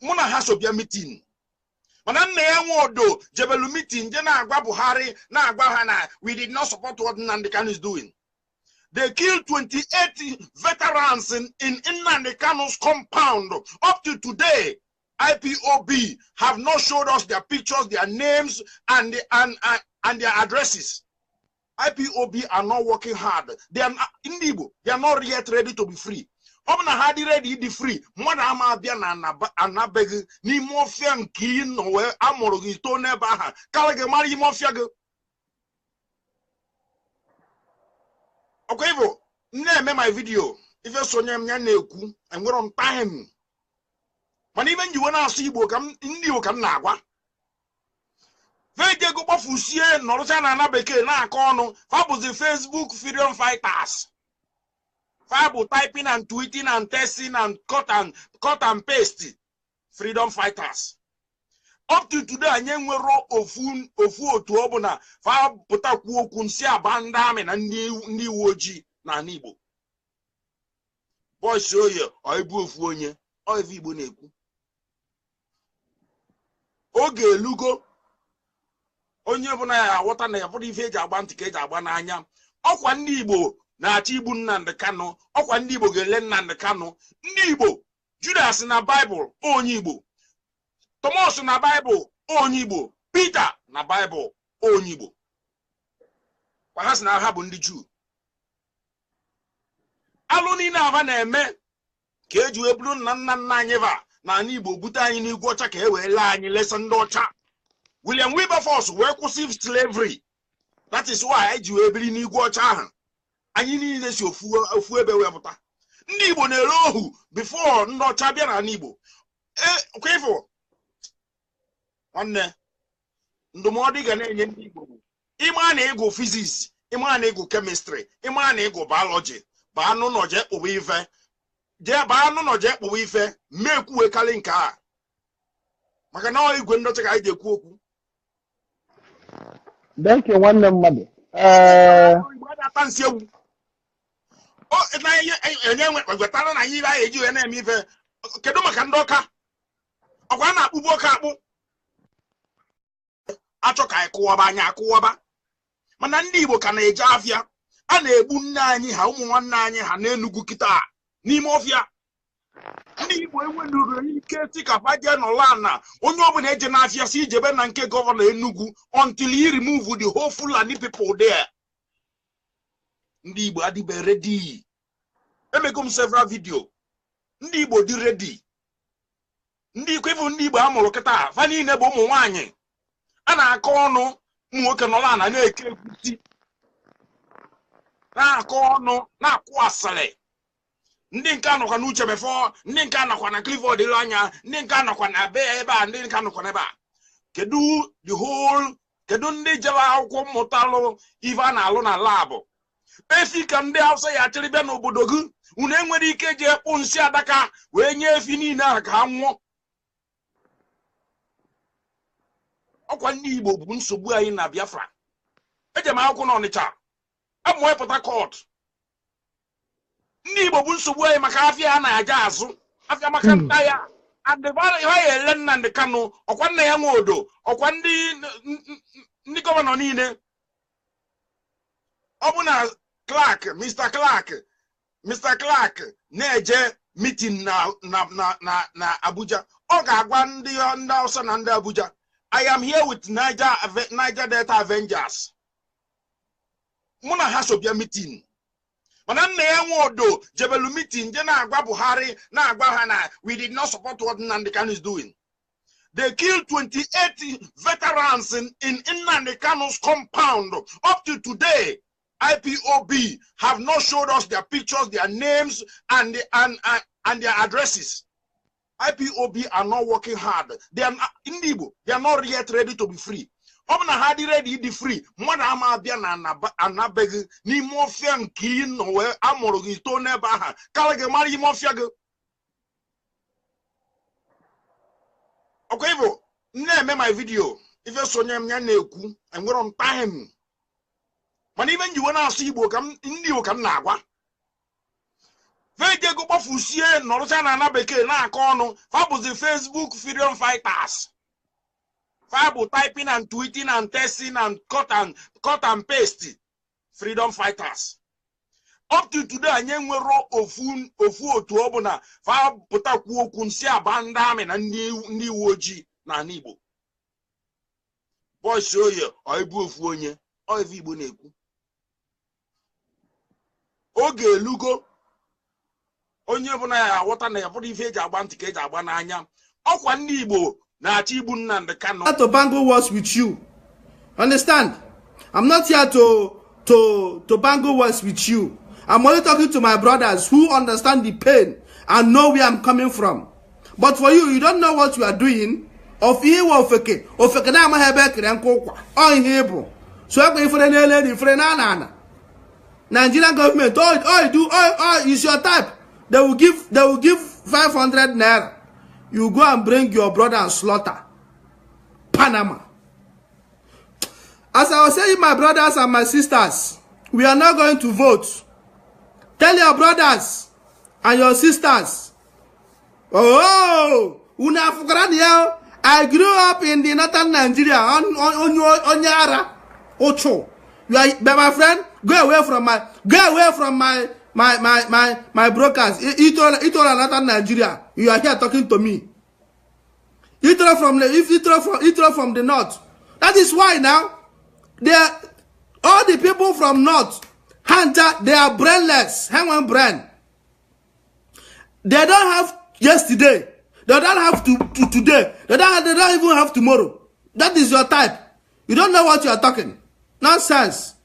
Muna has to be a meeting. Manan Neodo, Jebelu meeting, Jena Buhari, na Agwahana. We did not support what Nnamdi Kanu is doing. They killed 28 veterans in Nnamdi Kanu's compound. Up to today, IPOB have not showed us their pictures, their names, and their addresses. IPOB are not working hard. They are not, in Igbo, they are not yet ready to be free. Obna hadi ready to free. Mwana ama bia na anabeg ni mafia nki no we amoro gi to neba ha. Kala ge mari mafia ge. Okay bro, na my video. If you so nyam nya na eku, and we're on time. Man even you wanna see Igbo kam ndi o kam na agwa. Veje go bofusie no ro na anabeke na aka onu. Fa bụ the Facebook freedom fighters. Bible typing and tweeting and testing and cut and paste. Freedom fighters. Up to today, I nwero ofu otu obuna fa puta ku kunsi abanda me na ndi woji na Igbo. Boy show you, oibu ofu onye, oivu Igbo na-ekwu. Oge elugo onye bụ na ya wọta na ya fọdụ ife eji agba ntị ka eji agba n'anya. Ọkwa ndị Igbo na-achị igbu Nnamdi Kanu, ọkwa ndị Igbo ga-ele Nnamdi Kanu. Ndị Igbo, Judas na Bible onye Igbo, Thomas na Bible onye Igbo, Peter na Bible onye Igbo. Kwa ha si na ha bụ ndị Juu. Alụ niile aba na-eme ka eji ebulu nna anyị ba na anyị Igbo bute anyị n'igwe ọcha ka e wee lee anyị lesa ndị ọcha. William Wilberforce wee kwụsị slavery. That is why eji wee biri n'igwe ọcha ahụ. Anyị niile si ofu ebe wee pụta. Ndị Igbo na-ere ohu before ndị ọcha bịa na Igbo. Kwa ifo nwanne ndụmọdụ ga na-enye ndị Igbo ịma na ịgụ physics, ịma na ịgụ chemistry, ịma na ịgụ biology, baa n'ụlọ jee kpụwa ife. Baa n'ụlọ jee kpụwa ife, mekwuwe karị nke a. Maka na igwe ndị ọcha ka anyị ji ekwu okwu. Thank you, nwanne mmadụ. Gwetara na ihe anyị eji wee na-eme ife. Kedu maka ndị ọka? Ọkwa na-akpụbu ọka akpụ. Achọ ka anyị kụwaba anya akụwaba. Mana ndị Igbo ka na-eje afịa. A na-egbu nne anyị ha, ụmụ nwanne anyị ha n'Enugu kịta n'ime ọfịa. Ndị Igbo enwere ike tikapa je n'ụla na onye ọbụla eje n'afịa si ijebe na nke gọvanọ Enugu until he remove the whole Fulani people there. Ndị Igbo adịbe ready. Emego m several video. Ndị Igbo dị ready. Ndị ikwefu ndị Igbo amụrụ kịta fa niile bụ ụmụ nwaanyị. A na-akọ ọnụ ụmụ nwoke n'ụla na na-eke ekwusi. Na-akọ ọnụ na-akwụ asịrị. Ndị nke anọkwa n'uche before, ndị nke anọkwa na Clifford ilu anya, ndị nke anọkwa na be ebe a, ndị nke anọkwa n'ebe a. Kedu ndị jere akwụkwọ mmụta alụ ife a na-alụ na labụ. Efi ka ndị Hausa ya chịrị bịa n'obodo gị, unu enwere ike je kpụ nsị adaka wee nye efi niile ahụ ka ha nwụọ. Ọkwa ndị Igbo bụ nsogbu anyị na Biafra. Eje m akwụkwọ n'Ọnịcha, amụọ Port Harcourt. Ndị Igbo bụ nsogbu anyị maka afịa a na-aja azụ, afịa maka nta ya. Adịbara ihe ele Nnamdi Kanu, ọkwa nna ya nwe odo, ọkwa ndị gọvanọ niile. Ọ bụ na Mr. Clark na-eje meeting na Abuja. Ọ ga-agwa ndị Hausa na ndị Abuja, I am here with Niger Delta Avengers. Muna has to be a meeting. Jebelu meeting, Buhari, we did not support what Nnamdi Kanu is doing. They killed 28 veterans in Nnamdi Kanu's compound. Up to today, IPOB have not showed us their pictures, their names, and their addresses. IPOB are not working hard. They are not in Igbo. They are not yet ready to be free. Obna hadi ready to be free. Mwana ama bia na anabeg ni mafia nki no we amoro gi to neba ha. Kala ge mari mafia ge. Okay, vo. Nne my video. If you sonya mnya na eku, I'm going on time. Man even you wanna see Igbo kam ndi o kam na agwa. Vege go bofusie no cha na beke na akonu. Fabuzi Facebook freedom fighters. Fabu typing and tweeting and testing and cut and paste. Freedom fighters. Up to today, anye nwero ofu otu obuna fa puta ku okwu nsi abanda me na ndi woji na Igbo. Boy show you oibu ofu onye oivu Igbo na-ekwu. Oge elugo onye bụ na ya awọta na ya bụrụ ife eji agba ntị ka eji agba n'anya. Ọkwa ndị Igbo na-achị igbu Nnamdi Kanu. To bangle words with you. Understand? I'm not here to bangle words with you. I'm only talking to my brothers who understand the pain and know where I'm coming from. But for you, you don't know what you are doing. Of here ofeke na ma hebe kire nkokwa. Oh Hebrew. So I go for the Nigerian government. Oh, is your type. They will give 500 naira. You go and bring your brother and slaughter. Panama. As I was saying, my brothers and my sisters, we are not going to vote. Tell your brothers and your sisters. Oh, I grew up in the northern Nigeria on Yara. Ocho. You are, my friend, go away from my brokers. It all northern Nigeria. You are here talking to me. It all from the north. That is why now all the people from north, Hunter, they are brainless. Hang on, brain. They don't have yesterday. They don't have to today. They don't even have tomorrow. That is your type. You don't know what you are talking. Nonsense.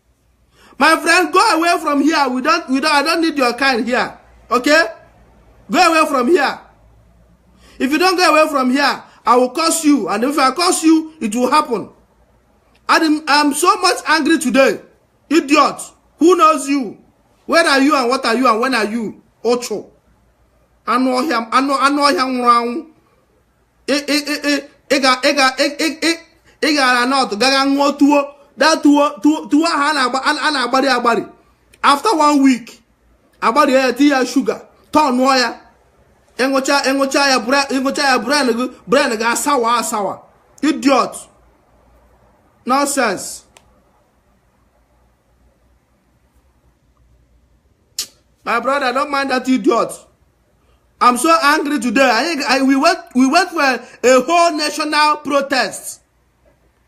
My friend, go away from here. I don't need your kind here. Okay? Go away from here. If you don't go away from here, I will curse you. And if I curse you, it will happen. I'm so much angry today. Idiot. Who knows you? Where are you and what are you and when are you? Ocho. I know him wrong. After 1 week, about the tea sugar, turn wire. Brand gas sour. Idiot. Nonsense. My brother, don't mind that idiot. I'm so angry today. We went for a whole national protest.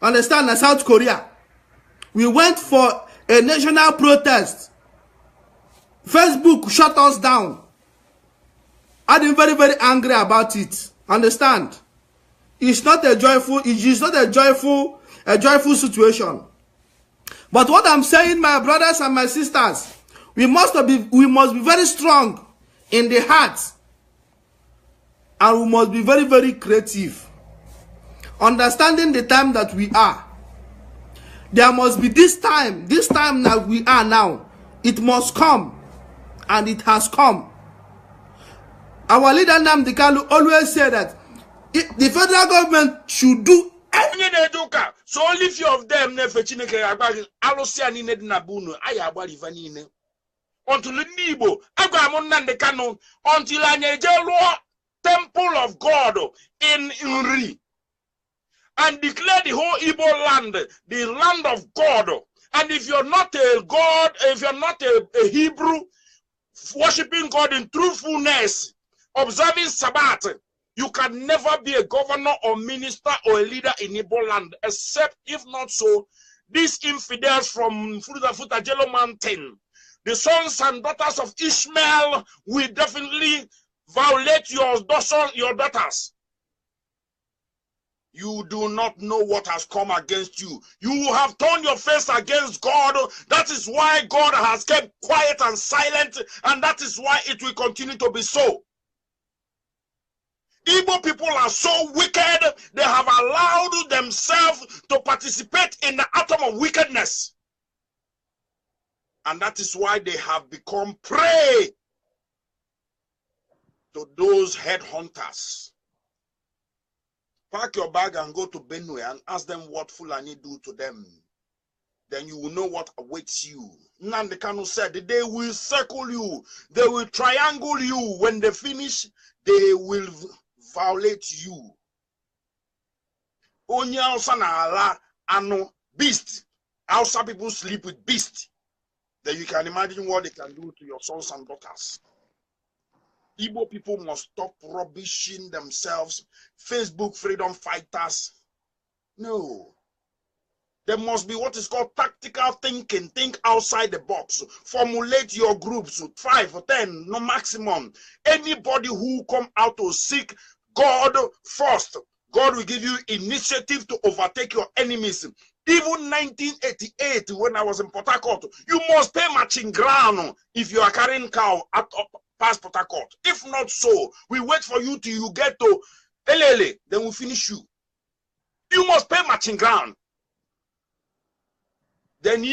Understand? In South Korea. We went for a national protest. Facebook shut us down. I'm very, very angry about it. Understand? It's not a joyful situation. But what I'm saying, my brothers and my sisters, we must be very strong in the heart. And we must be very, very creative. Understanding the time that we are. There must be this time that we are now. It must come. And it has come. Our leader Nnamdi Kanu always said that the federal government should do everything. So only few of them until Igbo Nnamdi Kanu until Anyejelo temple of God in Nri and declare the whole Igbo land the land of God. And if you're not a God, if you're not a Hebrew worshiping God in truthfulness, observing Sabbath, You can never be a governor or minister or a leader in Igbo land, except if not so, these infidels from Futajelo Mountain, the sons and daughters of Ishmael, will definitely violate your daughters. You do not know what has come against you. You have turned your face against God. That is why God has kept quiet and silent, and that is why it will continue to be so. Igbo people are so wicked, they have allowed themselves to participate in the atom of wickedness. And that is why they have become prey to those headhunters. Pack your bag and go to Benue and ask them what Fulani do to them. Then you will know what awaits you. Nnamdi Kanu said, they will circle you. They will triangle you. When they finish, they will violate you. Onye Hausa na ala ano beast. Hausa people sleep with beast. Then you can imagine what they can do to your sons and daughters. Igbo people must stop rubbishing themselves. Facebook freedom fighters. No. There must be what is called tactical thinking. Think outside the box. Formulate your groups with 5 or 10, no maximum. Anybody who come out to seek God first, God will give you initiative to overtake your enemies. Even 1988, when I was in Port Harcourt, you must pay matching ground if you are carrying cow past Port Harcourt. If not so, we wait for you till you get to Elele, then we'll finish you. You must pay matching ground. Then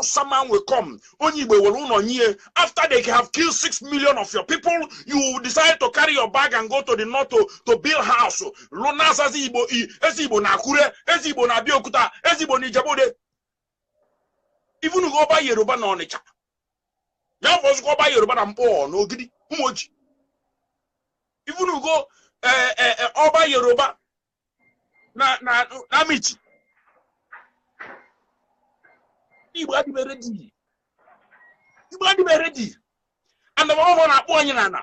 someone will come. After they have killed 6 million of your people, you decide to carry your bag and go to the north to build house. Even go by Yoruba no nature. You was go by Yoruba and poor no gidi. Even go over Yoruba na michi. You got to be ready. You got to be ready. And the one on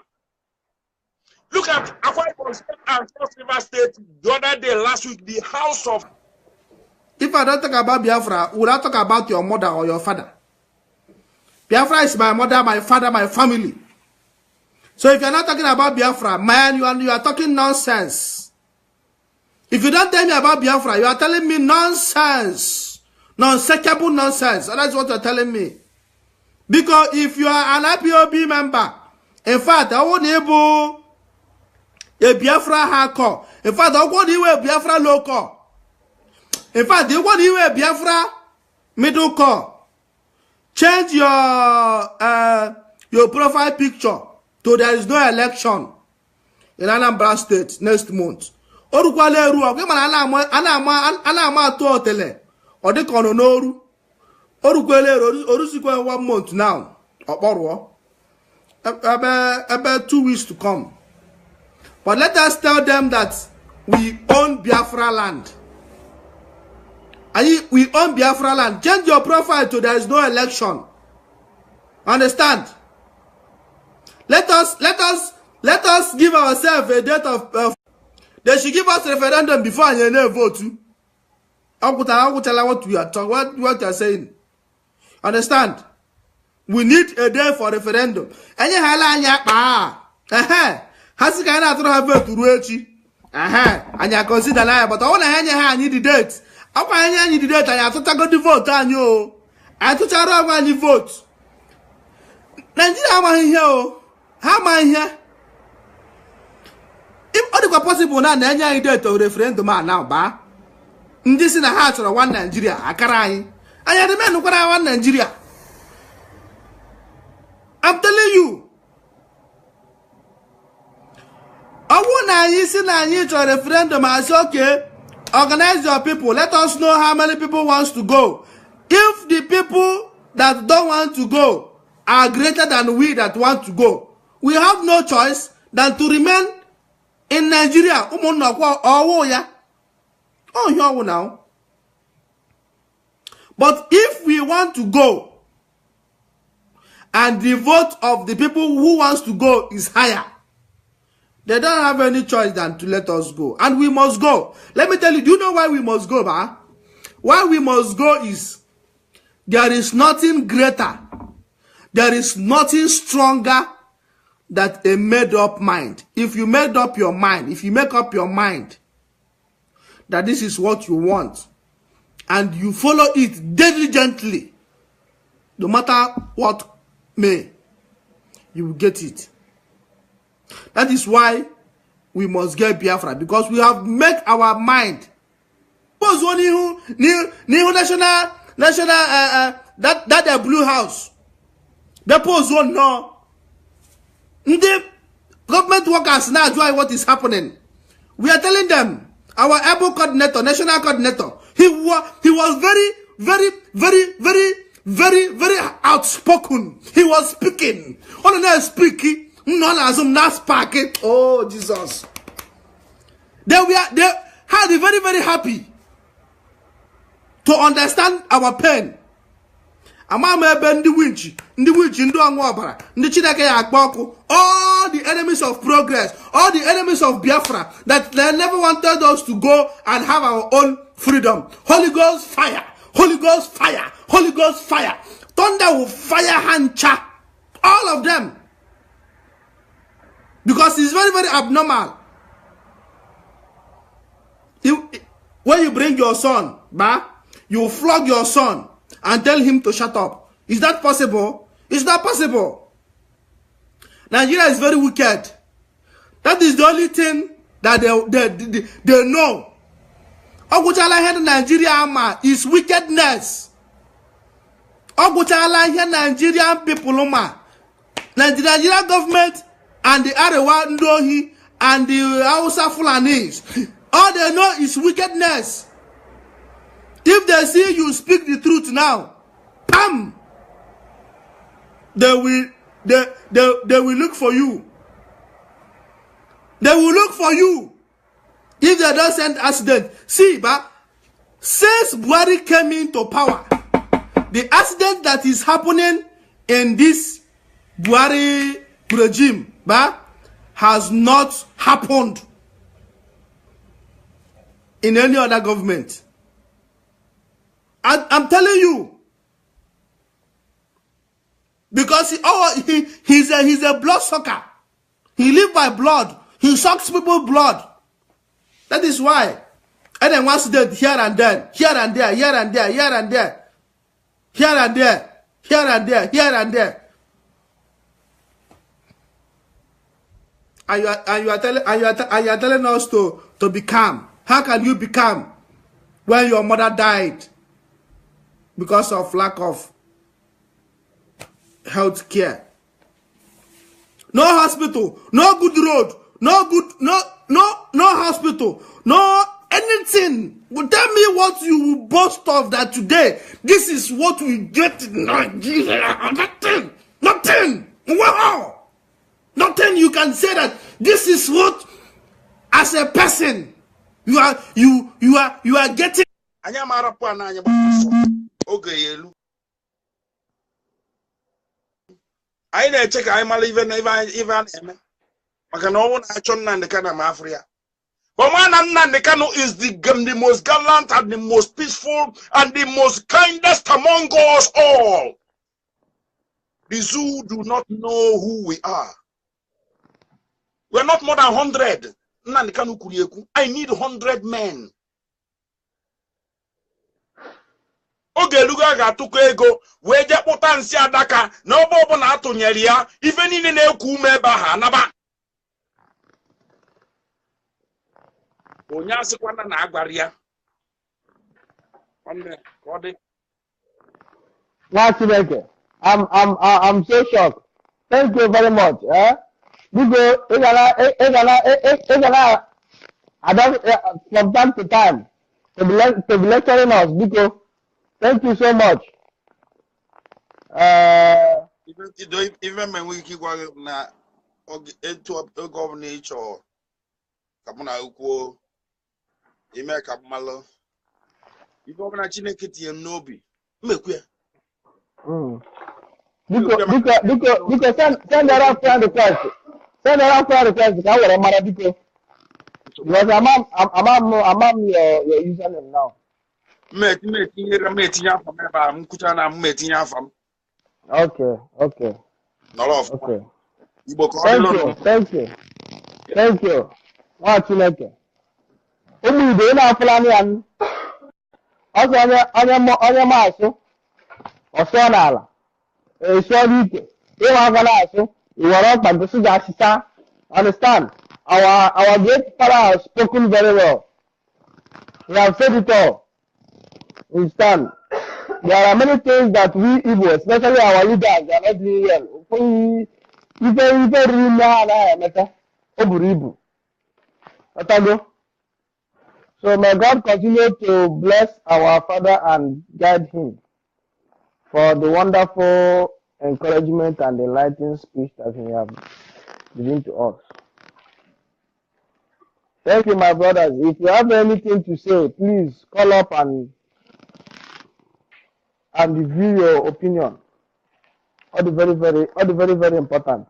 look at Akwa Ibom State and Cross River State the other day, last week, the house of. If I don't talk about Biafra, would I talk about your mother or your father? Biafra is my mother, my father, my family. So if you're not talking about Biafra, man, you are talking nonsense. If you don't tell me about Biafra, you are telling me nonsense. Non-secuable nonsense. And that's what you're telling me. Because if you are an IPOB member, in fact, I won't able a Biafra hardcore. In fact, I won't even a Biafra low core. In fact, they won't even a Biafra middle core. Change your profile picture to there is no election in Anambra State next month. Orukwale ru ogwe mana ana to hotele. Or they can know Orusikwe 1 month now. About 2 weeks to come. But let us tell them that we own Biafra land. We own Biafra land. Change your profile to there is no election. Understand? Let us give ourselves a date of they should give us referendum before any vote too. I will tell what we are talking, what you are saying. Understand? We need a day for referendum. And you has kind of have to reach. And you consider that, but I want to need the date. I need the date. I have to go to vote on you. I have to tell when you vote. Nigeria, how am I here? How am I here? If all the possible now, any date of referendum now, ba. This in the heart of one Nigeria, Akarai. I had the man who got one Nigeria. I'm telling you. I want to a referendum. I say, okay, organize your people. Let us know how many people wants to go. If the people that don't want to go are greater than we that want to go, we have no choice than to remain in Nigeria. Oh, you now. But if we want to go, and the vote of the people who wants to go is higher, They don't have any choice than to let us go. And we must go. Let me tell you, do you know why we must go, ba? Why we must go is there is nothing greater. There is nothing stronger than a made-up mind. If you made up your mind, if you make up your mind that this is what you want, and you follow it diligently, no matter what may, you will get it. That is why we must get Biafra, because we have made our mind. Suppose one new national that blue house. The post one no. The government workers now enjoy what is happening. We are telling them, our able coordinator, national coordinator, he was very outspoken. He was speaking. On the speaking. Oh Jesus! They had very happy to understand our pain. All the enemies of progress, all the enemies of Biafra that they never wanted us to go and have our own freedom. Holy Ghost fire, Holy Ghost fire, Holy Ghost fire. Thunder will fire Hancha. All of them. Because it's very abnormal. When you bring your son, you flog your son and tell him to shut up. Is that possible? It's not possible. Nigeria is very wicked. That is the only thing that they know. Oguchala here Nigeria is wickedness. Oguchala here Nigerian people the Nigerian government and the Arewa Ndohi and the Hausa Fulanis, all they know is wickedness. If they see you speak the truth now, bam, they will look for you. They will look for you. If they don't send accident. See, since Buhari came into power, the accident that is happening in this Buhari regime has not happened in any other government. I'm telling you, because he's a blood sucker. He lives by blood. He sucks people's blood. That is why. And then once dead here and there, here and there, here and there, here and there, here and there, here and there, here and there. And you are telling us to be calm. How can you be calm when your mother died because of lack of health care? No hospital, no good road, no hospital, no anything. Well, tell me what you will boast of that today. This is what we get in Nigeria. Nothing. Wow. Nothing you can say that this is what, as a person, you are getting. I na-eche ka anyị mara ife na ife a na-eme maka na ọnwụ na-achọ Nnamdi Kanu ma Afria. But man, Nnamdi Kanu is the most gallant and the most peaceful and the most kindest among us all. The zoo do not know who we are. We're not more than 100. Nnamdi Kanu kurieku. I need 100 men. Oge luga ga-atụkọ ego wee je kpụta nsị adaka na ọbụ na atụnyere ya ife niile na-ekwu ume ebe ha anaba. Onye asịkwana na agwara ya. I'm so shocked. Thank you very much. Because from time to time to be lecturing us. Because thank you so much. Even when we keep going na into a governor or Kamuna Uko, Imeka Malo, you go na Chinekiti and Nobi. Because send that up friend request. Send a friend request. I will Marabiko. Because I'm your username now. Okay. Okay. Thank you. What you like? Umi de na fulani an. Also anya maso. Oso na ala. So dike. E wa gana aso. Iwara pagbesu ja sita. Understand? Our great father has spoken very well. He has said it all. Understand? There are many things that we Igbo, especially our leaders, are not doing well. Even really know Oburibu. So may God continue to bless our father and guide him for the wonderful encouragement and enlightening speech that he has given to us. Thank you, my brothers. If you have anything to say, please call up and review your opinion. All the very important.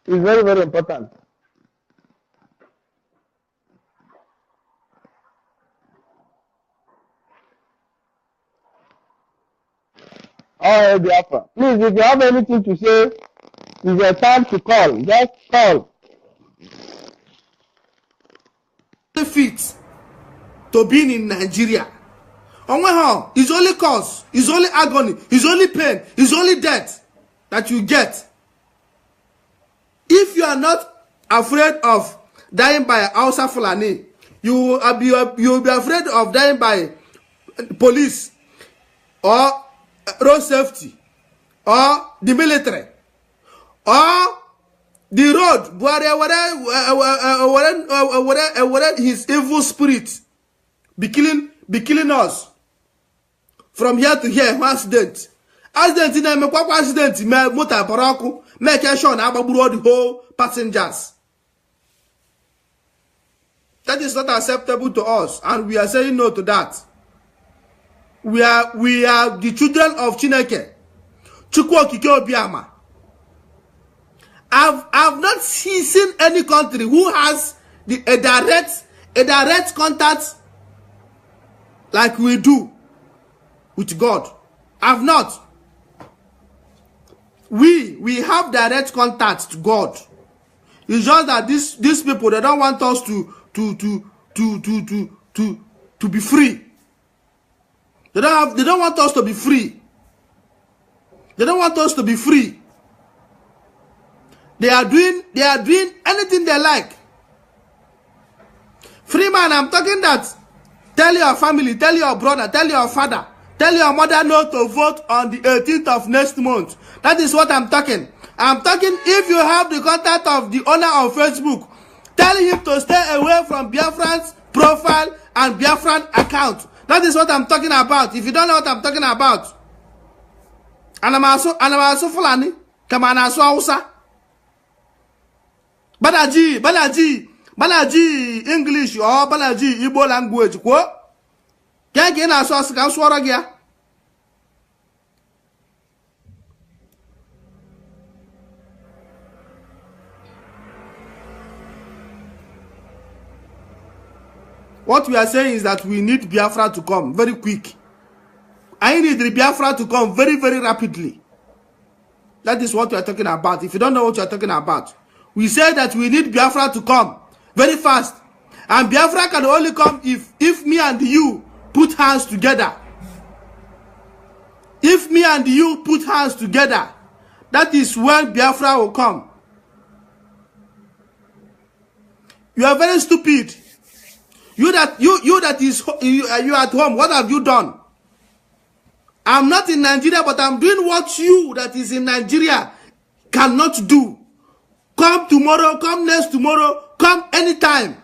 It's very important. All right, Biafra. Please, if you have anything to say, it's your time to call. Just call. Fit to being in Nigeria. On one hand, it's only cause, it's only agony, it's only pain, it's only death that you get. If you are not afraid of dying by Hausa Fulani, you will be afraid of dying by police or road safety or the military or the road where his evil spirit be killing us from here to here. Accident in a accident motor paraku make sure na agbaburu the whole passengers. That is not acceptable to us, and we are saying no to that. We are the children of Chineke. Chukwu Okike Obiama. I've not seen any country who has a direct contact like we do with God. I've not. We have direct contact to God. It's just that these people, they don't want us to be free. They don't want us to be free. They don't want us to be free. They are doing anything they like. Free man, I'm talking that. Tell your family, tell your brother, tell your father, tell your mother not to vote on the 18th of next month. That is what I'm talking. I'm talking if you have the contact of the owner of Facebook, tell him to stay away from Biafran's profile and Biafran account. That is what I'm talking about. If you don't know what I'm talking about. And I'm also Fulani. Come on, also Hausa. Balaji English or Balaji Igbo language. Can't get us swara. What we are saying is that we need Biafra to come very quick. I need the Biafra to come very, very rapidly. That is what we are talking about. If you don't know what you are talking about, we say that we need Biafra to come very fast. And Biafra can only come if me and you put hands together. If me and you put hands together, that is when Biafra will come. You are very stupid. You at home, what have you done? I'm not in Nigeria, but I'm doing what you that is in Nigeria cannot do. Come tomorrow, come next tomorrow, come anytime.